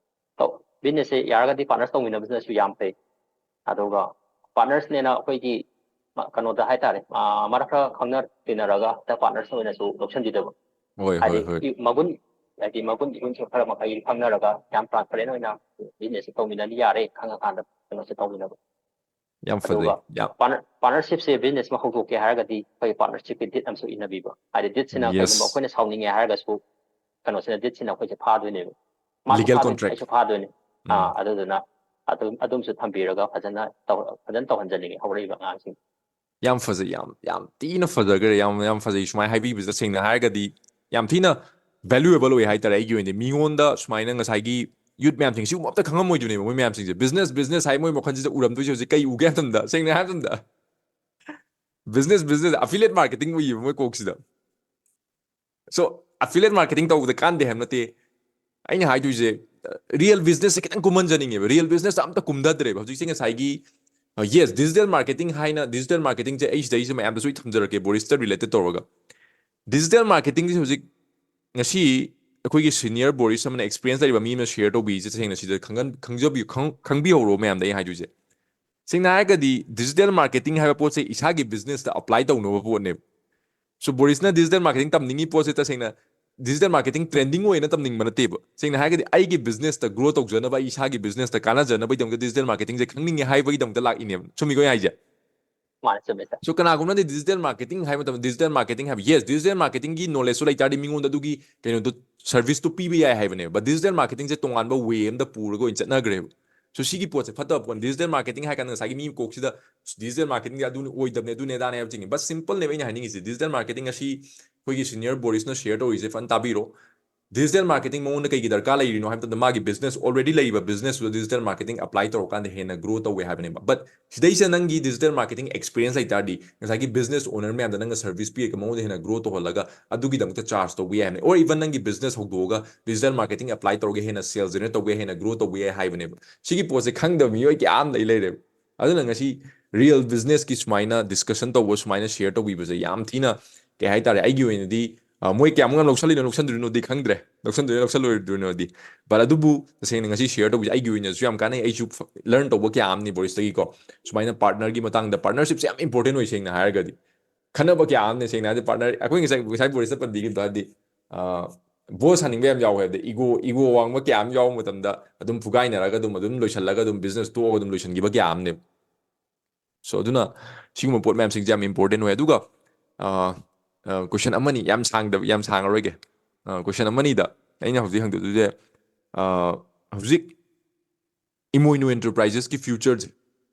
ꯇꯧ- business ꯁꯦ ꯌꯥꯔꯒꯗꯤ partners ꯇꯧꯃꯤꯟꯅꯕꯁꯤꯅꯁꯨ ꯌꯥꯝ ꯐꯩ꯫ ꯑꯗꯨꯒ partners ꯅꯦꯅ ꯑꯩꯈꯣꯏꯒꯤ ꯃ- ꯀꯩꯅꯣꯗ ꯍꯥꯏꯇꯥꯔꯦ, ꯑ, ꯃꯔꯛ ꯈꯔ ꯈꯪꯅ ꯇꯤꯟꯅꯔꯒ ꯍꯦꯛꯇ partners ꯑꯣꯏꯅꯁꯨ ꯂꯧꯁꯤꯟꯕꯤꯗꯕ꯫ ꯍꯣꯏ ꯍꯣꯏ ꯍꯥꯏꯗꯤ ꯍꯣꯏ. ꯏ- ꯃꯒꯨꯟ, ꯍꯥꯏꯗꯤ ꯃꯒꯨꯟ ꯏꯒꯨꯟꯁꯨ ꯈꯔ ꯃꯈꯩ ꯈꯪꯅꯔꯒ ꯌꯥꯝ transparent ꯑꯣꯏꯅ business ꯁꯦ ꯇꯧꯃꯤꯟꯅꯅꯤ ꯌꯥꯔꯦ ꯈꯪꯉꯀꯥꯟꯗ ꯀꯩꯅꯣꯁꯦ ꯇꯧꯃꯤꯟꯅꯕ꯫ ꯌꯥꯝ ꯐꯖꯩ. ꯑꯗꯨꯒ ꯌꯥꯝ partner- partnership ꯁꯦ business ꯑꯃ ꯍꯧꯗꯣꯛꯀꯦ ꯍꯥꯏꯔꯒꯗꯤ ꯑꯩꯈꯣꯏ partnership ꯀꯤ deed ꯑꯃꯁꯨ ꯏꯟꯅꯕꯤꯕ꯫ ꯍꯥꯏꯗꯤ deed ꯁꯤꯅ Yes. ꯀꯩꯒꯨꯝꯕ ꯑꯩꯈꯣꯏꯅ ꯁꯥꯎꯅꯤꯡꯉꯦ ꯍꯥꯏꯔꯒꯁꯨ ꯀꯩꯅꯣꯁꯤꯅ, deed ꯁꯤꯅ ꯑꯩꯈꯣꯏꯁꯦ ꯐꯥꯗꯣꯏꯅꯦꯕ꯫ ꯃꯥꯁꯨ Legal ꯐꯥꯗꯣꯏꯅꯤ, contract. ꯑꯩꯁꯨ ꯐꯥꯗꯣꯏꯅꯤ꯫ ꯎꯝ. ꯑꯥ, ꯑꯗꯨꯗꯨꯅ ꯑꯗꯨꯝ ꯑꯗꯨꯝꯁꯨ ꯊꯝꯕꯤꯔꯒ ꯐꯖꯅ ꯇꯧ- ꯐꯖꯅ ꯇꯧꯍꯟꯖꯅꯤꯡꯉꯤ ꯍꯧꯔꯛꯏꯕ ꯑꯉꯥꯡꯁꯤꯡ꯫ ꯌꯥꯝ ꯐꯖꯩ, ꯌꯥꯝ ꯌꯥꯝ ꯊꯤꯅ ꯐꯖꯈ꯭ꯔꯦ, ꯌꯥꯝ ꯌꯥꯝ ꯐꯖꯩ꯫ ꯁꯨꯃꯥꯏꯅ ꯍꯥꯏꯕꯤꯕꯁꯦ ꯇꯁꯦꯡꯅ ꯍꯥꯏꯔꯒꯗꯤ ꯌꯥꯝ ꯊꯤꯅ valuable ꯑꯣꯏ ꯍꯥꯏꯇꯥꯔꯦ ꯑꯩꯒꯤ ꯑꯣꯏꯅꯗꯤ꯫ ꯃꯤꯉꯣꯟꯗ ꯁꯨꯃꯥꯏꯅ ꯉꯁꯥꯏꯒꯤ youth ꯃꯌꯥꯝꯁꯤꯡ ꯁꯤꯒꯨꯝꯕ ꯑꯝꯇ ꯈꯪꯉꯝꯃꯣꯏꯗꯣꯏꯅꯦꯕ ꯃꯣꯏ ꯃꯌꯥꯝꯁꯤꯡꯁꯦ꯫ Business business ꯍꯥꯏ ꯃꯣꯏ ꯋꯥꯈꯜꯁꯤꯗ ꯎꯔꯝꯗꯣꯏꯁꯦ ꯍꯧꯖꯤꯛ ꯀꯩ ꯎꯒꯦ ꯍꯥꯏꯕ ꯃꯇꯝꯗ, ꯁꯦꯡꯅ ꯍꯥꯏꯕ ꯃꯇꯝꯗ business business affiliate marketing ꯎꯏꯌꯦꯕ ꯃꯣꯏ ꯀꯣꯛꯁꯤꯗ꯫ So affiliate marketing ꯇꯧꯕꯗ ꯀꯥꯟꯗꯦ ꯍꯥꯏꯕ ꯅꯠꯇꯦ꯫ ꯑꯩꯅ ꯍꯥꯏꯗꯣꯏꯁꯦ, real business ꯁꯦ ꯈꯤꯇꯪ ꯀꯨꯝꯍꯟꯖꯅꯤꯡꯉꯦꯕ꯫ Real business ꯇ ꯑꯝꯇ ꯀꯨꯝꯊꯗ꯭ꯔꯦꯕ ꯍꯧꯖꯤꯛꯁꯦ꯫ ꯉꯁꯥꯏꯒꯤ, yes, digital marketing ꯍꯥꯏꯅ digital marketing ꯁꯦ ꯑꯩ ꯁꯤꯗꯩꯁꯦ ꯃꯌꯥꯝꯗꯁꯨ ꯑꯩ ꯊꯝꯖꯔꯛꯀꯦ, ꯕꯣꯔꯤꯁꯇ related ꯇꯧꯔꯒ꯫ Digital marketing ꯁꯦ ꯍꯧꯖꯤꯛ ꯉꯁꯤ ꯑꯩꯈꯣꯏꯒꯤ senior ꯕꯣꯔꯤꯁ ꯑꯃꯅ, experience ꯂꯩꯔꯤꯕ ꯃꯤ ꯑꯃꯅ share ꯇꯧꯕꯤꯔꯤꯁꯦ ꯇꯁꯦꯡꯅ ꯁꯤꯗ ꯈꯪꯍꯟ- ꯈꯪꯖꯕꯤꯌꯨ, ꯈꯪ- ꯈꯪꯕꯤꯍꯧꯔꯣ ꯃꯌꯥꯝꯗ ꯑꯩ ꯍꯥꯏꯗꯣꯏꯁꯦ꯫ ꯁꯦꯡꯅ ꯍꯥꯏꯔꯒꯗꯤ digital marketing ꯍꯥꯏꯕ ꯄꯣꯠꯁꯦ ꯏꯁꯥꯒꯤ business ꯇ apply ꯇꯧꯅꯕ ꯄꯣꯠꯅꯦꯕ꯫ So ꯕꯣꯔꯤꯁꯅ digital marketing ꯇꯝꯅꯤꯡꯉꯤ ꯄꯣꯠꯁꯦ ꯇꯁꯦꯡꯅ digital marketing trending ꯑꯣꯏꯅ ꯇꯝꯅꯤꯡꯕ ꯅꯠꯇꯦꯕ꯫ ꯁꯦꯡꯅ ꯍꯥꯏꯔꯒꯗꯤ ꯑꯩꯒꯤ business ꯇ grow ꯇꯧꯖꯅꯕ, ꯑꯩ ꯏꯁꯥꯒꯤ business ꯇ ꯀꯥꯟꯅꯖꯅꯕꯒꯤꯗꯃꯛꯇ digital marketing ꯁꯦ ꯈꯪꯅꯤꯡꯉꯦ ꯍꯥꯏꯕꯒꯤꯗꯃꯛꯇ ꯂꯥꯛꯏꯅꯦꯕ꯫ ꯆꯨꯝꯃꯤꯀꯣ ꯑꯩ ꯍꯥꯏꯁꯦ? ꯃꯥꯅ ꯆꯨꯝꯃꯦ ꯁꯥꯔ꯫ So ꯀꯅꯥꯒꯨꯝꯕꯅꯗꯤ digital marketing ꯍꯥꯏꯕ ꯃꯇꯝꯗ digital marketing ꯍꯥꯏꯕ, yes, digital marketing ꯒꯤ knowledge ꯁꯨ ꯂꯩ ꯇꯥꯔꯗꯤ ꯃꯤꯉꯣꯟꯗ ꯑꯗꯨꯒꯤ ꯀꯩꯅꯣꯗꯣ, service ꯇꯣ ꯄꯤꯕ ꯌꯥꯏ ꯍꯥꯏꯕꯅꯦꯕ, but digital marketing ꯁꯦ ꯇꯣꯉꯥꯟꯕ way ꯑꯝꯗ ꯄꯨꯔꯒ ꯑꯣꯏꯅ ꯆꯠꯅꯈ꯭ꯔꯦꯕ꯫ So ꯁꯤꯒꯤ ꯄꯣꯠꯁꯦ ꯐꯠꯇꯕ ꯄꯣꯠ꯫ Digital marketing ꯍꯥꯏ ꯀꯥꯟꯗ ꯉꯁꯥꯏꯒꯤ ꯃꯤ ꯀꯣꯛꯁꯤꯗ digital marketing ꯗꯤ ꯑꯗꯨꯅꯤ, ꯑꯣꯏꯗꯕꯅꯦ, ꯑꯗꯨꯅꯦ ꯑꯗꯥꯅꯦ ꯍꯥꯏꯕ ꯆꯤꯡꯉꯤ꯫ But simple ꯅꯦꯕ ꯑꯩꯅ ꯍꯥꯏꯅꯤꯡꯉꯤꯁꯦ, digital marketing ꯑꯁꯤ ꯑꯩꯈꯣꯏꯒꯤ senior ꯕꯣꯔꯤꯁꯅ share ꯇꯧꯔꯤꯁꯦ ꯐꯖꯅ ꯇꯥꯕꯤꯔꯣ꯫ Digital marketing ꯃꯉꯣꯟꯗ ꯀꯩꯒꯤ ꯗꯔꯀꯥꯔ ꯂꯩꯔꯤꯅꯣ ꯍꯥꯏꯕ ꯃꯇꯝꯗ, ꯃꯥꯒꯤ business, already ꯂꯩꯔꯤꯕ business ꯇꯨꯗ digital marketing apply ꯇꯧꯔꯀꯥꯟꯗ ꯍꯦꯟꯅ grow ꯇꯧꯋꯦ ꯍꯥꯏꯕꯅꯦꯕ꯫ But ꯁꯤꯗꯩꯁꯤꯗ ꯅꯪꯒꯤ digital marketing experience ꯂꯩ ꯇꯥꯔꯗꯤ, ꯉꯁꯥꯏꯒꯤ business owner ꯃꯌꯥꯝꯗ ꯅꯪꯅ service ꯄꯤꯔꯒ ꯃꯉꯣꯟꯗ ꯍꯦꯟꯅ grow ꯇꯧꯍꯜꯂꯒ ꯑꯗꯨꯒꯤꯗꯃꯛꯇ charge ꯇꯧꯕ ꯌꯥꯏ ꯍꯥꯏꯕꯅꯤ꯫ Or even ꯅꯪꯒꯤ business ꯍꯧꯗꯣꯛꯑꯒ digital marketing apply ꯇꯧꯔꯒ ꯍꯦꯟꯅ sales generate ꯇꯧꯕ ꯌꯥꯏ, ꯍꯦꯟꯅ grow ꯇꯧꯕ ꯌꯥꯏ ꯍꯥꯏꯕꯅꯦꯕ꯫ ꯁꯤꯒꯤ ꯄꯣꯠꯁꯦ ꯈꯪꯗꯕ ꯃꯤꯑꯣꯏ ꯀꯌꯥ ꯑꯃ ꯂꯩ ꯂꯩꯔꯦꯕ꯫ ꯑꯗꯨꯅ ꯉꯁꯤ real business ꯀꯤ ꯁꯨꯃꯥꯏꯅ discussion ꯇꯧꯕ, ꯁꯨꯃꯥꯏꯅ share ꯇꯧꯕꯤꯕꯁꯦ ꯌꯥꯝ ꯊꯤꯅ, ꯀꯩ ꯍꯥꯏꯇꯥꯔꯦ, ꯑꯩꯒꯤ ꯑꯣꯏꯅꯗꯤ, ꯑ, ꯃꯣꯏ ꯀꯌꯥꯃꯨꯛ ꯌꯥꯝ ꯂꯧꯁꯜꯂꯤꯅꯣ, ꯂꯧꯁꯟꯗꯣꯏꯅꯣꯗꯤ ꯈꯪꯗ꯭ꯔꯦ, ꯂꯧꯁꯟꯗꯣꯏꯅꯣ, ꯂꯧꯁꯜꯂꯣꯏꯗꯣꯏꯅꯣꯗꯤ꯫ But ꯑꯗꯨꯕꯨ ꯇꯁꯦꯡꯅ ꯉꯁꯤ share ꯇꯧꯕꯁꯦ ꯑꯩꯒꯤ ꯑꯣꯏꯅꯁꯨ ꯌꯥꯝ ꯀꯥꯟꯅꯩ꯫ ꯑꯩꯁꯨ ꯐ-, learn ꯇꯧꯕ ꯀꯌꯥ ꯑꯃꯅꯤ ꯕꯣꯔꯤꯁꯇꯒꯤꯀꯣ꯫ ꯁꯨꯃꯥꯏꯅ partner ꯒꯤ ꯃꯇꯥꯡꯗ, partnership ꯁꯦ ꯌꯥꯝ important ꯑꯣꯏ, ꯁꯦꯡꯅ ꯍꯥꯏꯔꯒꯗꯤ꯫ ꯈꯟꯅꯕ ꯀꯌꯥ ꯑꯃꯅꯦ, ꯁꯦꯡꯅ ꯍꯥꯏꯔꯗꯤ, partner, ꯑꯩꯈꯣꯏ ꯉꯁꯥꯏ, ꯉꯁꯥꯏ ꯕꯣꯔꯤꯁꯇ ꯄꯟꯕꯤꯈꯤꯕꯗꯣ, ꯍꯥꯏꯗꯤ, ꯑ, boss ꯁꯥꯅꯤꯡꯕ ꯌꯥꯝ ꯌꯥꯎꯋꯦ, ꯍꯥꯏꯕꯗꯤ ego, ego ꯋꯥꯡꯕ ꯀꯌꯥ ꯑꯃ ꯌꯥꯎꯕ ꯃꯇꯝꯗ ꯑꯗꯨꯝ ꯐꯨꯒꯥꯏꯅꯔꯒ ꯑꯗꯨꯝ, ꯑꯗꯨꯝ ꯂꯣꯏꯁꯜꯂꯒ ꯑꯗꯨꯝ business ꯇꯣꯛꯑꯒ ꯑꯗꯨꯝ ꯂꯣꯏꯁꯤꯟꯈꯤꯕ ꯀꯌꯥ ꯑꯃꯅꯦꯕ꯫ So ꯑꯗꯨꯅ ꯁꯤꯒꯨꯝꯕ ꯄꯣꯠ ꯃꯌꯥꯝꯁꯤꯡꯁꯦ ꯌꯥꯝ important ꯑꯣꯏ꯫ ꯑꯗꯨꯒ, ꯑ, ꯑ, question ꯑꯃꯅꯤ, ꯌꯥꯝ ꯁꯥꯡꯗꯕ, ꯌꯥꯝ ꯁꯥꯡꯉꯔꯣꯏꯒꯦ꯫ ꯑ, question ꯑꯃꯅꯤꯗ ꯑꯩꯅ ꯍꯧꯖꯤꯛ ꯍꯪꯗꯣꯏꯁꯦ, ꯑ, ꯍꯧꯖꯤꯛ ꯏꯃꯣꯏꯅꯨ enterprises ꯀꯤ future ꯁꯦ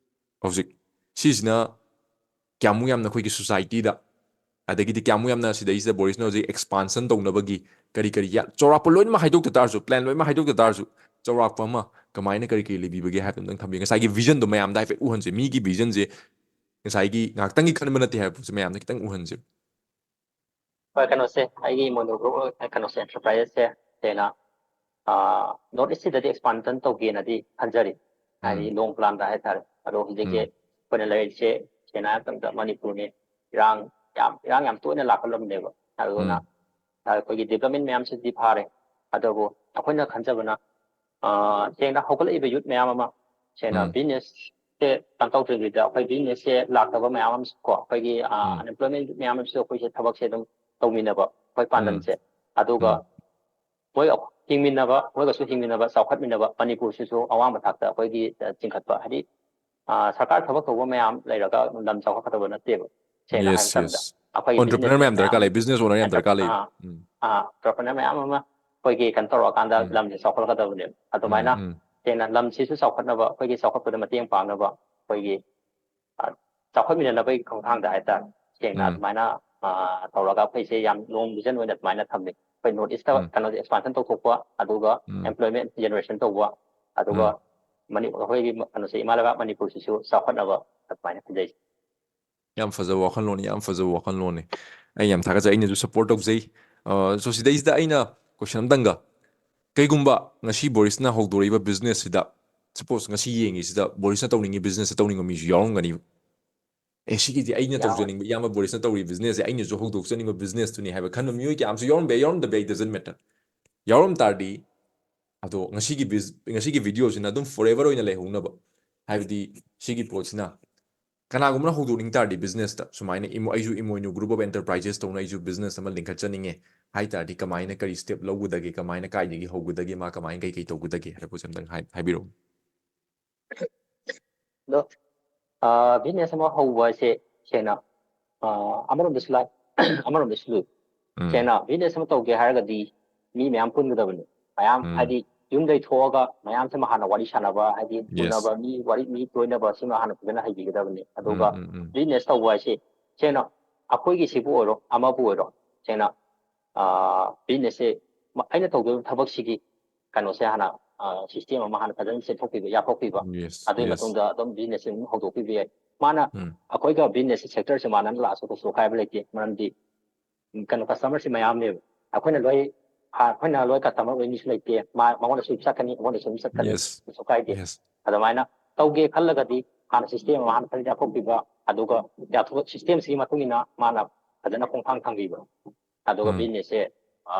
ꯍꯧꯖꯤꯛ ꯁꯤꯁꯤꯅ ꯀꯌꯥꯃꯨꯛ ꯌꯥꯝꯅ ꯑꯩꯈꯣꯏꯒꯤ society ꯗ, ꯑꯗꯒꯤꯗꯤ ꯀꯌꯥꯃꯨꯛ ꯌꯥꯝꯅ ꯁꯤꯗꯩꯁꯤꯗ ꯕꯣꯔꯤꯁꯅ ꯍꯧꯖꯤꯛ expansion ꯇꯧꯅꯕꯒꯤ ꯀꯔꯤ ꯀꯔꯤ ꯌꯥ-, ꯆꯥꯎꯔꯥꯛꯄ ꯂꯣꯏꯅꯃꯛ ꯍꯥꯏꯗꯣꯛꯇ ꯇꯥꯔꯁꯨ, plan ꯂꯣꯏꯅꯃꯛ ꯍꯥꯏꯗꯣꯛꯇ ꯇꯥꯔꯁꯨ, ꯆꯥꯎꯔꯥꯛꯄ ꯑꯃ ꯀꯃꯥꯏꯅ ꯀꯔꯤ ꯀꯔꯤ ꯂꯩꯕꯤꯕꯒꯦ ꯍꯥꯏꯕꯗꯨ ꯑꯝꯇꯪ ꯊꯝꯕꯤꯌꯨ꯫ ꯉꯁꯥꯏꯒꯤ vision ꯗꯣ ꯃꯌꯥꯝꯗ ꯍꯥꯏꯐꯦꯠ ꯎꯍꯟꯁꯦ꯫ ꯃꯤꯒꯤ vision ꯁꯦ ꯉꯁꯥꯏꯒꯤ ꯉꯥꯏꯍꯥꯛꯇꯪꯒꯤ ꯈꯟꯕ ꯅꯠꯇꯦ ꯍꯥꯏꯕ ꯄꯣꯠꯁꯦ ꯃꯌꯥꯝꯗ ꯈꯤꯇꯪ ꯎꯍꯟꯁꯦ꯫ ꯍꯣꯏ, ꯀꯩꯅꯣꯁꯦ, ꯑꯩꯒꯤ ꯏꯃꯣꯏꯅꯨ group, ꯀꯩꯅꯣꯁꯦ, enterprise ꯁꯦ ꯁꯦꯡꯅ, ꯑ, North East ꯁꯤꯗꯗꯤ expansion ꯇꯧꯒꯦꯅꯗꯤ ꯈꯟꯖꯔꯤ, ꯍꯥꯏꯗꯤ ꯎꯝ, long plan ꯗ ꯍꯥꯏꯇꯥꯔꯦ꯫ ꯑꯗꯣ ꯍꯧꯖꯤꯛꯁꯦ ꯎꯝ, ꯑꯩꯈꯣꯏꯅ ꯂꯩꯔꯤꯁꯦ ꯁꯦꯡꯅ ꯍꯥꯏꯔ ꯃꯇꯝꯗ ꯃꯅꯤꯄꯨꯔꯅꯤ꯫ ꯏꯔꯥꯡ ꯌꯥꯝ, ꯏꯔꯥꯡ ꯌꯥꯝ ꯇꯣꯏꯅ ꯂꯥꯛꯄ ꯂꯝꯅꯦꯕ꯫ ꯑꯗꯨꯅ ꯎꯝ, ꯑꯩꯈꯣꯏꯒꯤ development ꯃꯌꯥꯝꯁꯤꯗꯤ ꯐꯥꯔꯦ, ꯑꯗꯨꯕꯨ ꯑꯩꯈꯣꯏꯅ ꯈꯟꯖꯕꯅ, ꯑ, ꯁꯦꯡꯅ ꯍꯧꯒꯠꯂꯛꯏꯕ youth ꯃꯌꯥꯝ ꯑꯃ ꯁꯦꯡꯅ ꯎꯝ, business ꯁꯦ ꯀꯩꯅꯣ ꯇꯧꯗ꯭ꯔꯤꯉꯩꯗ ꯑꯩꯈꯣꯏ business ꯁꯦ ꯂꯥꯛꯇꯕ ꯃꯌꯥꯝ ꯑꯃꯁꯨ ꯀꯣ, ꯑꯩꯈꯣꯏꯒꯤ, ꯑ, ꯎꯝ, unemployment ꯃꯌꯥꯝ ꯑꯃꯁꯨ ꯑꯩꯈꯣꯏꯁꯦ ꯊꯕꯛꯁꯦ ꯑꯗꯨꯝ ꯇꯧꯃꯤꯟꯅꯕ, ꯑꯩꯈꯣꯏ ꯎꯝ, ꯄꯥꯟꯗꯝꯁꯦ꯫ ꯑꯗꯨꯒ ꯎꯝ, ꯃꯣꯏ ꯍꯤꯡꯃꯤꯟꯅꯕ, ꯃꯣꯏꯒꯁꯨ ꯍꯤꯡꯃꯤꯟꯅꯕ, ꯆꯥꯎꯈꯠꯃꯤꯟꯅꯕ, ꯃꯅꯤꯄꯨꯔꯁꯤꯁꯨ ꯑꯋꯥꯡꯕ ꯊꯥꯛꯇ ꯑꯩꯈꯣꯏꯒꯤ, ꯑ, ꯆꯤꯡꯈꯠꯄ, ꯍꯥꯏꯗꯤ ꯑ, ꯁꯔꯀꯥꯔ ꯊꯕꯛ ꯇꯧꯕ ꯃꯌꯥꯝ ꯂꯩꯔꯒ ꯂꯝ ꯆꯥꯎꯈꯠꯀꯗꯕ ꯅꯠꯇꯦꯕ, ꯁꯦꯡꯅ ꯍꯥꯏꯕ ꯌꯦꯁ ꯃꯇꯝꯗ ꯌꯦꯁ ꯑꯩꯈꯣꯏꯒꯤ ꯑꯣꯟꯇꯔꯄ꯭ꯔꯤꯅꯔ ꯕꯤꯖꯤꯅꯦꯁ ꯃꯌꯥꯝ ꯗꯔꯀꯥꯔ ꯃꯌꯥꯝ ꯂꯩ, ꯕꯤꯖꯤꯅꯦꯁ ꯑꯣꯅꯔ ꯌꯥꯝ ꯗꯔꯀꯥꯔ ꯂꯩ꯫ ꯑꯥ, ꯎꯝ ꯑꯥ, ꯑꯣꯟꯇꯔꯄ꯭ꯔꯤꯅꯔ ꯃꯌꯥꯝ ꯑꯃ ꯑꯩꯈꯣꯏꯒꯤ ꯀꯩꯅꯣ ꯇꯧꯔꯛꯑꯀꯥꯟꯗ ꯎꯝ ꯂꯝꯁꯦ ꯆꯥꯎꯈꯠꯂꯛꯀꯗꯕꯅꯦꯕ꯫ ꯎꯝ ꯑꯗꯨꯃꯥꯏꯅ ꯎꯝ ꯁꯦꯡꯅ ꯂꯝꯁꯤꯁꯨ ꯆꯥꯎꯈꯠꯅꯕ, ꯑꯩꯈꯣꯏꯒꯤ ꯆꯥꯎꯈꯠꯄꯗ ꯃꯇꯦꯡ ꯄꯥꯡꯅꯕ, ꯑꯩꯈꯣꯏꯒꯤ, ꯑ, ꯆꯥꯎꯈꯠꯃꯤꯟꯅꯅꯕꯒꯤ ꯈꯣꯡꯊꯥꯡꯗ ꯍꯥꯏꯇꯥꯔꯦ, ꯁꯦꯡꯅ ꯎꯝ ꯑꯗꯨꯃꯥꯏꯅ, ꯑ, ꯇꯧꯔꯒ ꯑꯩꯈꯣꯏꯁꯦ ꯌꯥꯝ ꯂꯣꯡ ꯚꯤꯖꯟ ꯑꯣꯏꯅ ꯑꯗꯨꯃꯥꯏꯅ ꯊꯝꯃꯤ꯫ ꯑꯩꯈꯣꯏ ꯅꯣꯔꯠ ꯏꯁꯇ ꯎꯝ ꯀꯩꯅꯣꯁꯦ ꯑꯦꯛꯁꯄꯥꯟꯁꯟ ꯇꯧꯊꯣꯛꯄ, ꯑꯗꯨꯒ ꯎꯝ ꯑꯦꯝꯄ꯭ꯂꯣꯏꯃꯦꯟ ꯖꯦꯅꯦꯔꯦꯁꯟ ꯇꯧꯕ, ꯑꯗꯨꯒ ꯎꯝ ꯃꯅꯤ-, ꯑꯩꯈꯣꯏꯒꯤ ꯀꯩꯅꯣꯁꯦ, ꯏꯃꯥ ꯂꯩꯕꯥꯛ ꯃꯅꯤꯄꯨꯔꯁꯤꯁꯨ ꯆꯥꯎꯈꯠꯅꯕ ꯑꯗꯨꯃꯥꯏꯅ ꯈꯟꯖꯩ꯫ ꯌꯥꯝ ꯐꯖꯕ ꯋꯥꯈꯜꯂꯣꯟꯅꯤ, ꯌꯥꯝ ꯐꯖꯕ ꯋꯥꯈꯜꯂꯣꯟꯅꯤ꯫ ꯑꯩ ꯌꯥꯝ ꯊꯥꯒꯠꯆꯩ, ꯑꯩꯅꯁꯨ ꯁꯞꯄꯣꯔꯠ ꯇꯧꯖꯩ꯫ ꯑ, so ꯁꯤꯗꯩꯁꯤꯗ ꯑꯩꯅ ꯀꯣꯏꯁꯟ ꯑꯝꯇꯪꯒ, ꯀꯩꯒꯨꯝꯕ ꯉꯁꯤ ꯕꯣꯔꯤꯁꯅ ꯍꯧꯗꯣꯔꯛꯏꯕ ꯕꯤꯖꯤꯅꯦꯁꯁꯤꯗ, ꯁꯄꯣꯁ ꯉꯁꯤ ꯌꯦꯡꯉꯤꯁꯤꯗ ꯕꯣꯔꯤꯁꯅ ꯇꯧꯅꯤꯡꯉꯤ ꯕꯤꯖꯤꯅꯦꯁꯁꯦ ꯇꯧꯅꯤꯡꯕ ꯃꯤꯁꯨ ꯌꯥꯎꯔꯝꯒꯅꯤꯕ꯫ ꯑꯦ, ꯁꯤꯒꯤꯗꯤ ꯑꯩꯅ ꯌꯥꯎ- ꯇꯧꯖꯅꯤꯡꯕ, ꯏꯌꯥꯝꯕ ꯕꯣꯔꯤꯁꯅ ꯇꯧꯔꯤ ꯕꯤꯖꯤꯅꯦꯁꯁꯦ ꯑꯩꯅꯁꯨ ꯍꯧꯗꯣꯛꯆꯅꯤꯡꯕ ꯕꯤꯖꯤꯅꯦꯁꯇꯨꯅꯤ ꯍꯥꯏꯕ ꯈꯟꯕ ꯃꯤꯑꯣꯏ ꯀꯌꯥ ꯑꯃꯁꯨ ꯌꯥꯎꯔꯝꯕ ꯌꯥꯏ, ꯌꯥꯎꯔꯝꯗꯕ ꯌꯥꯏ, doesn't matter꯫ ꯌꯥꯎꯔꯝ ꯇꯥꯔꯗꯤ, ꯑꯗꯣ ꯉꯁꯤꯒꯤ ꯕꯤꯖ-, ꯉꯁꯤꯒꯤ ꯚꯤꯗꯤꯑꯣꯁꯤꯅ ꯑꯗꯨꯝ ꯐꯣꯔ ꯑꯦꯚꯔ ꯑꯣꯏꯅ ꯂꯩꯍꯧꯅꯕ, ꯍꯥꯏꯕꯗꯤ ꯁꯤꯒꯤ ꯄꯣꯠꯁꯤꯅ ꯀꯅꯥꯒꯨꯝꯕꯅ ꯍꯧꯗꯣꯛꯅꯤꯡ ꯇꯥꯔꯗꯤ ꯕꯤꯖꯤꯅꯦꯁꯇ, ꯁꯨꯃꯥꯏꯅ ꯏꯃꯣ-, ꯑꯩꯁꯨ ꯏꯃꯣꯏꯅꯨ ꯒ꯭ꯔꯨꯞ ꯑꯣꯐ ꯑꯦꯟꯇꯔꯄ꯭ꯔꯥꯏꯖꯦꯁ ꯇꯧꯅ ꯑꯩꯁꯨ ꯕꯤꯖꯤꯅꯦꯁ ꯑꯃ ꯂꯤꯡꯈꯠꯆꯅꯤꯡꯉꯦ ꯍꯥꯏ ꯇꯥꯔꯗꯤ, ꯀꯃꯥꯏꯅ, ꯀꯔꯤ ꯁ꯭ꯇꯦꯞ ꯂꯧꯒꯗꯒꯦ, ꯀꯃꯥꯏꯅ, ꯀꯥꯏꯗꯒꯤ ꯍꯧꯒꯗꯒꯦ, ꯃꯥ ꯀꯃꯥꯏꯅ, ꯀꯩ ꯀꯩ ꯇꯧꯒꯗꯒꯦ ꯍꯥꯏꯕ ꯄꯣꯠꯁꯦ ꯑꯝꯇꯪ ꯍꯥꯏ-, ꯍꯥꯏꯕꯤꯔꯛꯎ꯫ ꯑꯗꯣ, ꯑ, ꯕꯤꯖꯤꯅꯦꯁ ꯑꯃ ꯍꯧꯕ ꯍꯥꯏꯁꯦ ꯁꯦꯡꯅ, ꯑ, ꯑꯃꯔꯣꯝꯗꯁꯨ ꯂꯥꯏ, ꯑꯃꯔꯣꯝꯗꯁꯨ ꯂꯨꯏ꯫ ꯎꯝ ꯁꯦꯡꯅ ꯕꯤꯖꯤꯅꯦꯁ ꯑꯃ ꯇꯧꯒꯦ ꯍꯥꯏꯔꯒꯗꯤ ꯃꯤ ꯃꯌꯥꯝ ꯄꯨꯟꯒꯗꯕꯅꯤ꯫ ꯃꯌꯥꯝ ꯎꯝ ꯍꯥꯏꯗꯤ ꯌꯨꯝꯗꯩ ꯊꯣꯛꯑꯒ ꯃꯌꯥꯝꯁꯤꯃ ꯍꯥꯟꯅ ꯋꯥꯔꯤ ꯁꯥꯟꯅꯕ, ꯍꯥꯏꯗꯤ ꯌꯦꯁ ꯎꯅꯕ, ꯃꯤ ꯋꯥꯔꯤ, ꯃꯤ ꯂꯣꯏꯅꯕ ꯁꯤꯃ ꯍꯥꯟꯅ ꯐꯖꯅ ꯍꯩꯕꯤꯒꯗꯕꯅꯤ꯫ ꯎꯝ ꯑꯗꯨꯒ ꯎꯝ ꯎꯝ ꯕꯤꯖꯤꯅꯦꯁ ꯇꯧꯕ ꯍꯥꯏꯁꯦ ꯁꯦꯡꯅ ꯑꯩꯈꯣꯏꯒꯤ ꯁꯤꯕꯨ ꯑꯣꯏꯔꯣ, ꯑꯃꯕꯨ ꯑꯣꯏꯔꯣ, ꯁꯦꯡꯅ, ꯑ, ꯕꯤꯖꯤꯅꯦꯁꯁꯦ ꯃ-, ꯑꯩꯅ ꯇꯧꯗꯣꯔꯤꯕ ꯊꯕꯛꯁꯤꯒꯤ ꯀꯩꯅꯣꯁꯦ ꯍꯥꯟꯅ, ꯑ, ꯁꯤꯁꯇꯦꯝ ꯑꯃ ꯍꯥꯟꯅ ꯐꯖꯅ ꯁꯦꯝꯊꯣꯛꯄꯤꯕ, ꯌꯥꯊꯣꯛꯄꯤꯕ, ꯌꯦꯁ ꯑꯗꯨꯒꯤ ꯌꯦꯁ ꯃꯇꯨꯡꯗ ꯑꯗꯨꯝ ꯕꯤꯖꯤꯅꯦꯁꯁꯦ ꯑꯗꯨꯝ ꯍꯧꯗꯣꯛꯄꯤꯕ ꯌꯥꯏ꯫ ꯃꯥꯅ ꯎꯝ ꯑꯩꯈꯣꯏꯒ ꯕꯤꯖꯤꯅꯦꯁꯁꯦ ꯁꯦꯛꯇꯔꯁꯦ ꯃꯥꯟꯅꯅ ꯂꯥꯛꯑꯁꯨ ꯀꯩꯁꯨ ꯑꯀꯥꯏꯕ ꯂꯩꯇꯦ꯫ ꯃꯔꯝꯗꯤ ꯀꯩꯅꯣ, ꯀꯁꯇꯃꯔꯁꯤ ꯃꯌꯥꯝꯅꯦꯕ꯫ ꯑꯩꯈꯣꯏꯅ ꯂꯣꯏ, ꯑꯩꯈꯣꯏꯅ ꯂꯣꯏ ꯀꯁꯇꯃꯔ ꯑꯣꯏ ꯃꯤꯁꯨ ꯂꯩꯇꯦ꯫ ꯃꯥ, ꯃꯉꯣꯟꯗꯁꯨ ꯆꯠꯀꯅꯤ, ꯑꯩꯉꯣꯟꯗꯁꯨ ꯑꯗꯨꯝ ꯆꯠꯀꯅꯤ, ꯌꯦꯁ ꯀꯩꯁꯨ ꯀꯥꯏꯗꯦ꯫ ꯌꯦꯁ ꯑꯗꯨꯃꯥꯏꯅ ꯇꯧꯒꯦ ꯈꯜꯂꯒꯗꯤ ꯍꯥꯟꯅ ꯁꯤꯁꯇꯦꯝ ꯑꯃ ꯍꯥꯟꯅ ꯐꯖꯅ ꯌꯥꯊꯣꯛꯄꯤꯕ, ꯑꯗꯨꯒ ꯌꯥꯊꯣꯛ-, ꯁꯤꯁꯇꯦꯝꯁꯤꯒꯤ ꯃꯇꯨꯡ ꯏꯟꯅ ꯃꯥꯅ ꯐꯖꯅ ꯈꯣꯡꯊꯥꯡ ꯊꯥꯡꯕꯤꯕ, ꯑꯗꯨꯒ ꯎꯝ ꯕꯤꯖꯤꯅꯦꯁꯁꯦ, ꯑ,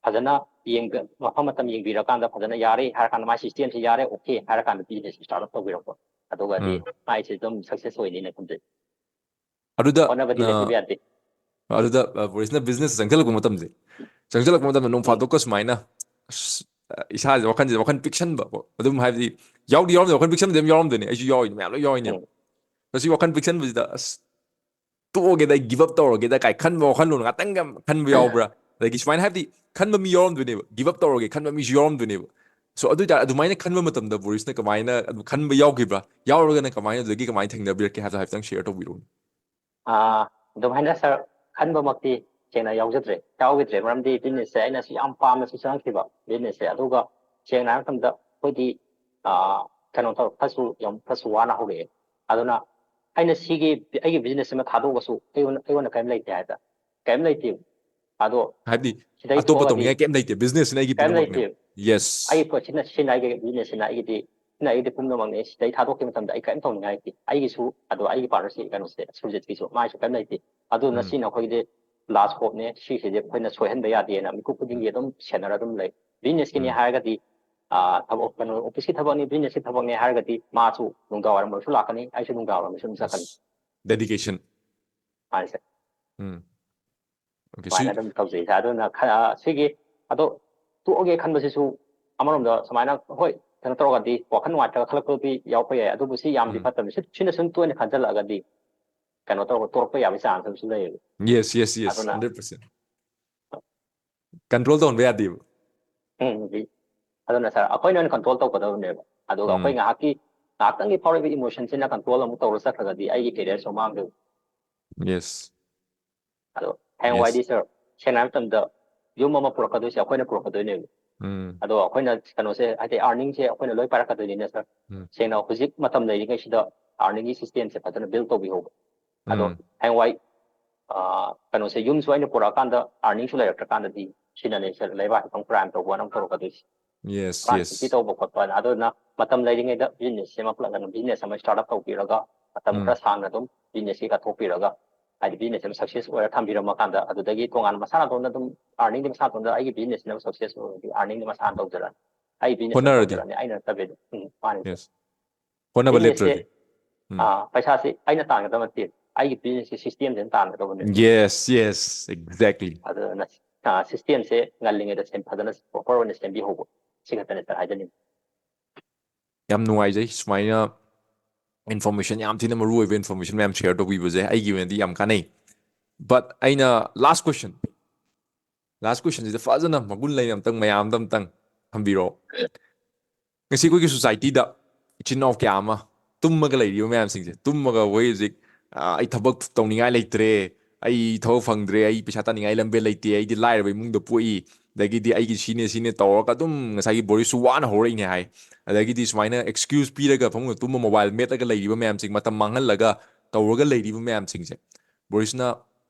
ꯐꯖꯅ ꯌꯦꯡꯕ-, ꯃꯐꯝ ꯃꯇꯝ ꯌꯦꯡꯕꯤꯔꯀꯥꯟꯗ ꯐꯖꯅ ꯌꯥꯔꯦ ꯍꯥꯏꯔꯀꯥꯟꯗ, ꯃꯥꯏ ꯁꯤꯁꯇꯦꯝꯁꯤ ꯌꯥꯔꯦ, ꯑꯣꯀꯦ ꯍꯥꯏꯔꯀꯥꯟꯗ ꯕꯤꯖꯤꯅꯦꯁ ꯁ꯭ꯇꯥꯔꯠ ꯑꯞ ꯇꯧꯕꯤꯔꯛꯄ, ꯑꯗꯨꯒꯗꯤ ꯎꯝ ꯃꯥꯏꯁꯦ ꯑꯗꯨꯝ ꯁꯛꯁꯦꯁ ꯑꯣꯏꯅꯤꯅ ꯈꯟꯖꯩ꯫ ꯑꯗꯨꯗ ꯍꯣꯠꯅꯕꯗꯤ ꯑ, ꯂꯦꯞꯄꯤꯕ ꯌꯥꯗꯦ꯫ ꯑꯗꯨꯗ, ꯑ, ꯕꯣꯔꯤꯁꯅ ꯕꯤꯖꯤꯅꯦꯁ ꯆꯪꯁꯤꯜꯂꯛꯄ ꯃꯇꯝꯁꯦ, ꯆꯪꯁꯤꯜꯂꯛꯄ ꯃꯇꯝꯗ ꯅꯣꯡ ꯎꯝ ꯐꯥꯗꯣꯛꯀ ꯁꯨꯃꯥꯏꯅ, ꯑꯁ, ꯑ, ꯏꯁꯥꯁꯦ, ꯋꯥꯈꯜꯁꯦ, ꯋꯥꯈꯜ ꯄꯤꯛꯁꯟꯕ ꯀꯣ, ꯑꯗꯨꯝ ꯍꯥꯏꯕꯗꯤ ꯌꯥꯎꯗꯤ ꯌꯥꯎꯔꯝꯗꯣꯏꯅꯤ, ꯋꯥꯈꯜ ꯄꯤꯛꯁꯟꯕꯗꯤ ꯑꯗꯨꯝ ꯌꯥꯎꯔꯝꯗꯣꯏꯅꯤ, ꯑꯩꯁꯨ ꯌꯥꯎꯔꯤꯅꯤ, ꯃꯌꯥꯝ ꯂꯣꯏ ꯌꯥꯎꯔꯤꯅꯦꯕ꯫ ꯎꯝ. ꯃꯁꯤ ꯋꯥꯈꯜ ꯄꯤꯛꯁꯟꯕꯁꯤꯗ ꯑꯁ ꯇꯣꯛꯑꯒꯦꯗ, ꯑꯩ ꯒꯤꯞ ꯑꯞ ꯇꯧꯔꯒꯦꯗ ꯀꯥꯏ ꯈꯟꯕ ꯋꯥꯈꯜꯂꯣꯟ ꯉꯥꯛꯇꯪꯒ ꯈꯟꯕ ꯌꯥꯎꯕ꯭ꯔꯥ? ꯑꯗꯒꯤ ꯁꯨꯃꯥꯏꯅ ꯍꯥꯏꯕꯗꯤ ꯈꯟꯕ ꯃꯤ ꯌꯥꯎꯔꯝꯗꯣꯏꯅꯦꯕ, ꯒꯤꯞ ꯑꯞ ꯇꯧꯔꯒꯦ ꯈꯟꯕ ꯃꯤꯁꯨ ꯌꯥꯎꯔꯝꯗꯣꯏꯅꯦꯕ꯫ ꯁꯣ ꯑꯗꯨ ꯑꯣꯏꯇꯥꯔꯗꯤ ꯑꯗꯨꯃꯥꯏꯅ ꯈꯟꯕ ꯃꯇꯝꯗ ꯕꯣꯔꯤꯁꯅ ꯀꯃꯥꯏꯅ ꯑꯗꯨ ꯈꯟꯕ ꯌꯥꯎꯈꯤꯕ꯭ꯔꯥ? ꯌꯥꯎꯔꯒꯅ ꯀꯃꯥꯏꯅ ꯑꯗꯨꯗꯒꯤ ꯀꯃꯥꯏꯅ ꯊꯦꯡꯅꯕꯤꯔꯛꯀꯦ ꯍꯥꯏꯕꯗꯣ ꯍꯥꯏꯐꯦꯠꯇꯪ ꯁꯤꯌꯔ ꯇꯧꯕꯤꯔꯛꯎꯅꯦ꯫ ꯑꯥ, ꯑꯗꯨꯃꯥꯏꯅ ꯁꯥꯔ ꯈꯟꯕꯃꯛꯇꯤ ꯁꯦꯡꯅ ꯌꯥꯎꯖꯗ꯭ꯔꯦ, ꯌꯥꯎꯈꯤꯗ꯭ꯔꯦ꯫ ꯃꯔꯝꯗꯤ ꯕꯤꯖꯤꯅꯦꯁꯁꯦ ꯑꯩꯅꯁꯨ ꯌꯥꯝ ꯄꯥꯝꯅꯁꯨ ꯆꯪꯉꯛꯈꯤꯕ ꯕꯤꯖꯤꯅꯦꯁꯁꯦ꯫ ꯑꯗꯨꯒ ꯁꯦꯡꯅ ꯍꯥꯏꯕ ꯃꯇꯝꯗ ꯑꯩꯈꯣꯏꯗꯤ ꯑꯥ, ꯀꯩꯅꯣ ꯇꯧꯔ ꯈꯔꯁꯨ ꯌꯥꯝ ꯈꯔꯁꯨ ꯋꯥꯅ ꯍꯧꯔꯛꯑꯦ꯫ ꯑꯗꯨꯅ ꯑꯩꯅ ꯁꯤꯒꯤ ꯑꯩꯒꯤ ꯕꯤꯖꯤꯅꯦꯁ ꯑꯃ ꯊꯥꯗꯣꯛꯑꯁꯨ ꯑꯩꯉꯣꯟꯗ ꯑꯩꯉꯣꯟꯗ ꯀꯔꯤꯝ ꯂꯩꯇꯦ ꯍꯥꯏꯕ, ꯀꯔꯤꯝ ꯂꯩꯇꯦ꯫ ꯑꯗꯣ ꯍꯥꯏꯕꯗꯤ ꯁꯤꯗꯩ ꯑꯇꯣꯞꯄ ꯊꯣꯛꯑꯒꯗꯤ ꯇꯧꯅꯤꯡꯉꯥꯏ ꯀꯩꯝ ꯂꯩꯇꯦ, ꯕꯤꯖꯤꯅꯦꯁꯁꯤꯅ ꯑꯩꯒꯤ ꯀꯔꯤꯝ ꯄꯨꯝꯅꯃꯛꯅꯦ꯫ ꯂꯩꯇꯦ꯫ ꯌꯦꯁ꯫ ꯑꯩꯒꯤ ꯄꯣꯠꯁꯤꯅ ꯁꯤꯖꯤꯟꯅ ꯑꯩꯒꯤ ꯕꯤꯖꯤꯅꯦꯁꯁꯤꯅ ꯑꯩꯒꯤꯗꯤ ꯁꯤꯖꯤꯟꯅ ꯑꯩꯒꯤꯗꯤ ꯄꯨꯝꯅꯃꯛꯅꯦ꯫ ꯁꯤꯗꯩ ꯊꯥꯗꯣꯛꯈꯤꯕ ꯃꯇꯝꯗ ꯑꯩ ꯀꯔꯤꯝ ꯇꯧꯅꯤꯡꯉꯥꯏ ꯂꯩꯇꯦ꯫ ꯑꯩꯒꯤꯁꯨ ꯑꯗꯣ ꯑꯩꯒꯤ ꯄꯥꯔꯠꯅꯔꯁꯤ ꯀꯩꯅꯣꯁꯦ ꯁꯨꯔꯖꯤꯠꯀꯤꯁꯨ ꯃꯥꯏꯁꯨ ꯀꯔꯤꯝ ꯂꯩꯇꯦ꯫ ꯑꯗꯨꯅ ꯎꯝ. ꯁꯤꯅ ꯑꯩꯈꯣꯏꯒꯤꯗꯤ ꯂꯥꯁ ꯍꯣꯞꯅꯦ꯫ ꯁꯤꯁꯤꯗꯤ ꯑꯩꯈꯣꯏꯅ ꯁꯣꯏꯍꯟꯕ ꯌꯥꯗꯦꯅ ꯃꯤꯀꯨꯞ ꯈꯨꯗꯤꯡꯒꯤ ꯑꯗꯨꯝ ꯁꯦꯟꯅꯔ ꯑꯗꯨꯝ ꯂꯩ꯫ ꯕꯤꯖꯤꯅꯦꯁꯀꯤꯅꯤ ꯎꯝ. ꯍꯥꯏꯔꯒꯗꯤ ꯑꯥ, ꯊꯕꯛ ꯀꯩꯅꯣ ꯑꯣꯐꯤꯁꯀꯤ ꯊꯕꯛꯅꯤ, ꯕꯤꯖꯤꯅꯦꯁꯀꯤ ꯊꯕꯛꯅꯤ ꯍꯥꯏꯔꯒꯗꯤ ꯃꯥꯁꯨ ꯅꯨꯡꯗꯥꯡ ꯋꯥꯏꯔꯝ ꯑꯣꯏꯔꯁꯨ ꯂꯥꯛꯀꯅꯤ, ꯑꯩꯁꯨ ꯅꯨꯡꯗꯥꯡ ꯋꯥꯏꯔꯝ ꯑꯣꯏꯔꯁꯨ ꯑꯗꯨꯝ ꯆꯠꯀꯅꯤ꯫ ꯗꯦꯗꯤꯀꯦꯁꯟ. ꯃꯥꯁꯦ ꯎꯝ. ꯑꯣꯀꯦ, ꯁꯤ ꯑꯗꯨꯃꯥꯏꯅ ꯑꯗꯨꯝ ꯇꯧꯖꯩ ꯁꯥꯔ꯫ ꯑꯗꯨꯅ ꯈ- ꯑꯥ, ꯁꯤꯒꯤ ꯑꯗꯣ ꯇꯣꯛꯑꯒꯦ ꯈꯟꯕꯁꯤꯁꯨ ꯑꯃꯔꯣꯝꯗ ꯁꯨꯃꯥꯏꯅ ꯍꯣꯏ ꯀꯩꯅꯣ ꯇꯧꯔꯒꯗꯤ ꯋꯥꯈꯜ ꯅꯨꯡꯉꯥꯏꯇ꯭ꯔꯒ ꯈꯜꯂꯛꯄꯗꯤ ꯌꯥꯎꯔꯛꯄ ꯌꯥꯏ꯫ ꯑꯗꯨꯕꯨ ꯁꯤ ꯌꯥꯝꯗꯤ ꯎꯝ. ꯐꯠꯇꯕꯅꯤ꯫ ꯁꯤ- ꯁꯤꯅ ꯁꯨꯝ ꯇꯣꯏꯅ ꯈꯟꯖꯜꯂꯛꯑꯒꯗꯤ ꯀꯩꯅꯣ ꯇꯧꯔꯒ ꯇꯣꯔꯛꯄ ꯌꯥꯕꯒꯤ ꯆꯥꯟꯁ ꯑꯃꯁꯨ ꯂꯩꯌꯦꯕ꯫ ꯌꯦꯁ, ꯌꯦꯁ, ꯌꯦꯁ, ꯑꯗꯨꯅ ꯍꯟꯗ꯭ꯔꯦꯠ ꯄꯥꯔꯁꯦꯟ. ꯀꯟꯇ꯭ꯔꯣꯜ ꯇꯧꯍꯟꯕ ꯌꯥꯗꯦꯕ. ꯎꯝ, ꯍꯧꯖꯤꯛ ꯑꯗꯨꯅ ꯁꯥꯔ ꯑꯩꯈꯣꯏꯅ ꯑꯣꯏꯅ ꯀꯟꯇ꯭ꯔꯣꯜ ꯇꯧꯒꯗꯕꯅꯦꯕ꯫ ꯑꯗꯨꯒ ꯎꯝ. ꯑꯩꯈꯣꯏ ꯉꯥꯏꯍꯥꯛꯀꯤ ꯉꯥꯏꯍꯥꯛꯇꯪꯒꯤ ꯐꯥꯎꯔꯤꯕ ꯏꯃꯣꯁꯟꯁꯤꯅ ꯀꯟꯇ꯭ꯔꯣꯜ ꯑꯃꯨꯛ ꯇꯧꯔ ꯆꯠꯈ꯭ꯔꯒꯗꯤ ꯑꯩꯒꯤ ꯀꯦꯔꯤꯌꯔꯁꯨ ꯃꯥꯡꯗꯣꯏꯕ꯫ ꯌꯦꯁ. ꯑꯗꯣ ꯍꯌꯦꯡꯋꯥꯏꯗꯤ ꯌꯦꯁ. ꯁꯥꯔ ꯁꯦꯡꯅ ꯍꯥꯏꯕ ꯃꯇꯝꯗ ꯌꯨꯝ ꯑꯃ ꯄꯨꯔꯛꯀꯗꯣꯏꯁꯦ ꯑꯩꯈꯣꯏꯅ ꯄꯨꯔꯛꯀꯗꯣꯏꯅꯦꯕ꯫ ꯎꯝ. ꯑꯗꯣ ꯑꯩꯈꯣꯏꯅ ꯀꯩꯅꯣꯁꯦ ꯍꯥꯏꯗꯤ ꯑꯥꯔꯅꯤꯡꯁꯦ ꯑꯩꯈꯣꯏꯅ ꯂꯣꯏ ꯄꯥꯏꯔꯛꯀꯗꯣꯏꯅꯤꯅ ꯁꯥꯔ ꯎꯝ. ꯁꯦꯡꯅ ꯍꯧꯖꯤꯛ ꯃꯇꯝ ꯂꯩꯔꯤꯉꯩꯁꯤꯗ ꯑꯥꯔꯅꯤꯡꯒꯤ ꯁꯤꯁꯇꯦꯝꯁꯦ ꯐꯖꯅ ꯕꯤꯜ ꯇꯧꯕꯤꯍꯧꯕ꯫ ꯑꯗꯣ ꯎꯝ. ꯍꯌꯦꯡꯋꯥꯏ ꯑꯥ, ꯀꯩꯅꯣꯁꯦ ꯌꯨꯝꯁꯨ ꯑꯩꯅ ꯄꯨꯔꯛꯑꯀꯥꯟꯗ ꯑꯥꯔꯅꯤꯡꯁꯨ ꯂꯩꯔꯛꯇ꯭ꯔꯀꯥꯟꯗꯗꯤ ꯁꯤꯅꯅꯦ ꯁꯥꯔ ꯂꯩꯕꯥꯛ ꯈꯤꯇꯪ ꯀ꯭ꯔꯥꯏꯝ ꯇꯧꯕ ꯑꯃ ꯇꯧꯔꯛꯀꯗꯣꯏꯁꯦ꯫ Yes, plan yes. ꯁꯤꯇꯤ ꯇꯧꯕ ꯈꯣꯠꯄ ꯑꯗꯨꯅ ꯃꯇꯝ ꯂꯩꯔꯤꯉꯩꯗ ꯕꯤꯖꯤꯅꯦꯁꯁꯦ ꯑꯃ ꯄꯨꯂꯞ ꯕꯤꯖꯤꯅꯦꯁ ꯑꯃ ꯁ꯭ꯇꯥꯔꯠ ꯑꯞ ꯇꯧꯕꯤꯔꯒ ꯃꯇꯝ ꯎꯝ. ꯈꯔ ꯁꯥꯡꯅ ꯑꯗꯨꯝ ꯕꯤꯖꯤꯅꯦꯁꯁꯤ ꯀꯠꯊꯣꯛꯄꯤꯔꯒ ꯍꯥꯏꯗꯤ ꯕꯤꯖꯤꯅꯦꯁ ꯑꯃ ꯁꯛꯁꯦꯁ ꯑꯣꯏꯔ ꯊꯝꯕꯤꯔꯝꯃꯀꯥꯟꯗ ꯑꯗꯨꯗꯒꯤ ꯇꯣꯉꯥꯟꯅ ꯃꯁꯥ ꯅꯥꯇꯣꯟꯗ ꯑꯗꯨꯝ ꯑꯥꯔꯅꯤꯡꯗꯤ ꯃꯁꯥ ꯅꯥꯇꯣꯟꯗ ꯑꯩꯒꯤ ꯕꯤꯖꯤꯅꯦꯁꯁꯤꯅ ꯁꯛꯁꯦꯁ ꯑꯣꯏꯔꯗꯤ ꯑꯥꯔꯅꯤꯡꯗꯤ ꯃꯁꯥꯅ ꯇꯧꯖꯔꯛꯑꯅꯤ꯫ ꯑꯩ ꯕꯤꯖꯤꯅꯦꯁ ꯑꯃ ꯍꯣꯠꯅꯔꯗꯤ. ꯇꯧꯖꯔꯛꯑꯅꯤ ꯑꯩꯅ ꯅꯠꯇꯕꯤꯗ꯫ ꯎꯝ, ꯃꯥꯅꯤ ꯁꯥꯔ꯫ ꯌꯦꯁ. ꯍꯣꯠꯅꯕ ꯕꯤꯖꯤꯅꯦꯁꯁꯦ ꯂꯦꯞꯇ꯭ꯔꯗꯤ. ꯎꯝ. ꯑꯥ, ꯄꯩꯁꯥꯁꯤ ꯑꯩꯅ ꯇꯥꯟꯒꯗꯕ ꯅꯠꯇꯦ, ꯑꯩꯒꯤ ꯕꯤꯖꯤꯅꯦꯁꯀꯤ ꯁꯤꯁꯇꯦꯝꯁꯤꯅ ꯇꯥꯟꯒꯗꯕꯅꯦ꯫ Yes, yes, exactly. ꯑꯗꯨꯅ ꯁꯤꯁꯇꯦꯝꯁꯦ ꯉꯜꯂꯤꯉꯩꯗ ꯁꯦꯝ ꯐꯖꯅ ꯄ꯭ꯔꯣꯄꯔ ꯑꯣꯏꯅ ꯁꯦꯝꯕꯤꯍꯧꯕ, ꯁꯤ ꯈꯛꯇꯅꯦ ꯁꯥꯔ ꯍꯥꯏꯖꯅꯤꯡꯕ꯫ ꯌꯥꯝ ꯅꯨꯡꯉꯥꯏꯖꯩ ꯁꯨꯃꯥꯏꯅ ꯏꯟꯐꯣꯔꯃꯦꯁꯟ, ꯌꯥꯝ ꯊꯤꯅ ꯃꯔꯨ ꯑꯣꯏꯕ ꯏꯟꯐꯣꯔꯃꯦꯁꯟ ꯃꯌꯥꯝ ꯁꯦꯌꯔ ꯇꯧꯕꯤꯕꯁꯦ ꯑꯩꯒꯤ ꯑꯣꯏꯅꯗꯤ ꯌꯥꯝ ꯀꯥꯟꯅꯩ꯫ But ꯑꯩꯅ ꯂꯥꯁ ꯀꯣꯏꯁꯟ ꯂꯥꯁ ꯀꯣꯏꯁꯟꯁꯤꯗ ꯐꯖꯅ ꯃꯒꯨꯟ ꯂꯩꯅ ꯑꯝꯇꯪ ꯃꯌꯥꯝꯗ ꯑꯝꯇꯪ ꯊꯝꯕꯤꯔꯛꯑꯣ꯫ ꯉꯁꯤ ꯑꯩꯈꯣꯏꯒꯤ ꯁꯣꯁꯥꯏꯇꯤꯗ ꯏꯆꯤꯟ ꯏꯅꯥꯎ ꯀꯌꯥ ꯑꯃ ꯇꯨꯝꯃꯒ ꯂꯩꯔꯤꯕ ꯃꯌꯥꯝꯁꯤꯡꯁꯦ, ꯇꯨꯝꯃꯒ ꯑꯩꯈꯣꯏ ꯍꯧꯖꯤꯛ, "ꯑ, ꯑꯩ ꯊꯕꯛ ꯇꯧꯅꯤꯡꯉꯥꯏ ꯂꯩꯇ꯭ꯔꯦ, ꯑꯩ ꯊꯕꯛ ꯐꯪꯗ꯭ꯔꯦ, ꯑꯩ ꯄꯩꯁꯥ ꯇꯥꯅꯤꯡꯉꯥꯏ ꯂꯝꯕꯦꯜ ꯂꯩꯇꯦ, ꯑꯩꯗꯤ ꯂꯥꯏꯔꯕ ꯏꯃꯨꯡꯗ ꯄꯣꯛꯏ", ꯑꯗꯒꯤꯗꯤ "ꯑꯩꯒꯤ ꯁꯤꯅꯦ ꯁꯤꯅꯦ" ꯇꯧꯔꯒ ꯑꯗꯨꯝ ꯉꯁꯥꯏꯒꯤ ꯕꯣꯔꯤꯁꯁꯨ ꯋꯥꯅ ꯍꯧꯔꯛꯏꯅꯦ ꯍꯥꯏ꯫ ꯑꯗꯒꯤꯗꯤ ꯁꯨꯃꯥꯏꯅ ꯑꯦꯛꯁꯀ꯭ꯌꯨꯁ ꯄꯤꯔꯒ ꯐꯃꯨꯡꯗ ꯇꯨꯝꯕ, ꯃꯣꯕꯥꯏꯜ ꯃꯦꯠꯂꯒ ꯂꯩꯔꯤꯕ ꯃꯌꯥꯝꯁꯤꯡ, ꯃꯇꯝ ꯃꯥꯡꯍꯜꯂꯒ ꯇꯧꯔꯒ ꯂꯩꯔꯤꯕ ꯃꯌꯥꯝꯁꯤꯡꯁꯦ, ꯕꯣꯔꯤꯁꯅ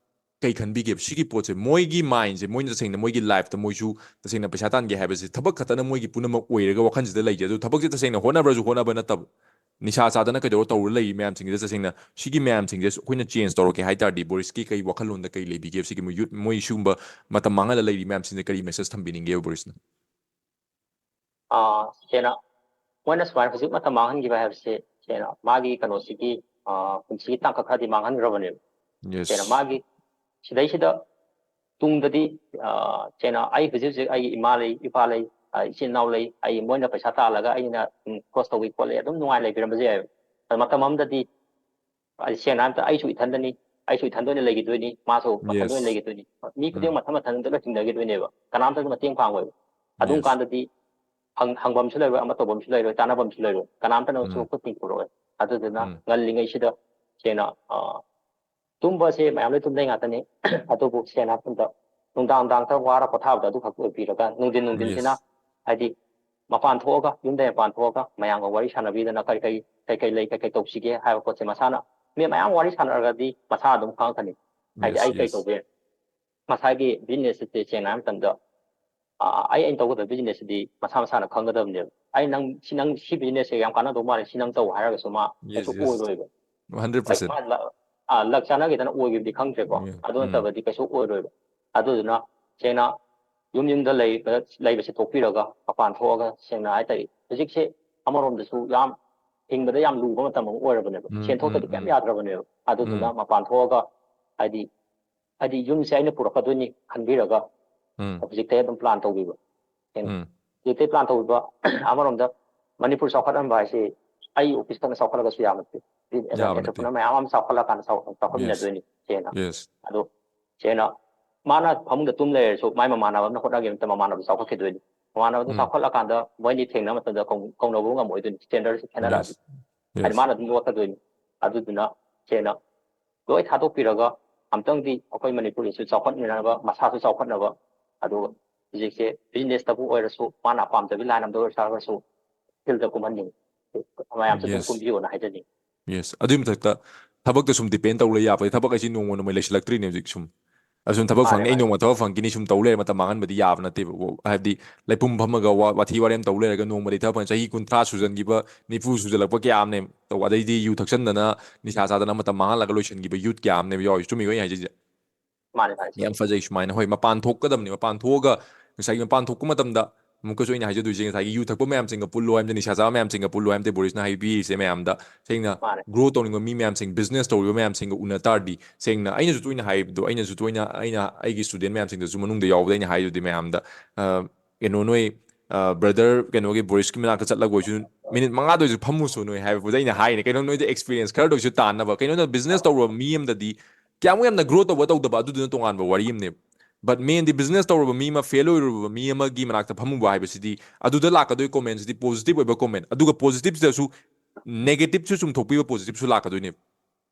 ꯀꯩ ꯈꯟꯕꯤꯒꯦꯕ ꯁꯤꯒꯤ ꯄꯣꯠꯁꯦ? ꯃꯣꯏꯒꯤ ꯃꯥꯏꯟꯁꯦ, ꯃꯣꯏꯅ ꯇꯁꯦꯡꯅ ꯃꯣꯏꯒꯤ ꯂꯥꯏꯐꯇ ꯃꯣꯏꯁꯨ ꯇꯁꯦꯡꯅ ꯄꯩꯁꯥ ꯇꯥꯟꯒꯦ ꯍꯥꯏꯕꯁꯦ ꯊꯕꯛ ꯈꯛꯇꯅ ꯃꯣꯏꯒꯤ ꯄꯨꯝꯅꯃꯛ ꯑꯣꯏꯔꯒ ꯋꯥꯈꯜꯁꯤꯗ ꯂꯩꯖꯩ꯫ ꯑꯗꯨ ꯊꯕꯛꯁꯦ ꯇꯁꯦꯡꯅ ꯍꯣꯠꯅꯕ꯭ꯔꯁꯨ ꯍꯣꯠꯅꯕ ꯅꯠꯇꯕ, ꯅꯤꯁꯥ ꯆꯥꯗꯅ ꯀꯩꯗꯧꯔ ꯇꯧꯔ ꯂꯩꯔꯤ ꯃꯌꯥꯝꯁꯤꯡꯁꯦ, ꯇꯁꯦꯡꯅ ꯁꯤꯒꯤ ꯃꯌꯥꯝꯁꯤꯡꯁꯦ ꯑꯩꯈꯣꯏꯅ ꯆꯦꯟꯖ ꯇꯧꯔꯛꯀꯦ ꯍꯥꯏ ꯇꯥꯔꯗꯤ, ꯕꯣꯔꯤꯁꯀꯤ ꯀꯩ ꯋꯥꯈꯜꯂꯣꯟꯗ ꯀꯩ ꯂꯩꯕꯤꯒꯦꯕ? ꯁꯤꯒꯤ ꯃꯣꯏ ꯌꯨꯠ, ꯃꯣꯏ ꯁꯤꯒꯨꯝꯕ ꯃꯇꯝ ꯃꯥꯡꯍꯜꯂ ꯂꯩꯔꯤ ꯃꯌꯥꯝꯁꯤꯡꯁꯦ ꯀꯔꯤ ꯃꯦꯁꯦꯖ ꯊꯝꯕꯤꯅꯤꯡꯒꯦꯕ ꯕꯣꯔꯤꯁꯅ? ꯑꯥ, ꯁꯦꯡꯅ ꯃꯣꯏꯅ ꯁꯨꯃꯥꯏꯅ ꯍꯧꯖꯤꯛ ꯃꯇꯝ ꯃꯥꯡꯍꯟꯈꯤꯕ ꯍꯥꯏꯕꯁꯦ, ꯁꯦꯡꯅ ꯃꯥꯒꯤ ꯀꯩꯅꯣꯁꯤꯒꯤ, ꯑꯥ, ꯄꯨꯟꯁꯤꯒꯤ ꯇꯥꯡꯀꯛ ꯈꯔꯗꯤ ꯃꯥꯡꯍꯟꯈ꯭ꯔꯕꯅꯦꯕ꯫ ꯁꯦꯡꯅ ꯌꯦꯁ꯫ ꯃꯥꯒꯤ ꯁꯤꯗꯩꯁꯤꯗ ꯇꯨꯡꯗꯗꯤ, ꯑꯥ, ꯁꯦꯡꯅ ꯑꯩ ꯍꯧꯖꯤꯛ ꯍꯧꯖꯤꯛ ꯑꯩꯒꯤ ꯏꯃꯥ ꯂꯩ, ꯏꯄꯥ ꯂꯩ, ꯑꯥ, ꯏꯆꯤꯟ ꯏꯅꯥꯎ ꯂꯩ, ꯑꯩ ꯃꯣꯏꯅ ꯄꯩꯁꯥ ꯇꯥꯜꯂꯒ ꯑꯩꯅ, ꯎꯝ, ꯀ꯭ꯔꯣꯁ ꯇꯧꯕꯤ ꯈꯣꯠꯂꯤ, ꯑꯗꯨꯝ ꯅꯨꯡꯉꯥꯏ ꯂꯩꯕꯤꯔꯝꯕꯁꯨ ꯌꯥꯏꯑꯕ꯫ ꯑꯗꯣ ꯃꯇꯝ ꯑꯃꯗꯗꯤ, ꯑꯩ ꯁꯦꯡꯅ ꯍꯥꯏꯔꯕꯗ ꯑꯩꯁꯨ ꯏꯊꯟꯗꯅꯤ, ꯑꯩꯁꯨ ꯏꯊꯟꯗ ꯑꯣꯏꯅ ꯂꯩꯈꯤꯗꯣꯏꯅꯤ, ꯃꯥꯁꯨ ꯃꯊꯟꯗ ꯑꯣꯏꯅ ꯌꯦꯁ꯫ ꯂꯩꯈꯤꯗꯣꯏꯅꯤ꯫ ꯃꯤ ꯈꯨꯗꯤꯡꯃꯛ ꯎꯝ꯫ ꯃꯊꯟ ꯃꯊꯟꯇ ꯂꯣꯏ ꯊꯤꯡꯅꯈꯤꯗꯣꯏꯅꯦꯕ, ꯀꯅꯥꯝꯇꯁꯨ ꯃꯇꯦꯡ ꯄꯥꯡꯉꯣꯏꯕ꯫ ꯑꯗꯨꯝ ꯌꯦꯁ꯫ ꯀꯥꯟꯗꯗꯤ ꯍꯪ-, ꯍꯪꯐꯝꯁꯨ ꯂꯩꯔꯣꯏ, ꯑꯃ ꯇꯧꯐꯝꯁꯨ ꯂꯩꯔꯣꯏ, ꯇꯥꯟꯅꯐꯝꯁꯨ ꯂꯩꯔꯣꯏ, ꯀꯅꯥꯝꯇꯅꯁꯨ ꯎꯝ꯫ ꯈꯨꯠ ꯇꯤꯡꯊꯣꯔꯛꯑꯣꯏ꯫ ꯑꯗꯨꯗꯨꯅ ꯎꯝ꯫ ꯉꯜꯂꯤꯉꯩꯁꯤꯗ ꯁꯦꯡꯅ, ꯑ, ꯇꯨꯝꯕꯁꯦ ꯃꯌꯥꯝ ꯂꯣꯏ ꯇꯨꯝꯅꯩ ꯉꯥꯛꯇꯅꯤ꯫ ꯑꯗꯨꯕꯨ ꯁꯦꯡꯅ ꯍꯥꯏꯔ ꯃꯇꯝꯗ ꯅꯨꯡꯗꯥꯡ ꯅꯨꯡꯗꯥꯡꯗ ꯋꯥꯔ ꯄꯣꯊꯥꯕꯗꯣ ꯑꯗꯨꯈꯛ ꯑꯣꯏꯕꯤꯔꯒ ꯅꯨꯡꯊꯤꯟ ꯅꯨꯡꯊꯤꯟꯁꯤꯅ, ꯌꯦꯁ꯫ ꯍꯥꯏꯗꯤ, ꯃꯄꯥꯟ ꯊꯣꯛꯑꯒ, ꯌꯨꯝꯗꯩ ꯃꯄꯥꯟ ꯊꯣꯛꯑꯒ ꯃꯌꯥꯝꯒ ꯋꯥꯔꯤ ꯁꯥꯟꯅꯕꯤꯗꯅ ꯀꯔꯤ ꯀꯔꯤ, ꯀꯩ ꯀꯩ ꯂꯩ, ꯀꯩ ꯀꯩ ꯇꯧꯁꯤꯒꯦ ꯍꯥꯏꯕ ꯄꯣꯠꯁꯦ ꯃꯁꯥꯅ, ꯃꯤ ꯃꯌꯥꯝ ꯋꯥꯔꯤ ꯁꯥꯟꯅꯔꯒꯗꯤ ꯃꯁꯥ ꯑꯗꯨꯝ ꯈꯪꯉꯛꯀꯅꯤ꯫ ꯍꯥꯏꯗꯤ ꯌꯦꯁ, ꯑꯩ ꯀꯩ ꯌꯦꯁ꯫ ꯇꯧꯕ ꯌꯥꯏ? ꯃꯁꯥꯒꯤ ꯕꯤꯖꯤꯅꯦꯁꯁꯦ ꯁꯦꯡꯅ ꯍꯥꯏꯕ ꯃꯇꯝꯗ, ꯑ, ꯑꯩ, ꯑꯩꯅ ꯇꯧꯒꯗꯕ ꯕꯤꯖꯤꯅꯦꯁꯁꯤꯗꯤ ꯃꯁꯥ ꯃꯁꯥꯅ ꯈꯪꯒꯗꯕꯅꯦꯕ꯫ ꯑꯩ ꯅꯪ ꯁꯤ, ꯅꯪ ꯁꯤ ꯕꯤꯖꯤꯅꯦꯁꯁꯦ ꯌꯥꯝ ꯀꯥꯟꯅꯗꯧ ꯃꯥꯜꯂꯦ, ꯁꯤ ꯅꯪ ꯇꯧ ꯍꯥꯏꯔꯒꯁꯨ ꯃꯥ ꯀꯩꯁꯨ ꯌꯦꯁ, ꯌꯦꯁ꯫ ꯑꯣꯏꯔꯣꯏꯕ꯫ ꯍꯟꯗ꯭ꯔꯦꯠ ꯍꯣꯏ, ꯄꯥꯔꯁꯦꯟ꯫ ꯃꯥ ꯂ-, ꯑ, ꯂꯛ ꯆꯥꯟꯅꯈꯤꯗꯅ ꯑꯣꯏꯈꯤꯕꯗꯤ ꯈꯪꯗ꯭ꯔꯦꯀꯣ꯫ ꯎꯝ, ꯑꯗꯨ ꯎꯝ꯫ ꯅꯠꯇꯕꯗꯤ ꯀꯩꯁꯨ ꯑꯣꯏꯔꯣꯏꯕ꯫ ꯑꯗꯨꯗꯨꯅ ꯁꯦꯡꯅ ꯌꯨꯝ ꯌꯨꯝꯗ ꯂꯩꯕ, ꯂꯩꯕꯁꯦ ꯇꯣꯛꯄꯤꯔꯒ ꯃꯄꯥꯟ ꯊꯣꯛꯑꯒ, ꯁꯦꯡꯅ ꯍꯥꯏꯇꯥꯔꯦ, ꯍꯧꯖꯤꯛꯁꯦ ꯑꯃꯔꯣꯝꯗꯁꯨ ꯌꯥꯝ ꯍꯤꯡꯕꯗ ꯌꯥꯝ ꯂꯨꯕ ꯃꯇꯝ ꯑꯃ ꯑꯣꯏꯔꯕꯅꯦꯕ꯫ ꯎꯝ, ꯁꯦꯟ ꯎꯝ, ꯊꯣꯛꯇꯗꯤ ꯀꯩꯝ ꯎꯝ꯫ ꯌꯥꯗ꯭ꯔꯕꯅꯦꯕ꯫ ꯑꯗꯨꯗꯨꯅ ꯎꯝ꯫ ꯃꯄꯥꯟ ꯊꯣꯛꯑꯒ, ꯍꯥꯏꯗꯤ, ꯍꯥꯏꯗꯤ ꯌꯨꯝꯁꯦ ꯑꯩꯅ ꯄꯨꯔꯛꯀꯗꯣꯏꯅꯤ ꯈꯟꯕꯤꯔꯒ ꯎꯝ꯫ ꯍꯧꯖꯤꯛꯇꯩ ꯑꯗꯨꯝ ꯄ꯭ꯂꯥꯟ ꯇꯧꯕꯤꯕ꯫ ꯁꯦꯡꯅ꯫ ꯎꯝ꯫ ꯍꯧꯖꯤꯛꯇꯩ ꯄ꯭ꯂꯥꯟ ꯇꯧꯕꯤꯕ ꯑꯃꯔꯣꯝꯗ ꯃꯅꯤꯄꯨꯔ ꯆꯥꯎꯈꯠꯍꯟꯕ ꯍꯥꯏꯁꯤ ꯑꯩ ꯑꯣꯐꯤꯁ ꯈꯛꯇ ꯆꯥꯎꯈꯠꯂꯒ ꯀꯩꯁꯨ ꯌꯥꯕ ꯅꯠꯇꯦ꯫ ꯌꯥꯕ ꯅꯠꯇꯦ꯫ ꯑꯦꯟꯇꯔꯄ꯭ꯔꯤꯅꯔ ꯃꯌꯥꯝ ꯑꯃ ꯆꯥꯎꯈꯠꯂꯀꯥꯟꯗ ꯆꯥꯎ- Yes. ꯆꯥꯎꯈꯠꯃꯤꯟꯅꯗꯣꯏꯅꯤ ꯁꯦꯡꯅ꯫ Yes. ꯑꯗꯣ ꯁꯦꯡꯅ ꯃꯥꯅ ꯐꯃꯨꯡꯗ ꯇꯨꯝ ꯂꯩꯔꯁꯨ ꯃꯥꯏ ꯃꯃꯥꯟꯅꯕ ꯑꯃꯅ ꯍꯣꯠꯅꯒꯦ ꯃꯇꯝꯗ ꯃꯃꯥꯟꯅꯕ ꯆꯥꯎꯈꯠꯈꯤꯗꯣꯏꯅꯤ꯫ ꯃꯃꯥꯟꯅꯕꯗꯨ ꯎꯝ꯫ ꯆꯥꯎꯈꯠꯂꯀꯥꯟꯗ ꯃꯣꯏꯅꯤ ꯊꯦꯡꯅꯕ ꯃꯇꯝꯗ ꯀꯧ- ꯀꯧꯅꯕ ꯉꯝꯃꯣꯏꯗꯣꯏꯅꯤ꯫ ꯁ꯭ꯇꯦꯟꯗꯔꯗꯁꯨ ꯈꯦꯠꯅꯔꯛꯑꯅꯤ꯫ Yes. ꯍꯥꯏꯗꯤ Yes. ꯃꯥꯅ ꯑꯗꯨꯝ ꯂꯣꯠꯀꯗꯣꯏꯅꯤ꯫ ꯑꯗꯨꯗꯨꯅ ꯁꯦꯡꯅ ꯂꯣꯏ ꯊꯥꯗꯣꯛꯄꯤꯔꯒ ꯑꯝꯇꯪꯗꯤ ꯑꯩꯈꯣꯏ ꯃꯅꯤꯄꯨꯔꯒꯤꯁꯨ ꯆꯥꯎꯈꯠꯃꯤꯟꯅꯅꯕ, ꯃꯁꯥꯁꯨ ꯆꯥꯎꯈꯠꯅꯕ, ꯑꯗꯨꯒ ꯍꯧꯖꯤꯛꯁꯦ ꯕꯤꯖꯤꯅꯦꯁꯇꯕꯨ ꯑꯣꯏꯔꯁꯨ ꯃꯥꯅ ꯄꯥꯝꯖꯕ ꯂꯥꯏꯟ ꯑꯃꯗ ꯑꯣꯏꯔꯁꯨ ꯐꯤꯜꯗ ꯀꯨꯝꯍꯟꯅꯤꯡꯉꯤ꯫ ꯃꯌꯥꯝꯁꯨ ꯑꯗꯨꯝ Yes. ꯀꯨꯝꯕꯤꯌꯣꯅ ꯍꯥꯏꯖꯅꯤꯡꯉꯤ꯫ Yes. ꯑꯗꯨꯒꯤ ꯃꯊꯛꯇ ꯊꯕꯛꯇ ꯁꯨꯝ ꯗꯤꯄꯦꯟ ꯇꯧ ꯂꯩ ꯌꯥꯕꯗꯤ ꯊꯕꯛ ꯍꯥꯏꯁꯤ ꯅꯣꯡꯃ ꯅꯣꯡꯃꯩ ꯂꯩꯁꯤꯜꯂꯛꯇ꯭ꯔꯤꯅꯦ ꯍꯧꯖꯤꯛ ꯁꯨꯝ꯫ ꯑꯗꯨ ꯁꯨꯝ ꯊꯕꯛ ꯃꯥꯅꯦ, ꯐꯪꯅꯤ, ꯑꯩ ꯃꯥꯅꯦ꯫ ꯅꯣꯡꯃ ꯊꯕꯛ ꯐꯪꯈꯤꯅꯤ ꯁꯨꯝ ꯇꯧ ꯂꯩꯔ ꯃꯇꯝ ꯃꯥꯡꯍꯟꯕꯗꯤ ꯌꯥꯕ ꯅꯠꯇꯦꯕ꯫ ꯍꯥꯏꯕꯗꯤ ꯂꯩꯄꯨꯡ ꯐꯝꯃꯒ ꯋꯥ- ꯋꯥꯊꯤ ꯋꯥꯔꯦꯝ ꯇꯧ ꯂꯩꯔꯒ ꯅꯣꯡꯃꯗꯤ ꯊꯕꯛ ꯐꯪ- ꯆꯍꯤ ꯀꯨꯟꯊ꯭ꯔꯥ ꯁꯨꯖꯟꯈꯤꯕ, ꯅꯤꯐꯨ ꯁꯨꯖꯜꯂꯛꯄ ꯀꯌꯥ ꯑꯃꯅꯦ ꯇꯧꯕ꯫ ꯑꯗꯩꯗꯤ ꯌꯨ ꯊꯛꯆꯟꯗꯅ ꯅꯤꯁꯥ ꯆꯥꯗꯅ ꯃꯇꯝ ꯃꯥꯡꯍꯜꯂꯒ ꯂꯣꯏꯁꯤꯟꯈꯤꯕ ꯌꯨꯠ ꯀꯌꯥ ꯑꯃꯅꯦꯕ ꯌꯥꯎꯔꯤꯁꯦ꯫ ꯆꯨꯝꯃꯤꯀꯣ ꯑꯩꯅ ꯍꯥꯏꯖꯩꯁꯦ? ꯃꯥꯅꯦ, ꯃꯥꯅꯦ, ꯌꯥꯝ ꯆꯨꯝꯃꯤ꯫ ꯐꯖꯩ ꯁꯨꯃꯥꯏꯅ꯫ ꯍꯣꯏ, ꯃꯄꯥꯟ ꯊꯣꯛꯀꯗꯕꯅꯤ꯫ ꯃꯄꯥꯟ ꯊꯣꯛꯑꯒ ꯉꯁꯥꯏꯒꯤ ꯃꯄꯥꯟ ꯊꯣꯛꯄ ꯃꯇꯝꯗ ꯑꯃꯨꯛꯀꯁꯨ ꯑꯩꯅ ꯍꯥꯏꯖꯗꯣꯏꯁꯦ, ꯉꯁꯥꯏꯒꯤ ꯌꯨ ꯊꯛꯄ ꯃꯌꯥꯝꯁꯤꯡꯒ ꯄꯨꯜꯂꯣ ꯍꯥꯏꯕꯗꯤ, ꯅꯤꯁꯥ ꯆꯥꯕ ꯃꯌꯥꯝꯁꯤꯡꯒ ꯄꯨꯜꯂꯣ ꯍꯥꯏꯕꯗꯤ ꯕꯣꯔꯤꯁꯅ ꯍꯥꯏꯕꯤꯔꯤꯁꯦ ꯃꯌꯥꯝꯗ꯫ ꯁꯦꯡꯅ ꯃꯥꯅꯦ꯫ ꯒ꯭ꯔꯣ ꯇꯧꯅꯤꯡꯕ ꯃꯤ ꯃꯌꯥꯝꯁꯤꯡ, ꯕꯤꯖꯤꯅꯦꯁ ꯇꯧꯔꯤꯕ ꯃꯌꯥꯝꯁꯤꯡꯒ ꯎꯅ ꯇꯥꯔꯗꯤ, ꯁꯦꯡꯅ ꯑꯩꯅꯁꯨ ꯇꯣꯏꯅ ꯍꯥꯏꯕꯗꯣ, ꯑꯩꯅꯁꯨ ꯇꯣꯏꯅ ꯑꯩꯅ ꯑꯩꯒꯤ ꯁ꯭ꯇꯨꯗꯦꯟ ꯃꯌꯥꯝꯁꯤꯡꯗꯁꯨ ꯃꯅꯨꯡꯗ ꯌꯥꯎꯕꯗ ꯑꯩꯅ ꯍꯥꯏꯗꯨꯗꯤ ꯃꯌꯥꯝꯗ, ꯑ, ꯀꯩꯅꯣ ꯅꯣꯏ, ꯑ, ꯕ꯭ꯔꯗꯔ ꯀꯩꯅꯣꯒꯤ ꯕꯣꯔꯤꯁꯀꯤ ꯃꯅꯥꯛꯇ ꯆꯠꯂꯒ ꯑꯣꯏꯁꯨ ꯃꯤꯅꯤꯠ ꯃꯉꯥꯗ ꯑꯣꯏꯁꯨ ꯐꯝꯃꯨꯁꯨ ꯅꯣꯏ ꯍꯥꯏꯕꯗ ꯑꯩꯅ ꯍꯥꯏꯅꯦ꯫ ꯀꯩꯅꯣ ꯅꯣꯏꯗ ꯑꯦꯛꯁꯄꯤꯔꯤꯌꯦꯟꯁ ꯈꯔꯗ ꯑꯣꯏꯁꯨ ꯇꯥꯟꯅꯕ꯫ ꯀꯩꯅꯣꯅ ꯕꯤꯖꯤꯅꯦꯁ ꯇꯧꯔꯕ ꯃꯤ ꯑꯃꯗꯗꯤ ꯀꯌꯥꯃꯨꯛ ꯌꯥꯝꯅ ꯒ꯭ꯔꯣ ꯇꯧꯕ ꯇꯧꯗꯕ ꯑꯗꯨꯗꯨꯅ ꯇꯣꯉꯥꯟꯕ ꯋꯥꯔꯤ ꯑꯃꯅꯦꯕ꯫ But mainꯗꯤ ꯕꯤꯖꯤꯅꯦꯁ ꯇꯧꯔꯕ ꯃꯤ ꯑꯃ, ꯐꯦꯜ ꯑꯣꯏꯔꯨꯔꯕ ꯃꯤ ꯑꯃꯒꯤ ꯃꯅꯥꯛꯇ ꯐꯝꯃꯨꯕ ꯍꯥꯏꯕꯁꯤꯗꯤ ꯑꯗꯨꯗ ꯂꯥꯛꯀꯗꯣꯏ ꯀꯣꯃꯦꯟꯁꯤꯗꯤ ꯄꯣꯖꯤꯇꯤꯚ ꯑꯣꯏꯕ ꯀꯣꯃꯦꯟ, ꯑꯗꯨꯒ ꯄꯣꯖꯤꯇꯤꯚꯁꯤꯗꯁꯨ ꯅꯦꯒꯦꯇꯤꯚꯁꯨ ꯆꯨꯝꯊꯣꯛꯄꯤꯕ, ꯄꯣꯖꯤꯇꯤꯚꯁꯨ ꯂꯥꯛꯀꯗꯣꯏꯅꯦꯕ꯫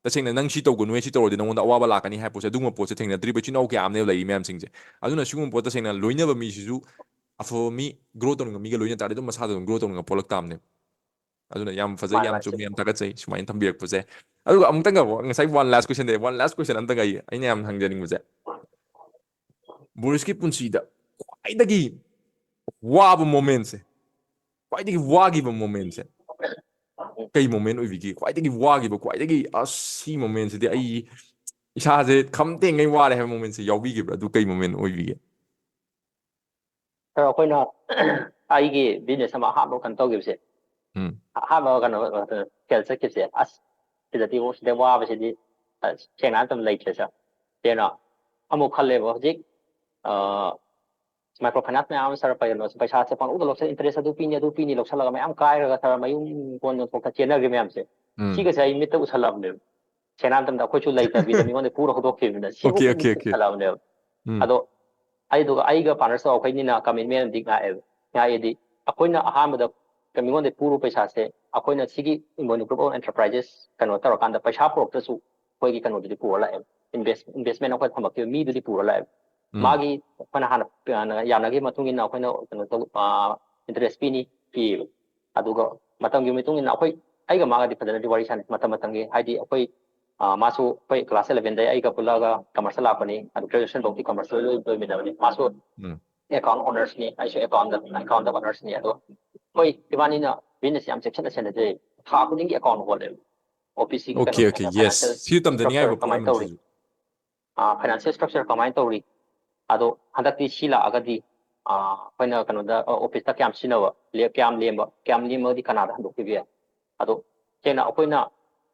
ꯇꯁꯦꯡꯅ ꯅꯪ ꯁꯤ ꯇꯧꯒꯅꯨ, ꯁꯤ ꯇꯧꯔꯗꯤ ꯅꯉꯣꯟꯗ ꯑꯋꯥꯕ ꯂꯥꯛꯀꯅꯤ ꯍꯥꯏꯕ ꯄꯣꯠꯁꯦ, ꯑꯗꯨꯒꯨꯝꯕ ꯄꯣꯠꯁꯦ ꯊꯦꯡꯅꯗ꯭ꯔꯤꯕ ꯏꯆꯤꯟ ꯏꯅꯥꯎ ꯀꯌꯥ ꯑꯃꯅꯦꯕ ꯂꯩꯔꯤ ꯃꯌꯥꯝꯁꯤꯡꯁꯦ꯫ ꯑꯗꯨꯅ ꯁꯤꯒꯨꯝꯕ ꯄꯣꯠ ꯇꯁꯦꯡꯅ ꯂꯣꯏꯅꯕ ꯃꯤꯁꯤꯁꯨ ꯑꯐꯕ ꯃꯤ, ꯒ꯭ꯔꯣ ꯇꯧꯅꯤꯡꯕ ꯃꯤꯒ ꯂꯣꯏꯅ ꯇꯥꯔꯗꯤ ꯑꯗꯨꯝ ꯃꯁꯥꯗ ꯑꯗꯨꯝ ꯒ꯭ꯔꯣ ꯇꯧꯅꯤꯡꯕ ꯄꯣꯛꯂꯛ ꯇꯥꯕꯅꯦꯕ꯫ ꯑꯗꯨꯅ ꯌꯥꯝ ꯐꯖꯩ, ꯃꯥꯅꯦ, ꯌꯥꯝ ꯃꯥꯅꯦ, ꯆꯨꯝꯃꯤ, ꯆꯨꯝꯃꯤ꯫ ꯌꯥꯝ ꯊꯥꯒꯠꯆꯩ ꯁꯨꯃꯥꯏꯅ ꯊꯝꯕꯤꯔꯛꯄꯁꯦ꯫ ꯑꯗꯨꯒ ꯑꯃꯨꯛꯇꯪꯒ ꯉꯁꯥꯏ one last question ꯗ, one last question ꯑꯝꯇꯪꯒ ꯑꯩ, ꯑꯩꯅ ꯌꯥꯝ ꯍꯪꯖꯅꯤꯡꯕꯁꯦ, ꯕꯣꯔꯤꯁꯀꯤ ꯄꯨꯟꯁꯤꯗ ꯈ꯭ꯋꯥꯏꯗꯒꯤ ꯋꯥꯕ ꯃꯣꯃꯦꯟꯁꯦ, ꯈ꯭ꯋꯥꯏꯗꯒꯤ ꯋꯥꯈꯤꯕ ꯃꯣꯃꯦꯟꯁꯦ ꯀꯩ ꯃꯣꯃꯦꯟ ꯑꯣꯏꯕꯤꯒꯦ? ꯈ꯭ꯋꯥꯏꯗꯒꯤ ꯋꯥꯈꯤꯕ, ꯈ꯭ꯋꯥꯏꯗꯒꯤ "ꯑꯁ, ꯁꯤ ꯃꯣꯃꯦꯟꯁꯤꯗꯤ ꯑꯩ ꯏꯁꯥꯁꯦ ꯈꯝ ꯇꯦꯡꯉꯩ ꯋꯥꯔꯦ" ꯍꯥꯏꯕ ꯃꯣꯃꯦꯟꯁꯦ ꯌꯥꯎꯕꯤꯈꯤꯕ꯭ꯔꯥ? ꯑꯗꯨ ꯀꯩ ꯃꯣꯃꯦꯟ ꯑꯣꯏꯕꯤꯒꯦ? ꯁꯥꯔ, ꯑꯩꯈꯣꯏꯅ ꯑꯩꯒꯤ ꯕꯤꯖꯤꯅꯦꯁ ꯑꯃ ꯑꯍꯥꯟꯕ ꯀꯩꯅꯣ ꯇꯧꯈꯤꯕꯁꯦ, ꯎꯝ꯫ ꯑꯍꯥꯟꯕ ꯀꯩꯅꯣ ꯐꯦꯜ ꯆꯠꯈꯤꯕꯁꯦ, ꯑꯁ, ꯁꯤꯗꯗꯤ ꯁꯤꯗ ꯋꯥꯕꯁꯤꯗꯤ, ꯑꯁ, ꯁꯦꯡꯅ ꯍꯥꯏꯔ ꯃꯇꯝꯗ ꯂꯩꯇ꯭ꯔꯦ ꯁꯥꯔ꯫ ꯁꯦꯡꯅ ꯑꯃꯨꯛ ꯈꯜꯂꯦꯕ ꯍꯧꯖꯤꯛ, ꯑ, ꯃꯥꯏꯀ꯭ꯔꯣ ꯐꯥꯏꯅꯥꯟꯁ ꯃꯌꯥꯝ ꯑꯃ ꯁꯥꯔ ꯄꯩꯁꯥꯁꯦ ꯄꯪꯂꯧꯗ ꯂꯧꯁꯜ, ꯏꯟꯇꯔꯦꯁ ꯑꯗꯨ ꯄꯤꯅꯤ, ꯑꯗꯨ ꯄꯤꯅꯤ, ꯂꯧꯁꯜꯂꯒ ꯃꯌꯥꯝ ꯀꯥꯏꯔꯒ ꯁꯥꯔ ꯃꯌꯨꯝ ꯀꯣꯟ ꯌꯣꯟꯊꯣꯛꯇ ꯆꯦꯟꯅꯈ꯭ꯔꯤ ꯃꯌꯥꯝꯁꯦ꯫ ꯎꯝ꯫ ꯁꯤꯒꯁꯦ ꯑꯩ ꯃꯤꯠꯇ ꯎꯁꯜꯂꯛꯑꯕꯅꯦꯕ꯫ ꯁꯦꯡꯅ ꯍꯥꯏ ꯃꯇꯝꯗ ꯑꯩꯈꯣꯏꯁꯨ ꯂꯩꯇꯕꯤꯗ ꯃꯤꯉꯣꯟꯗ ꯄꯨꯔ ꯍꯧꯗꯣꯛꯈꯤꯕꯅꯤꯅ ꯁꯤꯕꯨ Okay, ꯑꯩꯈꯣꯏ okay, ꯃꯤꯠꯇ okay. ꯎꯁꯜꯂꯛꯑꯕꯅꯦꯕ꯫ ꯎꯝ꯫ ꯑꯗꯣ ꯑꯩꯗꯨꯒ ꯑꯩꯒ ꯄꯥꯔꯠꯅꯔꯁ ꯇꯧꯔ ꯑꯩꯈꯣꯏꯅꯤꯅ ꯀꯃꯤꯠꯃꯦꯟ ꯑꯃꯗꯤ ꯉꯥꯛꯑꯦꯕ꯫ ꯉꯥꯛꯑꯦꯗꯤ ꯑꯩꯈꯣꯏꯅ ꯑꯍꯥꯟꯕꯗ ꯃꯤꯉꯣꯟꯗ ꯄꯨꯔꯨ ꯄꯩꯁꯥꯁꯦ ꯑꯩꯈꯣꯏꯅ ꯁꯤꯒꯤ ꯏꯃꯣꯏꯅꯨ ꯒ꯭ꯔꯨꯞ ꯑꯣꯐ ꯑꯦꯟꯇꯔꯄ꯭ꯔꯥꯏꯖꯦꯁ ꯀꯩꯅꯣ ꯇꯧꯔꯀꯥꯟꯗ ꯄꯩꯁꯥ ꯄꯨꯔꯛꯇ꯭ꯔꯁꯨ ꯑꯩꯈꯣꯏꯒꯤ ꯀꯩꯅꯣꯗꯨꯗꯤ ꯄꯨꯔ ꯂꯥꯛꯑꯦꯕ꯫ ꯏꯟꯚꯦꯁ-, ꯏꯟꯚꯦꯁꯃꯦꯟ ꯑꯩꯈꯣꯏ ꯊꯝꯃꯛꯈꯤꯕ ꯃꯤꯗꯨꯗꯤ ꯄꯨꯔ ꯂꯥꯛꯑꯦꯕ꯫ ꯎꯝ꯫ ꯃꯥꯒꯤ ꯑꯩꯈꯣꯏꯅ ꯍꯥꯟꯅ ꯌꯥꯅꯈꯤꯕ ꯃꯇꯨꯡ ꯏꯟꯅ ꯑꯩꯈꯣꯏꯅ ꯀꯩꯅꯣ ꯇꯧ, ꯏꯟꯇꯔꯦꯁ ꯄꯤꯅꯤ, ꯄꯤꯌꯦꯕ꯫ ꯑꯗꯨꯒ ꯃꯇꯝꯒꯤ ꯃꯇꯨꯡ ꯏꯟꯅ ꯑꯩꯈꯣꯏ, ꯑꯩꯒ ꯃꯥꯒꯗꯤ ꯐꯖꯅꯗꯤ ꯋꯥꯔꯤ ꯁꯥꯟꯅꯩ ꯃꯇꯝ ꯃꯇꯝꯒꯤ, ꯍꯥꯏꯗꯤ ꯑꯩꯈꯣꯏ, ꯑ, ꯃꯥꯁꯨ ꯑꯩꯈꯣꯏ ꯀ꯭ꯂꯥꯁ ꯑꯦꯂꯚꯦꯟꯗꯩ ꯑꯩꯒ ꯄꯨꯜꯂꯛꯑꯒ ꯀꯃꯔꯁꯇ ꯂꯥꯛꯄꯅꯤ, ꯑꯗꯨ ꯒ꯭ꯔꯦꯖꯨꯑꯦꯁꯟ ꯐꯥꯎꯗꯤ ꯀꯃꯔꯁ ꯂꯣꯏ ꯂꯣꯏꯃꯤꯟꯅꯕꯅꯤ꯫ ꯃꯥꯁꯨ ꯎꯝ꯫ ꯑꯦꯀꯥꯎꯟ ꯑꯣꯅꯔꯁꯅꯤ, ꯑꯩꯁꯨ ꯑꯦꯀꯥꯎꯟꯗ, ꯑꯦꯀꯥꯎꯟꯗ ꯑꯣꯅꯔꯁꯅꯤ꯫ ꯑꯗꯣ ꯑꯩꯈꯣꯏ ꯏꯕꯥꯅꯤꯅ ꯕꯤꯖꯤꯅꯦꯁ ꯌꯥꯝ ꯆꯦꯛꯁꯤꯟꯅ ꯁꯦꯟꯅꯖꯩ꯫ ꯊꯥ ꯈꯨꯗꯤꯡꯒꯤ ꯑꯦꯀꯥꯎꯟ ꯍꯣꯜꯂꯦꯕ꯫ ꯑꯣꯐꯤꯁꯀꯤ Okay, ꯀꯩꯅꯣ, okay, yes. ꯐꯥꯏꯅꯥꯟꯁꯤꯌꯦꯜ ꯁꯤꯁꯨ ꯇꯝꯖꯅꯤꯡꯉꯥꯏ ꯁ꯭ꯇ꯭ꯔꯛꯆꯔ ꯑꯣꯏꯕ ꯄꯣꯠ ꯀꯃꯥꯏꯅ ꯑꯃꯅꯤ ꯇꯧꯔꯤ? ꯁꯤꯁꯨ꯫ ꯐꯥꯏꯅꯥꯟꯁꯤꯌꯦꯜ ꯁ꯭ꯇ꯭ꯔꯛꯆꯔ ꯀꯃꯥꯏꯅ ꯇꯧꯔꯤ? ꯑꯗꯣ ꯍꯟꯗꯛꯇꯤ ꯁꯤ ꯂꯥꯛꯑꯒꯗꯤ, ꯑ, ꯑꯩꯈꯣꯏꯅ ꯀꯩꯅꯣꯗ, ꯑ, ꯑꯣꯐꯤꯁꯇ ꯀꯌꯥꯝ ꯁꯤꯖꯤꯟꯅꯕ, ꯂꯦ-, ꯀꯌꯥꯝ ꯂꯦꯝꯕ, ꯀꯌꯥꯝ ꯂꯦꯝꯃꯒꯗꯤ ꯀꯅꯥꯗ ꯍꯟꯗꯣꯛꯈꯤꯕ ꯌꯥꯏ? ꯑꯗꯣ ꯁꯦꯡꯅ ꯑꯩꯈꯣꯏꯅ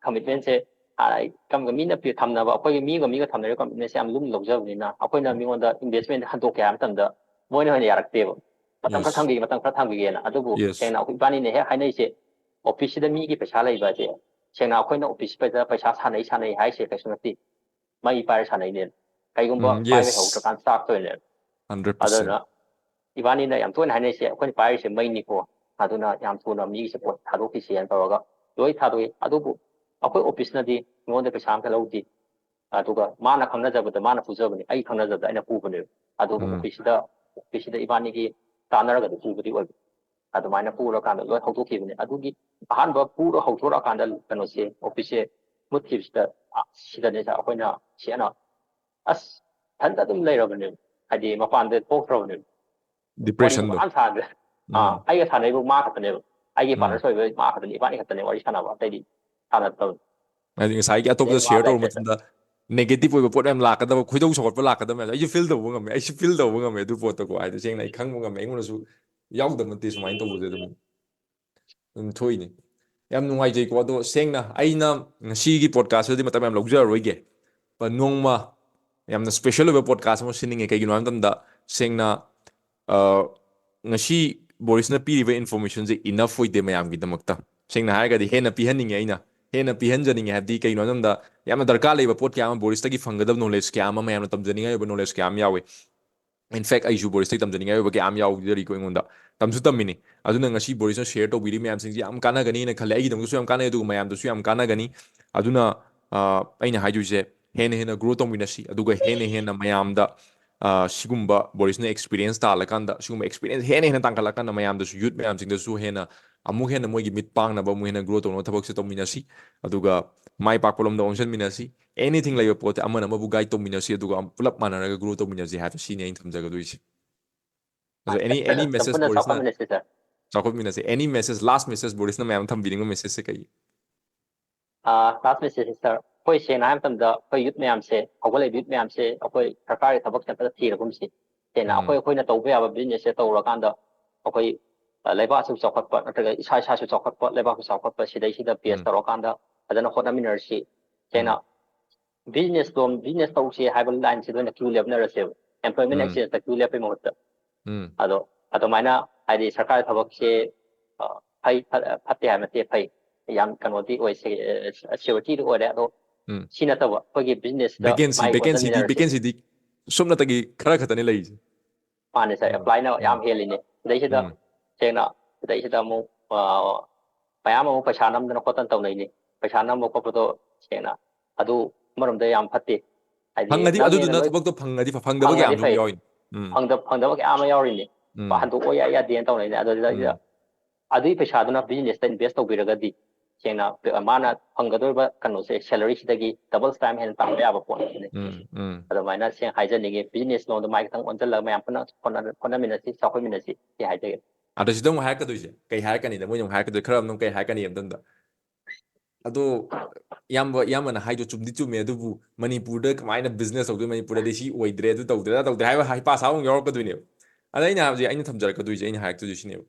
ꯀꯃꯤꯠꯃꯦꯟꯁꯦ, ꯑ, ꯀꯝ-, ꯃꯤꯅ ꯄꯤ-, ꯊꯝꯅꯕ, ꯑꯩꯈꯣꯏꯒꯤ ꯃꯤꯒ ꯃꯤꯒ ꯊꯝꯅꯔꯤꯕ ꯀꯃꯤꯠꯃꯦꯟꯁꯦ ꯌꯥꯝ ꯂꯨꯝꯅ ꯂꯧꯖꯕꯅꯤꯅ ꯑꯩꯈꯣꯏꯅ ꯃꯤꯉꯣꯟꯗ ꯏꯟꯚꯦꯁꯃꯦꯟ ꯍꯟꯗꯣꯛꯀꯦ ꯍꯥꯏꯕ ꯃꯇꯝꯗ ꯃꯣꯏꯅ ꯑꯣꯏꯅ ꯌꯥꯔꯛꯇꯦꯕ꯫ ꯃꯇꯝ ꯈꯔ Yes. ꯊꯝꯈꯤꯒꯦ, ꯃꯇꯝ ꯈꯔ ꯊꯝꯈꯤꯒꯦꯅ꯫ ꯑꯗꯨꯕꯨ Yes. ꯁꯦꯡꯅ ꯑꯩꯈꯣꯏ ꯏꯕꯥꯅꯤꯅ ꯍꯦꯛ ꯍꯥꯏꯅꯔꯤꯁꯦ, ꯑꯣꯐꯤꯁꯁꯤꯗ ꯃꯤꯒꯤ ꯄꯩꯁꯥ ꯂꯩꯕ ꯍꯥꯏꯁꯦ, ꯁꯦꯡꯅ ꯑꯩꯈꯣꯏꯅ ꯑꯣꯐꯤꯁꯁꯤꯗ ꯄꯩꯁꯥ ꯁꯥꯟꯅꯩ, ꯁꯥꯟꯅꯩ ꯍꯥꯏꯁꯦ ꯀꯩꯁꯨ ꯅꯠꯇꯦ꯫ ꯃꯩ ꯄꯥꯏꯔ ꯁꯥꯟꯅꯩꯅꯦ꯫ ꯀꯩꯒꯨꯝꯕ ꯎꯝ, ꯄꯥꯏꯕ yes. ꯍꯧꯗ꯭ꯔꯀꯥꯟꯗ ꯆꯥꯛꯇꯣꯏꯅꯦ꯫ Hundred percent. ꯑꯗꯨꯅ ꯏꯕꯥꯅꯤꯅ ꯌꯥꯝ ꯇꯣꯏꯅ ꯍꯥꯏꯅꯔꯤꯁꯦ, ꯑꯩꯈꯣꯏꯅ ꯄꯥꯏꯔꯤꯁꯦ ꯃꯩꯅꯤꯀꯣ, ꯑꯗꯨꯅ ꯌꯥꯝ ꯊꯨꯅ ꯃꯤꯒꯤꯁꯦ ꯄꯣꯠ ꯊꯥꯗꯣꯛꯈꯤꯁꯦꯅ ꯇꯧꯔꯒ ꯂꯣꯏ ꯊꯥꯗꯣꯛꯏ꯫ ꯑꯗꯨꯕꯨ ꯑꯩꯈꯣꯏ ꯑꯣꯐꯤꯁꯅꯗꯤ ꯃꯤꯉꯣꯟꯗ ꯄꯩꯁꯥ ꯑꯝꯇ ꯂꯧꯗꯦ꯫ ꯑꯗꯨꯒ ꯃꯥꯅ ꯈꯪꯅꯖꯕꯗ ꯃꯥꯅ ꯄꯨꯖꯕꯅꯤ, ꯑꯩ ꯈꯪꯅꯖꯕꯗ ꯑꯩꯅ ꯄꯨꯕꯅꯦꯕ꯫ ꯑꯗꯨꯒ ꯎꯝ꯫ ꯑꯣꯐꯤꯁꯁꯤꯗ, ꯑꯣꯐꯤꯁꯁꯤꯗ ꯏꯕꯥꯅꯤꯒꯤ ꯇꯥꯟꯅꯔꯒꯗꯤ ꯄꯨꯕꯗꯤ ꯑꯣꯏꯕ꯫ ꯑꯗꯨꯃꯥꯏꯅ ꯄꯨꯔꯀꯥꯟꯗ ꯂꯣꯏ ꯍꯧꯗꯣꯛꯈꯤꯕꯅꯦ꯫ ꯑꯗꯨꯒꯤ ꯑꯍꯥꯟꯕ ꯄꯨꯔ ꯍꯧꯗꯣꯔꯛꯑꯀꯥꯟꯗ ꯀꯩꯅꯣꯁꯦ, ꯑꯣꯐꯤꯁꯁꯦ ꯃꯨꯠꯈꯤꯕꯁꯤꯗ, ꯑ, ꯁꯤꯗꯅꯦ ꯑꯩꯈꯣꯏꯅ ꯁꯦꯡꯅ, ꯑꯁ, ꯏꯊꯟꯇ ꯑꯗꯨꯝ ꯂꯩꯔꯕꯅꯦꯕ, ꯍꯥꯏꯗꯤ ꯃꯄꯥꯟꯗ ꯊꯣꯛꯇ꯭ꯔꯕꯅꯦꯕ꯫ ꯋꯥꯔꯤꯒ Depressionꯗꯣ꯫ ꯃꯌꯥꯝ ꯁꯥꯗ꯭ꯔꯦ꯫ ꯑꯥ, ꯎꯝ꯫ ꯑꯩꯒ ꯁꯥꯟꯅꯩꯕꯨ ꯃꯥ ꯈꯛꯇꯅꯦꯕ, ꯑꯩꯒꯤ ꯎꯝ꯫ ꯄꯥꯔꯠꯅꯔꯁ ꯑꯣꯏꯕ ꯃꯥ ꯈꯛꯇꯅꯦ, ꯏꯕꯥꯅꯤ ꯈꯛꯇꯅꯦ ꯋꯥꯔꯤ ꯁꯥꯟꯅꯕ, ꯑꯇꯩꯗꯤ ꯁꯥꯟꯅꯗꯕꯅꯤ꯫ ꯍꯥꯏꯗꯤ ꯉꯁꯥꯏꯒꯤ ꯑꯇꯣꯞꯄꯗ ꯑꯗꯩ ꯃꯥ ꯁꯤꯌꯔ ꯇꯧꯕ ꯂꯩꯇ꯭ꯔꯦ꯫ ꯃꯇꯝꯗ negative ꯑꯣꯏꯕ ꯄꯣꯠ ꯌꯥꯝ ꯂꯥꯛꯀꯗꯕ, ꯈꯣꯏꯗꯧ ꯁꯧꯒꯠꯄ ꯂꯥꯛꯀꯗꯕ ꯃꯌꯥꯝ ꯑꯩꯁꯨ feel ꯇꯧꯕ ꯉꯝꯃꯦ, ꯑꯩꯁꯨ feel ꯇꯧꯕ ꯉꯝꯃꯦ ꯑꯗꯨ ꯄꯣꯠꯇꯀꯣ꯫ ꯍꯥꯏꯗꯤ ꯁꯦꯡꯅ ꯑꯩ ꯈꯪꯕ ꯉꯝꯃꯦ, ꯑꯩꯉꯣꯟꯗꯁꯨ ꯌꯥꯎꯗꯕ ꯅꯠꯇꯦ ꯁꯨꯃꯥꯏꯅ ꯇꯧꯕꯁꯦ꯫ ꯑꯗꯨꯝ ꯑꯗꯨꯝ ꯊꯣꯛꯏꯅꯤ꯫ ꯌꯥꯝ ꯅꯨꯡꯉꯥꯏꯖꯩꯀꯣ꯫ ꯑꯗꯣ ꯁꯦꯡꯅ ꯑꯩꯅ ꯉꯁꯤꯒꯤ ꯄꯣꯗꯀꯥꯁꯇꯗꯤ ꯃꯇꯝ ꯌꯥꯝ ꯂꯧꯖꯔꯔꯣꯏꯒꯦ꯫ ꯅꯣꯡꯃ ꯌꯥꯝꯅ special ꯑꯣꯏꯕ ꯄꯣꯗꯀꯥꯁ ꯑꯃ ꯁꯤꯟꯅꯤꯡꯉꯦ꯫ ꯀꯩꯒꯤꯅꯣ ꯍꯥꯏꯕ ꯃꯇꯝꯗ ꯁꯦꯡꯅ ꯉꯁꯤ ꯕꯣꯔꯤꯁꯅ ꯄꯤꯔꯤꯕ informationꯁꯦ enough ꯑꯣꯏꯗꯦ ꯃꯌꯥꯝꯒꯤꯗꯃꯛꯇ꯫ ꯁꯦꯡꯅ ꯍꯥꯏꯔꯒꯗꯤ ꯍꯦꯟꯅ ꯄꯤꯍꯟꯅꯤꯡꯉꯦ, ꯑꯩꯅ ꯍꯦꯟꯅ ꯄꯤꯍꯟꯖꯅꯤꯡꯉꯦ꯫ ꯍꯥꯏꯕꯗꯤ ꯀꯩꯅꯣ ꯍꯥꯏꯕꯗ, ꯌꯥꯝꯅ ꯗꯔꯀꯥꯔ ꯂꯩꯕ ꯄꯣꯠ ꯀꯌꯥ ꯑꯃ, ꯕꯣꯔꯤꯁꯇꯒꯤ ꯐꯪꯒꯗꯕ knowledge ꯀꯌꯥ ꯑꯃ, ꯃꯌꯥꯝꯅ ꯇꯝꯖꯅꯤꯡꯉꯥꯏ ꯑꯣꯏꯕ knowledge ꯀꯌꯥ ꯑꯃ ꯌꯥꯎꯋꯦ꯫ In fact, ꯑꯩꯁꯨ ꯕꯣꯔꯤꯁꯇꯒꯤ ꯇꯝꯖꯅꯤꯡꯉꯥꯏ ꯑꯣꯏꯕ ꯀꯌꯥ ꯑꯃ ꯌꯥꯎꯖꯔꯤꯀꯣ ꯑꯩꯉꯣꯟꯗ꯫ ꯇꯝꯁꯨ ꯇꯝꯃꯤꯅꯤ꯫ ꯑꯗꯨꯅ ꯉꯁꯤ ꯕꯣꯔꯤꯁꯅ share ꯇꯧꯕꯤꯔꯤ ꯃꯌꯥꯝꯁꯤꯡꯁꯤ ꯌꯥꯝ ꯀꯥꯟꯅꯒꯅꯤꯅ ꯈꯜꯂꯦ꯫ ꯑꯩꯒꯤꯗꯃꯛꯇꯁꯨ ꯌꯥꯝ ꯀꯥꯟꯅꯩ, ꯑꯗꯨꯒ ꯃꯌꯥꯝꯗꯁꯨ ꯌꯥꯝ ꯀꯥꯟꯅꯒꯅꯤ꯫ ꯑꯗꯨꯅ, ꯑ, ꯑꯩꯅ ꯍꯥꯏꯗꯣꯏꯁꯦ, ꯍꯦꯟꯅ ꯍꯦꯟꯅ grow ꯇꯧꯃꯤꯟꯅꯁꯤ, ꯑꯗꯨꯒ ꯍꯦꯟꯅ ꯍꯦꯟꯅ ꯃꯌꯥꯝꯗ, ꯑ, ꯁꯤꯒꯨꯝꯕ ꯕꯣꯔꯤꯁꯅ experience ꯇꯥꯜꯂꯀꯥꯟꯗ, ꯁꯤꯒꯨꯝꯕ experience ꯍꯦꯟꯅ ꯍꯦꯟꯅ ꯇꯥꯡꯈꯠꯂꯀꯥꯟꯗ, ꯃꯌꯥꯝꯗꯁꯨ, youth ꯃꯌꯥꯝꯁꯤꯡꯗꯁꯨ ꯍꯦꯟꯅ, ꯑꯃꯨꯛ ꯍꯦꯟꯅ ꯃꯣꯏꯒꯤ ꯃꯤꯠ ꯄꯥꯡꯅꯕ, ꯑꯃꯨꯛ ꯍꯦꯟꯅ grow ꯇꯧꯅꯕ ꯊꯕꯛꯁꯦ ꯇꯧꯃꯤꯟꯅꯁꯤ꯫ ꯑꯗꯨꯒ ꯃꯥꯏ ꯄꯥꯛꯄ ꯂꯣꯝꯗ ꯑꯣꯟꯁꯤꯟꯃꯤꯟꯅꯁꯤ꯫ Anything ꯂꯩꯕ ꯄꯣꯠꯇ ꯑꯃꯅ ꯑꯃꯕꯨ guide ꯇꯧꯃꯤꯟꯅꯁꯤ, ꯑꯗꯨꯒ ꯄꯨꯂꯞ ꯃꯥꯟꯅꯔꯒ grow ꯇꯧꯃꯤꯟꯅꯁꯤ ꯍꯥꯏꯕ ꯁꯤꯅꯤ ꯑꯩꯅ ꯊꯝꯖꯒꯗꯣꯏꯁꯦ꯫ ꯑꯗꯣ, any, any message ꯆꯥꯎꯈꯠꯃꯤꯟꯅꯁꯤ, sir꯫ ꯆꯥꯎꯈꯠꯃꯤꯟꯅꯁꯤ꯫ Any message, last message ꯕꯣꯔꯤꯁꯅ ꯃꯌꯥꯝ ꯊꯝꯕꯤꯅꯤꯡꯕ messageꯁꯦ ꯀꯩ? ꯑꯥ, last message, sir꯫ ꯑꯩꯈꯣꯏ ꯁꯦꯡꯅ ꯍꯥꯏꯕ ꯃꯇꯝꯗ, ꯑꯩꯈꯣꯏ youth ꯃꯌꯥꯝꯁꯦ, ꯍꯧꯒꯠꯂꯛꯏꯕ youth ꯃꯌꯥꯝꯁꯦ, ꯑꯩꯈꯣꯏ ꯁꯔꯀꯥꯔꯒꯤ ꯊꯕꯛꯁꯦ ꯑꯝꯇ ꯊꯤꯔꯒꯨꯝꯁꯤ꯫ ꯁꯦꯡꯅ, ꯎꯝ꯫ ꯑꯩꯈꯣꯏ, ꯑꯩꯈꯣꯏꯅ ꯇꯧꯕ ꯌꯥꯕ businessꯁꯦ ꯇꯧꯔꯀꯥꯟꯗ, ꯑꯩꯈꯣꯏ, ꯑ, ꯂꯩꯕꯥꯛꯁꯨ ꯆꯥꯎꯈꯠꯄ, ꯅꯠꯇ꯭ꯔꯒ ꯏꯁꯥ ꯏꯁꯥꯁꯨ ꯆꯥꯎꯈꯠꯄ, ꯂꯩꯕꯥꯛꯁꯨ ꯆꯥꯎꯈꯠꯄ, ꯁꯤꯗꯩꯁꯤꯗ base ꯎꯝ꯫ ꯇꯧꯔꯀꯥꯟꯗ ꯐꯖꯅ ꯍꯣꯠꯅꯃꯤꯟꯅꯔꯁꯤ꯫ ꯁꯦꯡꯅ, ꯎꯝ꯫ Business ꯂꯣꯝ, business ꯇꯧꯁꯦ ꯍꯥꯏꯕ lineꯁꯤꯗ ꯑꯣꯏꯅ queue ꯂꯦꯞꯅꯔꯁꯦꯕ, employment ꯎꯝ꯫ Exchangeꯇ queue ꯂꯦꯞꯄꯩ ꯃꯍꯨꯠꯇ꯫ ꯎꯝ꯫ ꯑꯗꯣ ꯑꯗꯨꯃꯥꯏꯅ, ꯍꯥꯏꯗꯤ, ꯁꯔꯀꯥꯔ ꯊꯕꯛꯁꯦ, ꯑ, ꯐꯩ, ꯐ-, ꯐꯠꯇꯦ ꯍꯥꯏꯕ ꯅꯠꯇꯦ, ꯐꯩ꯫ ꯌꯥꯝ ꯀꯩꯅꯣꯗꯤ ꯑꯣꯏ, ꯁꯦ-, ꯑ, suretyꯗꯤ ꯑꯣꯏꯔꯦ꯫ ꯑꯗꯣ ꯎꯝ꯫ ꯁꯤ ꯅꯠꯇꯕ ꯑꯩꯈꯣꯏꯒꯤ businessꯇ vacancy, ꯃꯥꯏ vacancyꯗꯤ, ꯑꯣꯟꯁꯤꯟꯃꯤꯟꯅꯔꯁꯤ꯫ Vacancyꯗꯤ ꯁꯨꯞꯅꯇꯒꯤ ꯈꯔ ꯈꯛꯇꯅꯤ ꯂꯩꯔꯤꯁꯦ꯫ ꯃꯥꯅꯦ, sir, ꯎꯝ꯫ Applyꯅ ꯌꯥꯝ ꯎꯝ꯫ ꯍꯦꯜꯂꯤꯅꯦ꯫ ꯁꯤꯗꯩꯁꯤꯗ, ꯎꯝ꯫ ꯁꯦꯡꯅ, ꯁꯤꯗꯩꯁꯤꯗ ꯑꯃꯨꯛ, ꯑ, ꯃꯌꯥꯝ ꯑꯃꯨꯛ ꯄꯩꯁꯥ ꯅꯝꯗꯅ ꯈꯣꯠꯇꯅ ꯇꯧꯅꯩꯅꯦ꯫ ꯄꯩꯁꯥ ꯅꯝꯕ ꯈꯣꯠꯄꯗꯣ, ꯁꯦꯡꯅ, ꯑꯗꯨ ꯑꯃꯔꯣꯝꯗ ꯌꯥꯝ ꯐꯠꯇꯦ꯫ ꯍꯥꯏꯗꯤ, ꯐꯪꯉꯗꯤ, ꯅꯝꯃꯦꯅ ꯑꯗꯨꯗꯨꯅ ꯂꯣꯏ ꯊꯕꯛꯇꯣ ꯐꯪꯉꯗꯤ ꯐ-, ꯐꯪꯗꯕ ꯐꯪꯉꯗꯤ ꯀꯌꯥꯝꯁꯨ ꯐꯩ꯫ ꯌꯥꯎꯔꯤꯅꯤ꯫ ꯎꯝ꯫ ꯐꯪꯗ-, ꯐꯪꯗꯕ ꯀꯌꯥ ꯑꯃ ꯌꯥꯎꯔꯤꯅꯦ꯫ ꯎꯝ꯫ ꯍꯟꯗꯣꯛꯑꯣ ꯌꯥꯏ ꯌꯥꯗꯦꯅ ꯇꯧꯅꯩꯅꯦ꯫ ꯑꯗꯨꯗꯩꯗ ꯎꯝ꯫ ꯑꯗꯨꯒꯤ ꯄꯩꯁꯥꯗꯨꯅ businessꯇ invest ꯇꯧꯕꯤꯔꯒꯗꯤ, ꯁꯦꯡꯅ, ꯃꯥꯅ ꯐꯪꯒꯗꯧꯔꯤꯕ ꯀꯩꯅꯣꯁꯦ, salaryꯁꯤꯗꯒꯤ double time ꯍꯦꯟꯅ ꯇꯥꯟꯕ ꯌꯥꯕ ꯄꯣꯠꯅꯤ꯫ ꯎꯝ, ꯎꯝ꯫ ꯑꯗꯨꯃꯥꯏꯅ ꯁꯦꯡꯅ ꯍꯥꯏꯖꯅꯤꯡꯉꯤ, business ꯂꯣꯝꯗ ꯃꯥꯏ ꯈꯤꯇꯪ ꯑꯣꯟꯁꯤꯜꯂꯒ ꯃꯌꯥꯝ ꯄꯨꯟꯅ ꯍꯣꯠꯅ-, ꯍꯣꯠꯅꯃꯤꯟꯅꯁꯤ, ꯆꯥꯎꯈꯠꯃꯤꯟꯅꯁꯤ, ꯁꯤ ꯍꯥꯏꯖꯒꯦ꯫ ꯑꯗ ꯁꯤꯗ ꯑꯃꯨꯛ ꯍꯥꯏꯔꯛꯀꯗꯣꯏꯁꯦ, ꯀꯩ ꯍꯥꯏꯔꯛꯀꯅꯤꯗ? ꯃꯣꯏꯅ ꯑꯃꯨꯛ ꯍꯥꯏꯔꯛꯀꯗꯣꯏ, ꯈꯔ ꯑꯃꯅ ꯑꯃꯨꯛ ꯀꯩ ꯍꯥꯏꯔꯛꯀꯅꯤ ꯑꯝꯇꯪꯗ? ꯑꯗꯣ, ꯏꯌꯥꯝꯕ, ꯏꯌꯥꯝꯕꯅ ꯍꯥꯏꯗꯣ ꯆꯨꯝꯗꯤ ꯆꯨꯝꯃꯦ, ꯑꯗꯨꯕꯨ ꯃꯅꯤꯄꯨꯔꯗ ꯀꯃꯥꯏꯅ business ꯇꯧꯗꯣꯏ? ꯃꯅꯤꯄꯨꯔꯗꯗꯤ ꯁꯤ ꯑꯣꯏꯗ꯭ꯔꯦ, ꯑꯗꯨ ꯇꯧꯗ꯭ꯔꯦ, ꯑꯗꯥ ꯇꯧꯗ꯭ꯔꯦ ꯍꯥꯏꯕ ꯍꯩꯄꯥ ꯁꯥꯕ ꯑꯃꯨꯛ ꯌꯥꯎꯔꯛꯀꯗꯣꯏꯅꯦꯕ꯫ ꯑꯗ ꯑꯩꯅ ꯍꯥꯏꯕꯁꯦ, ꯑꯩꯅ ꯊꯝꯖꯔꯛꯀꯗꯣꯏꯁꯦ, ꯑꯩꯅ ꯍꯥꯏꯔꯛꯇꯣꯏꯁꯦ ꯁꯤꯅꯦꯕ꯫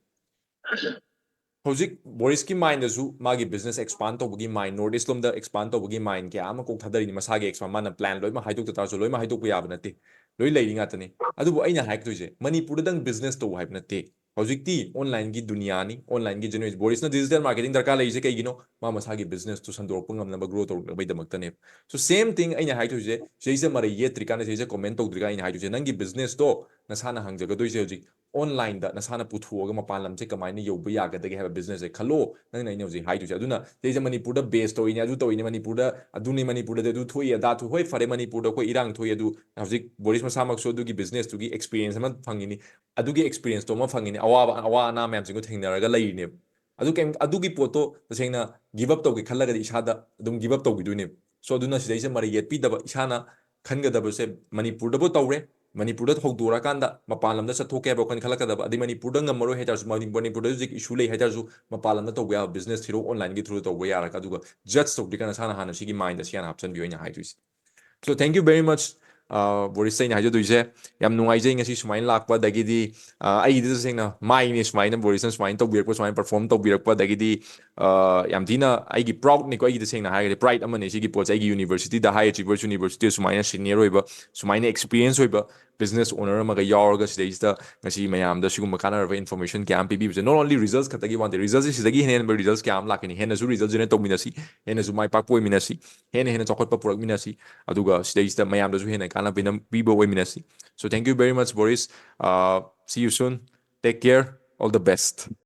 ꯍꯧꯖꯤꯛ ꯕꯣꯔꯤꯁꯀꯤ mindꯗꯁꯨ ꯃꯥꯒꯤ business expand ꯇꯧꯕꯒꯤ mind, North East ꯂꯣꯝꯗ expand ꯇꯧꯕꯒꯤ mind ꯀꯌꯥ ꯑꯃ ꯀꯣꯛ ꯊꯥꯗꯔꯤꯅꯤ꯫ ꯃꯁꯥꯒꯤ expand, ꯃꯥꯅ plan ꯂꯣꯏꯅꯃꯛ ꯍꯥꯏꯗꯣꯛꯇ ꯇꯥꯔꯁꯨ, ꯂꯣꯏꯅꯃꯛ ꯍꯥꯏꯗꯣꯛꯄ ꯌꯥꯕ ꯅꯠꯇꯦ꯫ ꯂꯣꯏ ꯂꯩꯔꯤ ꯉꯥꯛꯇꯅꯤ꯫ ꯑꯗꯨꯕꯨ ꯑꯩꯅ ꯍꯥꯏꯒꯗꯣꯏꯁꯦ, ꯃꯅꯤꯄꯨꯔꯗꯗꯪ business ꯇꯧ ꯍꯥꯏꯕ ꯅꯠꯇꯦ꯫ ꯍꯧꯖꯤꯛꯇꯤ online ꯒꯤ ꯗꯨꯅꯤꯌꯥꯅꯤ, online ꯒꯤ generation꯫ ꯕꯣꯔꯤꯁꯅ digital marketing ꯗꯔꯀꯥꯔ ꯂꯩꯔꯤꯁꯦ ꯀꯩꯒꯤꯅꯣ? ꯃꯥ ꯃꯁꯥꯒꯤ business ꯇꯨ ꯁꯟꯗꯣꯔꯛꯄ ꯉꯝꯅꯕ, grow ꯇꯧꯔꯛꯅꯕꯒꯤꯗꯃꯛꯇꯅꯦꯕ꯫ So same thing ꯑꯩꯅ ꯍꯥꯏꯗꯣꯏꯁꯦ, ꯁꯤꯗꯩꯁꯤꯗ ꯃꯔꯩ ꯌꯦꯠꯇ꯭ꯔꯤꯀꯥꯟꯗ, ꯁꯤꯗꯩꯁꯤꯗ comment ꯇꯧꯗ꯭ꯔꯤꯀꯥꯟꯗ ꯑꯩꯅ ꯍꯥꯏꯗꯣꯏꯁꯦ, ꯅꯪꯒꯤ business ꯇꯣ ꯅꯁꯥꯅ ꯍꯥꯡꯖꯒꯗꯣꯏꯁꯦ ꯍꯧꯖꯤꯛ online ꯗ ꯅꯁꯥꯅ ꯄꯨꯊꯣꯛꯑꯒ ꯃꯄꯥꯟ ꯂꯝꯁꯦ ꯀꯃꯥꯏꯅ ꯌꯧꯕ ꯌꯥꯒꯗꯒꯦ ꯍꯥꯏꯕ business ꯁꯦ ꯈꯜꯂꯣ꯫ ꯅꯪꯅ ꯑꯩꯅ ꯍꯧꯖꯤꯛ ꯍꯥꯏꯗꯣꯏꯁꯦ꯫ ꯑꯗꯨꯅ ꯁꯤꯗꯩꯁꯤꯗ ꯃꯅꯤꯄꯨꯔꯗ base ꯇꯧꯔꯤꯅꯦ, ꯑꯗꯨ ꯇꯧꯔꯤꯅꯦ, ꯃꯅꯤꯄꯨꯔꯗ ꯑꯗꯨꯅꯤ, ꯃꯅꯤꯄꯨꯔꯗꯗꯤ ꯑꯗꯨ ꯊꯣꯛꯏ, ꯑꯗꯥ ꯊꯣꯛꯏ꯫ ꯍꯣꯏ, ꯐꯔꯦ, ꯃꯅꯤꯄꯨꯔꯗ ꯑꯩꯈꯣꯏ ꯏꯔꯥꯡ ꯊꯣꯛꯏ, ꯑꯗꯨ ꯍꯧꯖꯤꯛ ꯕꯣꯔꯤꯁ ꯃꯁꯥꯃꯛꯁꯨ ꯑꯗꯨꯒꯤ business ꯇꯨꯒꯤ experience ꯑꯃ ꯐꯪꯉꯤꯅꯤ, ꯑꯗꯨꯒꯤ experience ꯇꯣ ꯑꯃ ꯐꯪꯉꯤꯅꯤ, ꯑꯋꯥꯕ, ꯑꯋꯥ ꯑꯅꯥ ꯃꯌꯥꯝꯁꯤꯡꯗꯣ ꯊꯦꯡꯅꯔꯒ ꯂꯩꯔꯤꯅꯦꯕ꯫ ꯑꯗꯨ ꯀꯩꯝ, ꯑꯗꯨꯒꯤ ꯄꯣꯠꯇꯣ ꯇꯁꯦꯡꯅ give up ꯇꯧꯒꯦ ꯈꯜꯂꯒꯗꯤ ꯏꯁꯥꯗ ꯑꯗꯨꯝ give up ꯇꯧꯈꯤꯗꯣꯏꯅꯦꯕ꯫ So ꯑꯗꯨꯅ ꯁꯤꯗꯩꯁꯤꯗ ꯃꯔꯩ ꯌꯦꯠꯄꯤꯗꯕ, ꯏꯁꯥꯅ ꯈꯟꯒꯗꯕꯁꯦ ꯃꯅꯤꯄꯨꯔꯗꯕꯨ ꯇꯧꯔꯦ, ꯃꯅꯤꯄꯨꯔꯗ ꯍꯧꯗꯣꯔꯛꯑꯀꯥꯟꯗ ꯃꯄꯥꯟ ꯂꯝꯗ ꯆꯠꯊꯣꯛꯀꯦ ꯍꯥꯏꯕ ꯋꯥꯈꯜ ꯈꯜꯂꯛꯀꯗꯕ, ꯑꯗꯩ ꯃꯅꯤꯄꯨꯔꯗ ꯉꯝꯃꯔꯣꯏ ꯍꯥꯏꯇꯥꯔꯁꯨ, ꯃꯅꯤ-, ꯃꯅꯤꯄꯨꯔꯗ ꯍꯧꯖꯤꯛ issue ꯂꯩ ꯍꯥꯏꯇꯥꯔꯁꯨ, ꯃꯄꯥꯟ ꯂꯝꯗ ꯇꯧꯕ ꯌꯥꯕ business ꯊꯤꯔꯣ, online ꯒꯤ through ꯇꯧꯕ ꯌꯥꯔꯒ, ꯑꯗꯨꯒ judge ꯇꯧꯗ꯭ꯔꯤꯀꯥꯟꯗ ꯅꯁꯥꯅ ꯍꯥꯟꯅ ꯁꯤꯒꯤ mind ꯗ ꯁꯤ ꯍꯥꯟꯅ ꯍꯥꯞꯆꯤꯟꯕꯤꯌꯨ ꯑꯩꯅ ꯍꯥꯏꯗꯣꯏꯁꯦ꯫ So thank you very much, uh, ꯕꯣꯔꯤꯁ, ꯑꯩꯅ ꯍꯥꯏꯖꯗꯣꯏꯁꯦ꯫ ꯌꯥꯝ ꯅꯨꯡꯉꯥꯏꯖꯩ ꯉꯁꯤ ꯁꯨꯃꯥꯏꯅ ꯂꯥꯛꯄ, ꯑꯗꯒꯤꯗꯤ, uh, ꯑꯩꯒꯤꯗꯤ ꯇꯁꯦꯡꯅ ꯃꯥꯏꯅꯦ ꯁꯨꯃꯥꯏꯅ ꯕꯣꯔꯤꯁꯅ ꯁꯨꯃꯥꯏꯅ ꯇꯧꯕꯤꯔꯛꯄ, ꯁꯨꯃꯥꯏꯅ perform ꯇꯧꯕꯤꯔꯛꯄ, ꯑꯗꯒꯤꯗꯤ, uh, ꯌꯥꯝ ꯊꯤꯅ ꯑꯩꯒꯤ proud ꯅꯤꯀꯣ, ꯑꯩꯒꯤ ꯇꯁꯦꯡꯅ ꯍꯥꯏꯔꯒꯗꯤ pride ꯑꯃꯅꯤ ꯁꯤꯒꯤ ꯄꯣꯠꯁꯦ꯫ ꯑꯩꯒꯤ university ꯗ, High Achievers University ꯗ ꯁꯨꯃꯥꯏꯅ senior ꯑꯣꯏꯕ, ꯁꯨꯃꯥꯏꯅ experience ꯑꯣꯏꯕ business owner ꯑꯃꯒ ꯌꯥꯎꯔꯒ ꯁꯤꯗꯩꯁꯤꯗ ꯉꯁꯤ ꯃꯌꯥꯝꯗ ꯁꯤꯒꯨꯝꯕ ꯀꯥꯟꯅꯔꯕ information ꯀꯌꯥ ꯑꯃ ꯄꯤꯕꯤꯕꯁꯦ꯫ Not only results ꯈꯛꯇꯒꯤ ꯋꯥ ꯅꯠꯇꯦ, results ꯁꯤ ꯁꯤꯗꯒꯤ ꯍꯦꯟꯅ ꯍꯦꯟꯕ results ꯀꯌꯥ ꯑꯃ ꯂꯥꯛꯀꯅꯤ, ꯍꯦꯟꯅꯁꯨ result generate ꯇꯧꯃꯤꯟꯅꯁꯤ, ꯍꯦꯟꯅꯁꯨ ꯃꯥꯏ ꯄꯥꯛꯄ ꯑꯣꯏꯃꯤꯟꯅꯁꯤ, ꯍꯦꯟꯅ ꯍꯦꯟꯅ ꯆꯥꯎꯈꯠꯄ ꯄꯨꯔꯛꯃꯤꯟꯅꯁꯤ, ꯑꯗꯨꯒ ꯁꯤꯗꯩꯁꯤꯗ ꯃꯌꯥꯝꯗꯁꯨ ꯍꯦꯟꯅ ꯀꯥꯟꯅꯕ ꯄꯤꯕ ꯑꯣꯏꯃꯤꯟꯅꯁꯤ꯫ So thank you very much, Boris. Uh, see you soon. Take care. All the best.